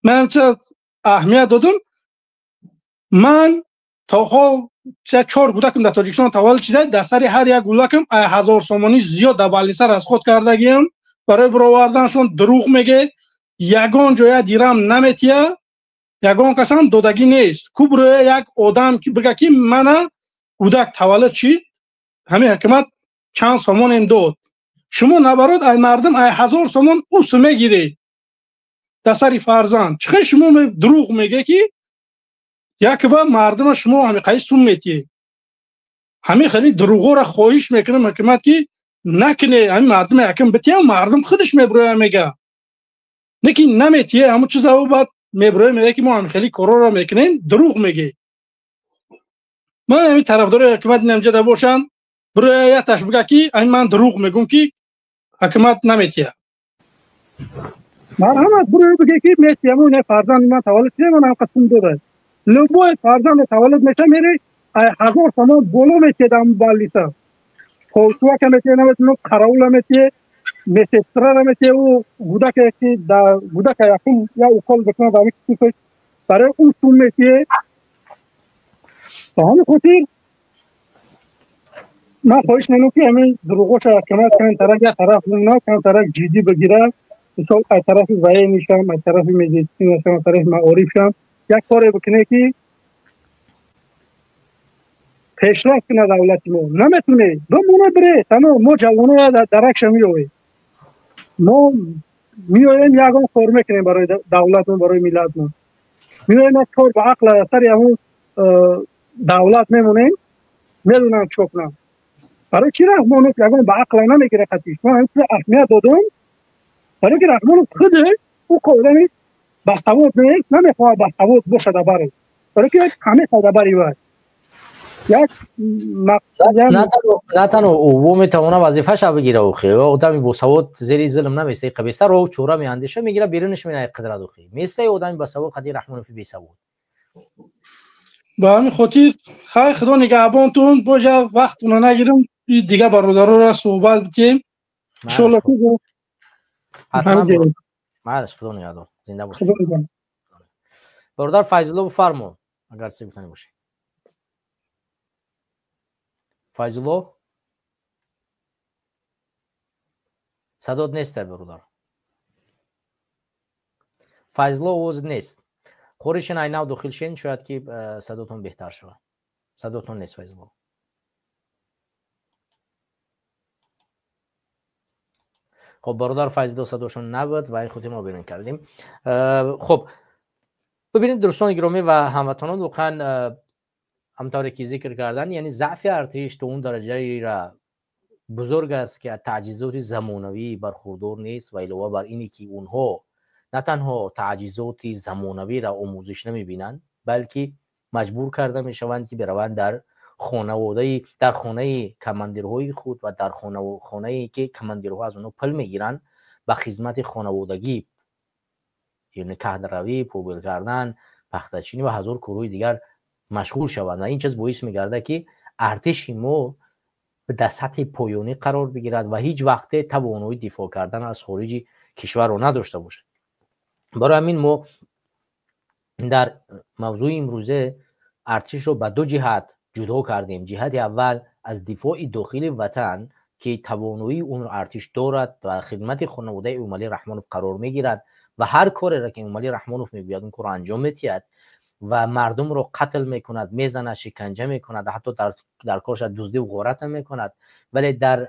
Ман ҳамча аҳамият додам. Ман то ҳол 4 кӯдакам дар Тоҷикистон таваллуд шуда, дар сари ҳар як кӯдакам 1000 сомонӣ зиёд дар балниса расход кардагиам барои бароварданашон. Дурӯғ меге, ягон ҷоя дирам наметия, ягон касам додагӣ нест. Куброя як одам ки бига ки мана кӯдак таваллуд шид, ҳамин ҳукумат чанд сомонем дод. Шумо набарод ай мардум ай 1000 сомон ус мегиред дар сари фарзанд. Чӣ хел шумо дурӯғ меге ки якба мардума шумо ҳамин қаи сум метиҳед? Ҳамин хеле дурӯғҳоро хоҳиш мекунам ҳукумат ки накуне, ҳамин мардума якм битиҳам, мардум худаш меброя мега. Не ки наметиҳе, ҳамун чиза баъд меброя мега ки мо ҳамин хеле корҳоро мекунем, дурӯғ меге. Ман ҳамин тарафдорои ҳукумат инамҷода бошанд, броя яташ бига ки ҳамин ман дурӯғ мегӯм ки ҳукумат наметиҳад. Марҳамат, броя биге ки метиҳам, не фарзанди ман таваллуд шуда, ман ҳамқа сум додад. Любой фарзанд таваллуд меша, мере 1000 сомон боло метиҳад ҳамун балниса. Полчувака метиҳад, наметунад, қараула метиҳад, медсестрара метиҳад, ӯ кӯдаке ки дар кӯдака якум я укол бикунад ҳамин кисифаш, барои ӯ сум метиҳад. Ба ҳамин хотир ман хоҳиш менам ки ҳамин дурӯғоша ҳукумат камтарак як тараф на камтарак ҷиддӣ бигирад. Мисол аз тарафи военнишам, аз тарафи медицинашам, аз тарафи маорифшам як коре бикуне ки пешрафт кунад давлати мо. Наметуне, бимона бире, тамом, мо ҷавоно даракша меоем. Мо меоем ягон кор мекунем барои давлатмон, барои миллатмон. Меоем як кор ба ақл сари ҳамун давлат мемонем, медонам чӣ кунам. Барои чӣ Раҳмонов ягон ба ақла намегирад қатиш? Ман ҳамин чиза аҳамият додам, барои ки Раҳмонов худаш ӯ одами басавод нест, намехоҳад басавод бошад барои. Барои ки ҳамехоҳад бари вай. Як на танҳо ӯ метавонад вазифаша бигира, охи одами босавод зери зулм наместа, қабеста роҳу чора меандеша, мегира берунаш менае қудрат, охи места одами басавод қади Раҳмонови бесавод. Ба ҳамин хотир хай худо нигаҳбонтун, боҷа вақтона нагирам, дигар бародароро суҳбат битем. Иншоалло ки ҳатман. Маълаш, худо нигаҳдор, зинда бошед. Бародар Файзулло, бифармо, агар чизе гуфтанӣ бошед. Файзулло, садот нест, бародар Файзулло, овоз нест. Хоришин айнав дохил шен, шояд ки садотон беҳтар шавад. Садотон нест, Файзулло. Хоб, бародар Файзулло садошон набуд ва ин худи мо берун кардем. Хоб, бибинед, дӯстони гиромӣ ва ҳамватанон, воқеан ҳамтавре ки зикр кардан, яъне заъфи артиш то он дараҷаеро бузург аст ки аз таҷҳизоти замонавӣ бархурдор нест ва илова бар ине ки онҳо на танҳо таҷҳизоти замонавиро омӯзиш намебинанд, балки маҷбур карда мешаванд ки бираванд дар хонаводаи дар хонаи командирҳои худ ва дар хонае ки командирҳо аз онҳо пул мегиранд ба хизмати хонаводагӣ, яъне каҳдаравӣ, побел кардан, пахтачинӣ ва ҳазор корҳои дигар машғул шаванд. Ва ин чиз боис мегардад ки артиши мо дар сатҳи поёнӣ қарор бигирад ва ҳеҷ вақте тавонои дифоъ кардан аз хориҷи кишварро надошта бошад. Барои ҳамин мо дар мавзӯи имрӯзе артишро ба ду ҷиҳат ҷудо кардем. Ҷиҳати аввал аз дифои дохили ватан ки тавоноии онро артиш дорад ва хидмати хонаводаи Эмомалӣ Раҳмонов қарор мегирад ва ҳар кореро ки Эмомалӣ Раҳмонов мегӯяд, он корро анҷом медиҳад ва мардумро қатл мекунад, мезанад, шиканҷа мекунад, ҳатто дар корша дуздиву ғорат ҳам мекунад. Вале дар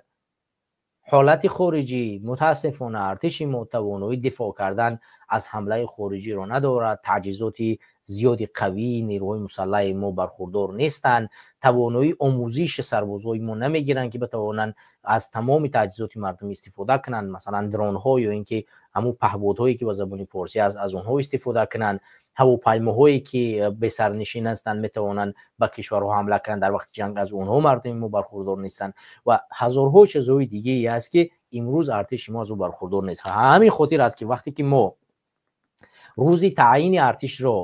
ҳолати хориҷӣ мутаассифона артиши мо тавоноии дифоъ кардан аз ҳамлаи хориҷиро надорад. Таҷҳизоти зиёди қавии нерӯҳои мусаллаҳи мо бархурдор нестанд, тавоноии омӯзиши сарбозҳои мо намегиранд ки битавонанд аз тамоми таҷҳизоти мардумӣ истифода кунанд, масалан дронҳо ё ин ки ҳамун паҳбодҳое ки ба забони форсӣ аст, аз онҳо истифода кунанд. Ҳавопаймоҳое ки бесарнишин ҳастанд, метавонанд ба кишварҳо ҳамла кунанд дар вақти ҷанг, аз онҳо мардуми мо бархурдор нестанд ва ҳазорҳо чизҳои дигае аст, ки имрӯз артиши мо аз ӯ бархурдор нест. Ҳамин хотир аст, ки вақте ки мо рӯзи таъйини артишро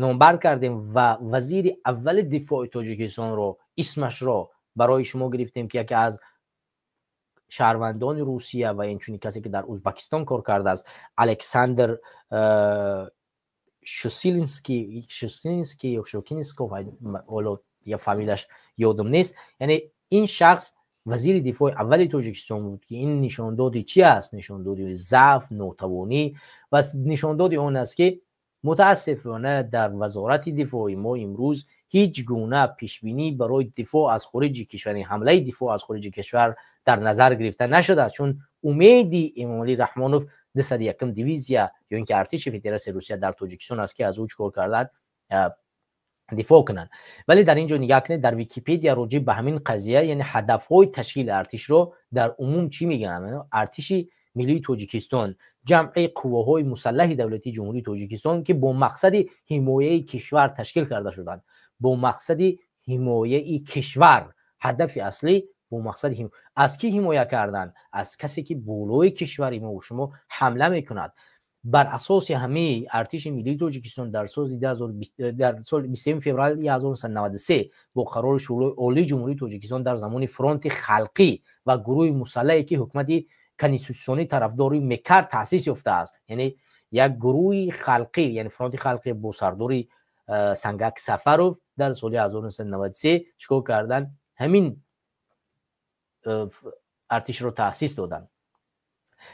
номбар кардем ва вазири аввали дифои Тоҷикистонро исмашро барои шумо гирифтем, ки яке аз шаҳрвандони Русия ва инчунин касе ки дар Узбакистон кор кардааст, Александр Шусилинский ё Шокинсков, ҳоло я фамилияш ёдам нест, яъне ин шахс вазири дифои аввали Тоҷикистон буд, ки ин нишондоди чи аст? Нишондоди заъф, нотавонӣ ва нишондоди он аст, ки мутаассифона дар вазорати дифои мо имрӯз ҳеҷ гуна пешбинӣ барои дифоъ аз хориҷи кишвар, ҳамлаи дифоъ аз хориҷи кишвар дар назар гирифта нашудааст, чун умеди Эмомалӣ Раҳмонов 201-м дивизия ё ин ки артиши Федератсияи Русия дар Тоҷикистон аст, ки аз ӯ чӣ кор карданд? Дифоъ кунанд. Вале дар ин ҷо нигаҳ кунед, дар Википедия роҷиб ба ҳамин қазия, яъне ҳадафҳои ташкили артишро дар умум чӣ мегӯянд? Артиши миллии Тоҷикистон ҷамъи қувваҳои мусаллаҳи давлатии Ҷумҳурии Тоҷикистон, ки бо мақсади ҳимояи кишвар ташкил карда шуданд. Бо мақсади ҳимояи кишвар, ҳадафи аслӣ бо мақсади аз кӣ ҳимоя кардан? Аз касе ки болои кишвари мо шумо ҳамла мекунад. Бар асоси ҳамаи артиши миллии Тоҷикистон дар соли 23 феврали 1993 бо қарори Шӯрои Олии Ҷумҳурии Тоҷикистон дар замони Фронти Халқӣ ва гурӯҳи мусаллаҳе, ки ҳукумати конститутсионӣ тарафдорӣ мекард, таъсис ёфтааст. Яъне як гурӯҳи халқӣ, яъне Фронти Халқӣ бо сардори Сангак Сафаров дар соли 1993 чикор карданд? Ҳамин артишро таъсис доданд.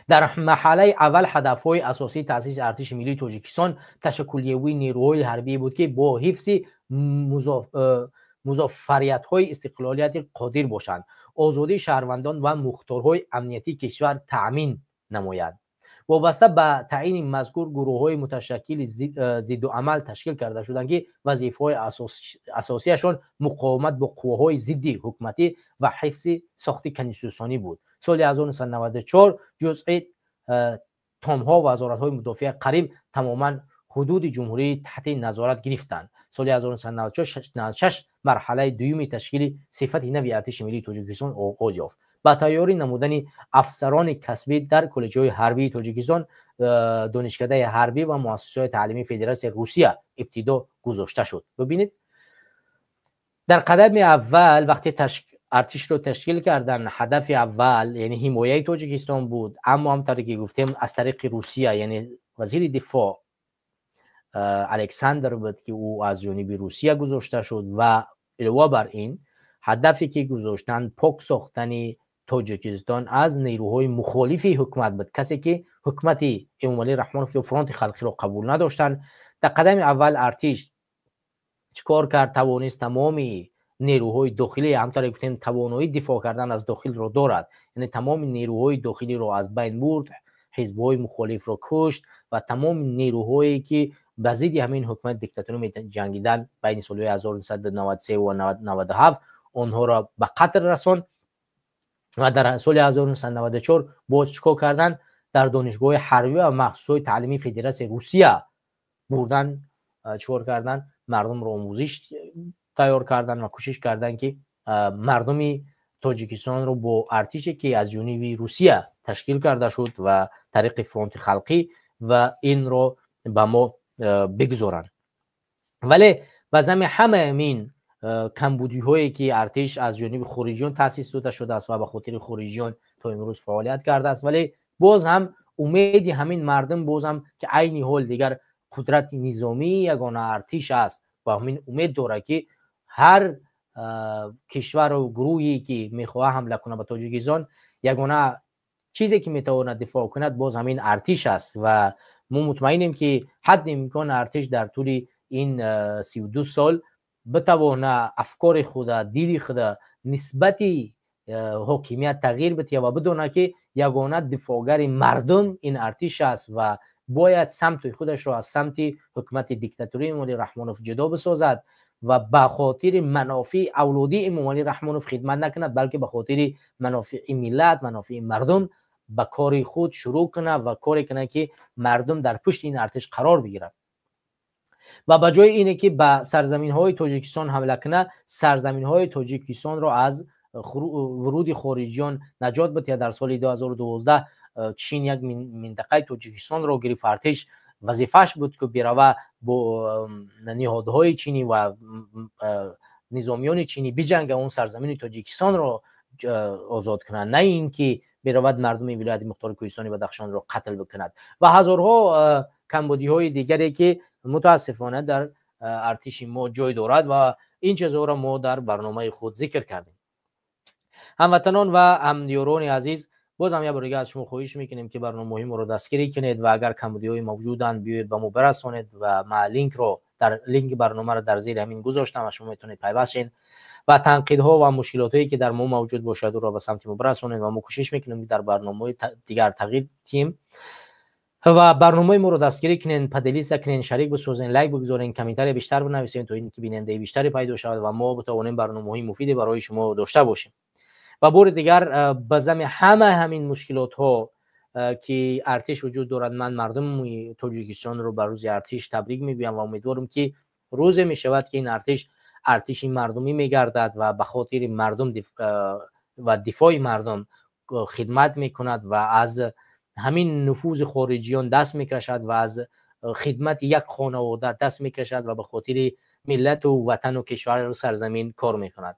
Дар марҳалаи аввал ҳадафҳои асосии таъсиси артиши миллии Тоҷикистон ташаккулёбии нерӯҳои ҳарбие буд, ки бо ҳифзи музоффариятҳои истиқлолияти қодир бошанд, озодии шаҳрвандон ва мухторҳои амниятии кишвар таъмин намояд. Вобаста ба таъйини мазкур гурӯҳҳои муташаккили зиддуамал ташкил карда шуданд, ки вазифаҳои асосияшон муқовимат бо қувваҳои зидди ҳукуматӣ ва ҳифзи сохти конститутсионӣ буд. Соли 1994 ҷузъи томҳо вазоратҳои мудофиа қариб тамоман ҳудуди ҷумҳурӣ таҳти назорат гирифтанд. Соли 1996 марҳалаи дуюми ташкили сифати нави артиши миллии Тоҷикистон оғоз ёфт. Ба тайёрӣ намудани афсарони касбӣ дар коллеҷҳои ҳарбии Тоҷикистон, донишкадаи ҳарбӣ ва муассисаҳои таълимии Федератсияи Русия ибтидо гузошта шуд. Бибинед, дар қадами аввал вақте артишро ташкил кардан, ҳадафи аввал яъне ҳимояи Тоҷикистон буд, аммо ҳамтавре ки гуфтем, аз тариқи Русия, яъне вазири дифоъ Александр буд, ки ӯ аз ҷониби Русия гузошта шуд, ва илова бар ин ҳадафе ки гузоштанд, пок сохтани Тоҷикистон аз нерӯҳои мухолифи ҳукумат буд, касе ки ҳукумати Эмомалӣ Раҳмонов ё Фронти Халқиро қабул надоштанд. Дар қадами аввал артиш чӣ кор кард? Тавонист тамоми нерӯҳои дохилӣ, ҳамтавре гуфтем, тавоноии дифоъ кардан аз дохилро дорад, яъне тамоми нерӯҳои дохилиро аз байн бурд, ҳизбҳои мухолифро кушт ва тамоми нерӯҳое ки ба зидди ҳамин ҳукумати диктаторӣ меҷангиданд байни солҳои 1993 ва 97, онҳоро ба қатл расонд. Ва дар соли 1994 боз чӣ кор карданд? Дар донишгоҳи ҳарбӣ ва махсусҳои таълимии Федератсияи Русия бурдан, чӣ кор карданд? Мардумро омӯзиш тайёр карданд ва кӯшиш карданд, ки мардуми Тоҷикистонро бо артише, ки аз ҷониби Русия ташкил карда шуд ва тариқи Фронти Халқӣ, ва инро ба мо бигузоранд. Вале ба зами ҳамаи ҳамин камбудиҳое, ки артиш аз ҷониби хориҷиён таъсис дода шудааст ва ба хотири хориҷиён то имрӯз фаъолият кардааст, вале боз ҳам умеди ҳамин мардум боз ҳам, ки айни ҳол дигар қудрати низомии ягона артиш аст, ба ҳамин умед дорад, ки ҳар кишвару гурӯҳе ки мехоҳад ҳамла кунад ба Тоҷикистон, ягона чизе ки метавонад дифоъ кунад, боз ҳамин артиш аст. Ва мо мутмаинем, ки ҳадди имкон артиш дар тӯли ин 32 сол битавона афкори худа, диди худа нисбати ҳокимият тағйир бидиҳад ва бидонад, ки ягона дифоъгари мардум ин артиш аст ва бояд самти худашро аз самти ҳукумати диктатории Эмомалӣ Раҳмонов ҷудо бисозад ва ба хотири манофеи авлодии Эмомалӣ Раҳмонов хидмат накунад, балки ба хотири манофеи миллат, манофеи мардум به کار خود شروع کنه و کاری کنه که مردم در پشت این ارتش قرار بگیرند. و به جای اینه که به سرزمین های تاجیکستان حمله کنه، سرزمین های تاجیکستان را از ورود خارجیان نجات بده. در سال 2012 چین یک منطقه تاجیکستان را گرفت. ارتش وظیفه‌اش بود که بروه با نهادهای چینی و نظامیان چینی بجنگه، اون سرزمین تاجیکستان را آزاد کنند، نه اینکه برود مردم ولایت مختار کوهستانی بدخشان را قتل بکند. و هزارها کمبودی های دیگری که متاسفانه در ارتش ما جای دارد و این چیزها را ما در برنامه خود ذکر کردیم. هموطنان و همدیاران عزیز، باز هم یک بار دیگه از شما خواهش میکنیم که برنامه ما رو دستگیری کنید و اگر کمبودی های موجودند بیاید به ما برسانید و ما لینک رو در لینک برنامه رو در زیر همین گذاشتم و شما میتونید پیوست شین و تنقیدها و مشکلاتایی که در ما موجود باشد او را به سمت ما برسانید و ما کوشش میکنیم که در برنامه دیگر تغییر تیم و برنامه ما رو دستگیری کنین، поделиться کنین، شریک بسازین، لایک بگذارین، کامنتار بیشتر بنویسین تا اینکه بیننده بیشتری پیدا شود و ما بتوانیم برنامه‌های مفید برای شما داشته باشیم. و بار دیگر به زم همه همین مشکلات ها که ارتش وجود دارد، من مردم تاجیکستان رو بر روز ارتش تبریک میگویم و امیدوارم که روز می شود که این ارتش ارتش مردمی میگردد و به خاطر مردم و دفاع مردم خدمت میکند و از همین نفوذ خارجیان دست میکشد و از خدمت یک خانواده دست میکشد و به خاطر ملت و وطن و کشور و سرزمین کار میکند.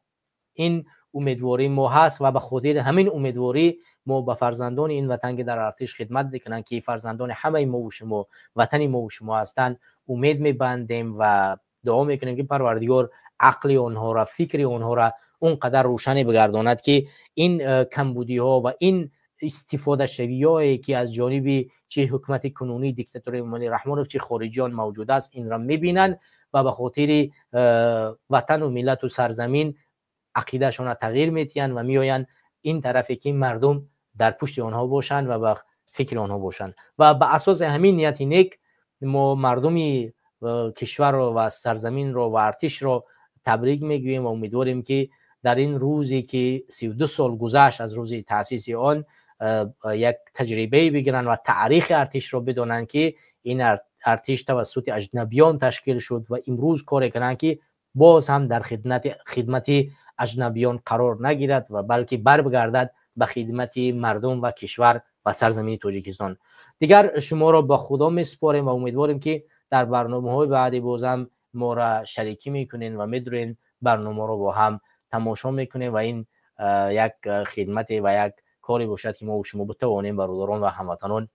این امیدواری ما هست و به خاطر همین امیدواری ما به فرزندان این وطن که در ارتش خدمت میکنند که فرزندان همه ما و شما، وطن ما و شما هستند، امید میبندیم و دعا میکنیم که پروردگار عقل آنها را، فکر آنها را اونقدر روشن بگرداند که این کمبودی ها و این استفاده شوی هایی که از جانب چه حکومت کنونی دیکتاتور امامعلی رحمانوف چه خارجیان موجود است این را میبینند و به خاطر وطن و ملت و سرزمین عقیده‌شان را تغییر میتین و میآیند این طرفی که مردم در پشت آنها باشند و به فکر آنها باشند. و به اساس همین نیت نیک ما مردم کشور رو و سرزمین رو و ارتش رو تبریک میگوییم و امیدواریم که در این روزی که 32 سال گذشت از روز تأسیس آن یک تجربه بگیرن و تاریخ ارتش رو بدونن که این ارتش توسط اجنبیان تشکیل شد و امروز کار کنن که باز هم در خدمت اجنبیان قرار نگیرد و بلکه بر بگردد به خدمت مردم و کشور و سرزمین تاجیکستان. دیگر شما را با خدا میسپاریم و امیدواریم که در برنامه های بعدی بازم ما را شریکی میکنین و میدونین برنامه رو با هم تماشا میکنیم و این یک خدمت و یک کاری باشد که ما و شما بتوانیم برادران و هموطنان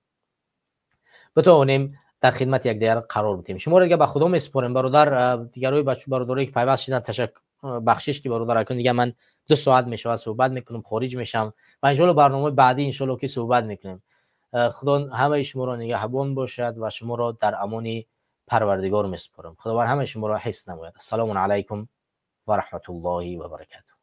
بتوانیم در خدمت یکدیگر قرار بدیم. شما را دیگه به خدا میسپاریم برادر. دیگرای برادرایی که پیوست شدن تشکر، بخشش که برادر اکن دیگه من 2 ساعت میشود صحبت میکنم، خارج میشم و ان شاء الله برنامه بعدی ان شاء الله که صحبت میکنیم. خدا همه شما را نگهبان باشد و شما را در امان پروردگار میسپارم. خداوند همه شما را حفظ نماید. السلام علیکم و رحمت الله و برکاته.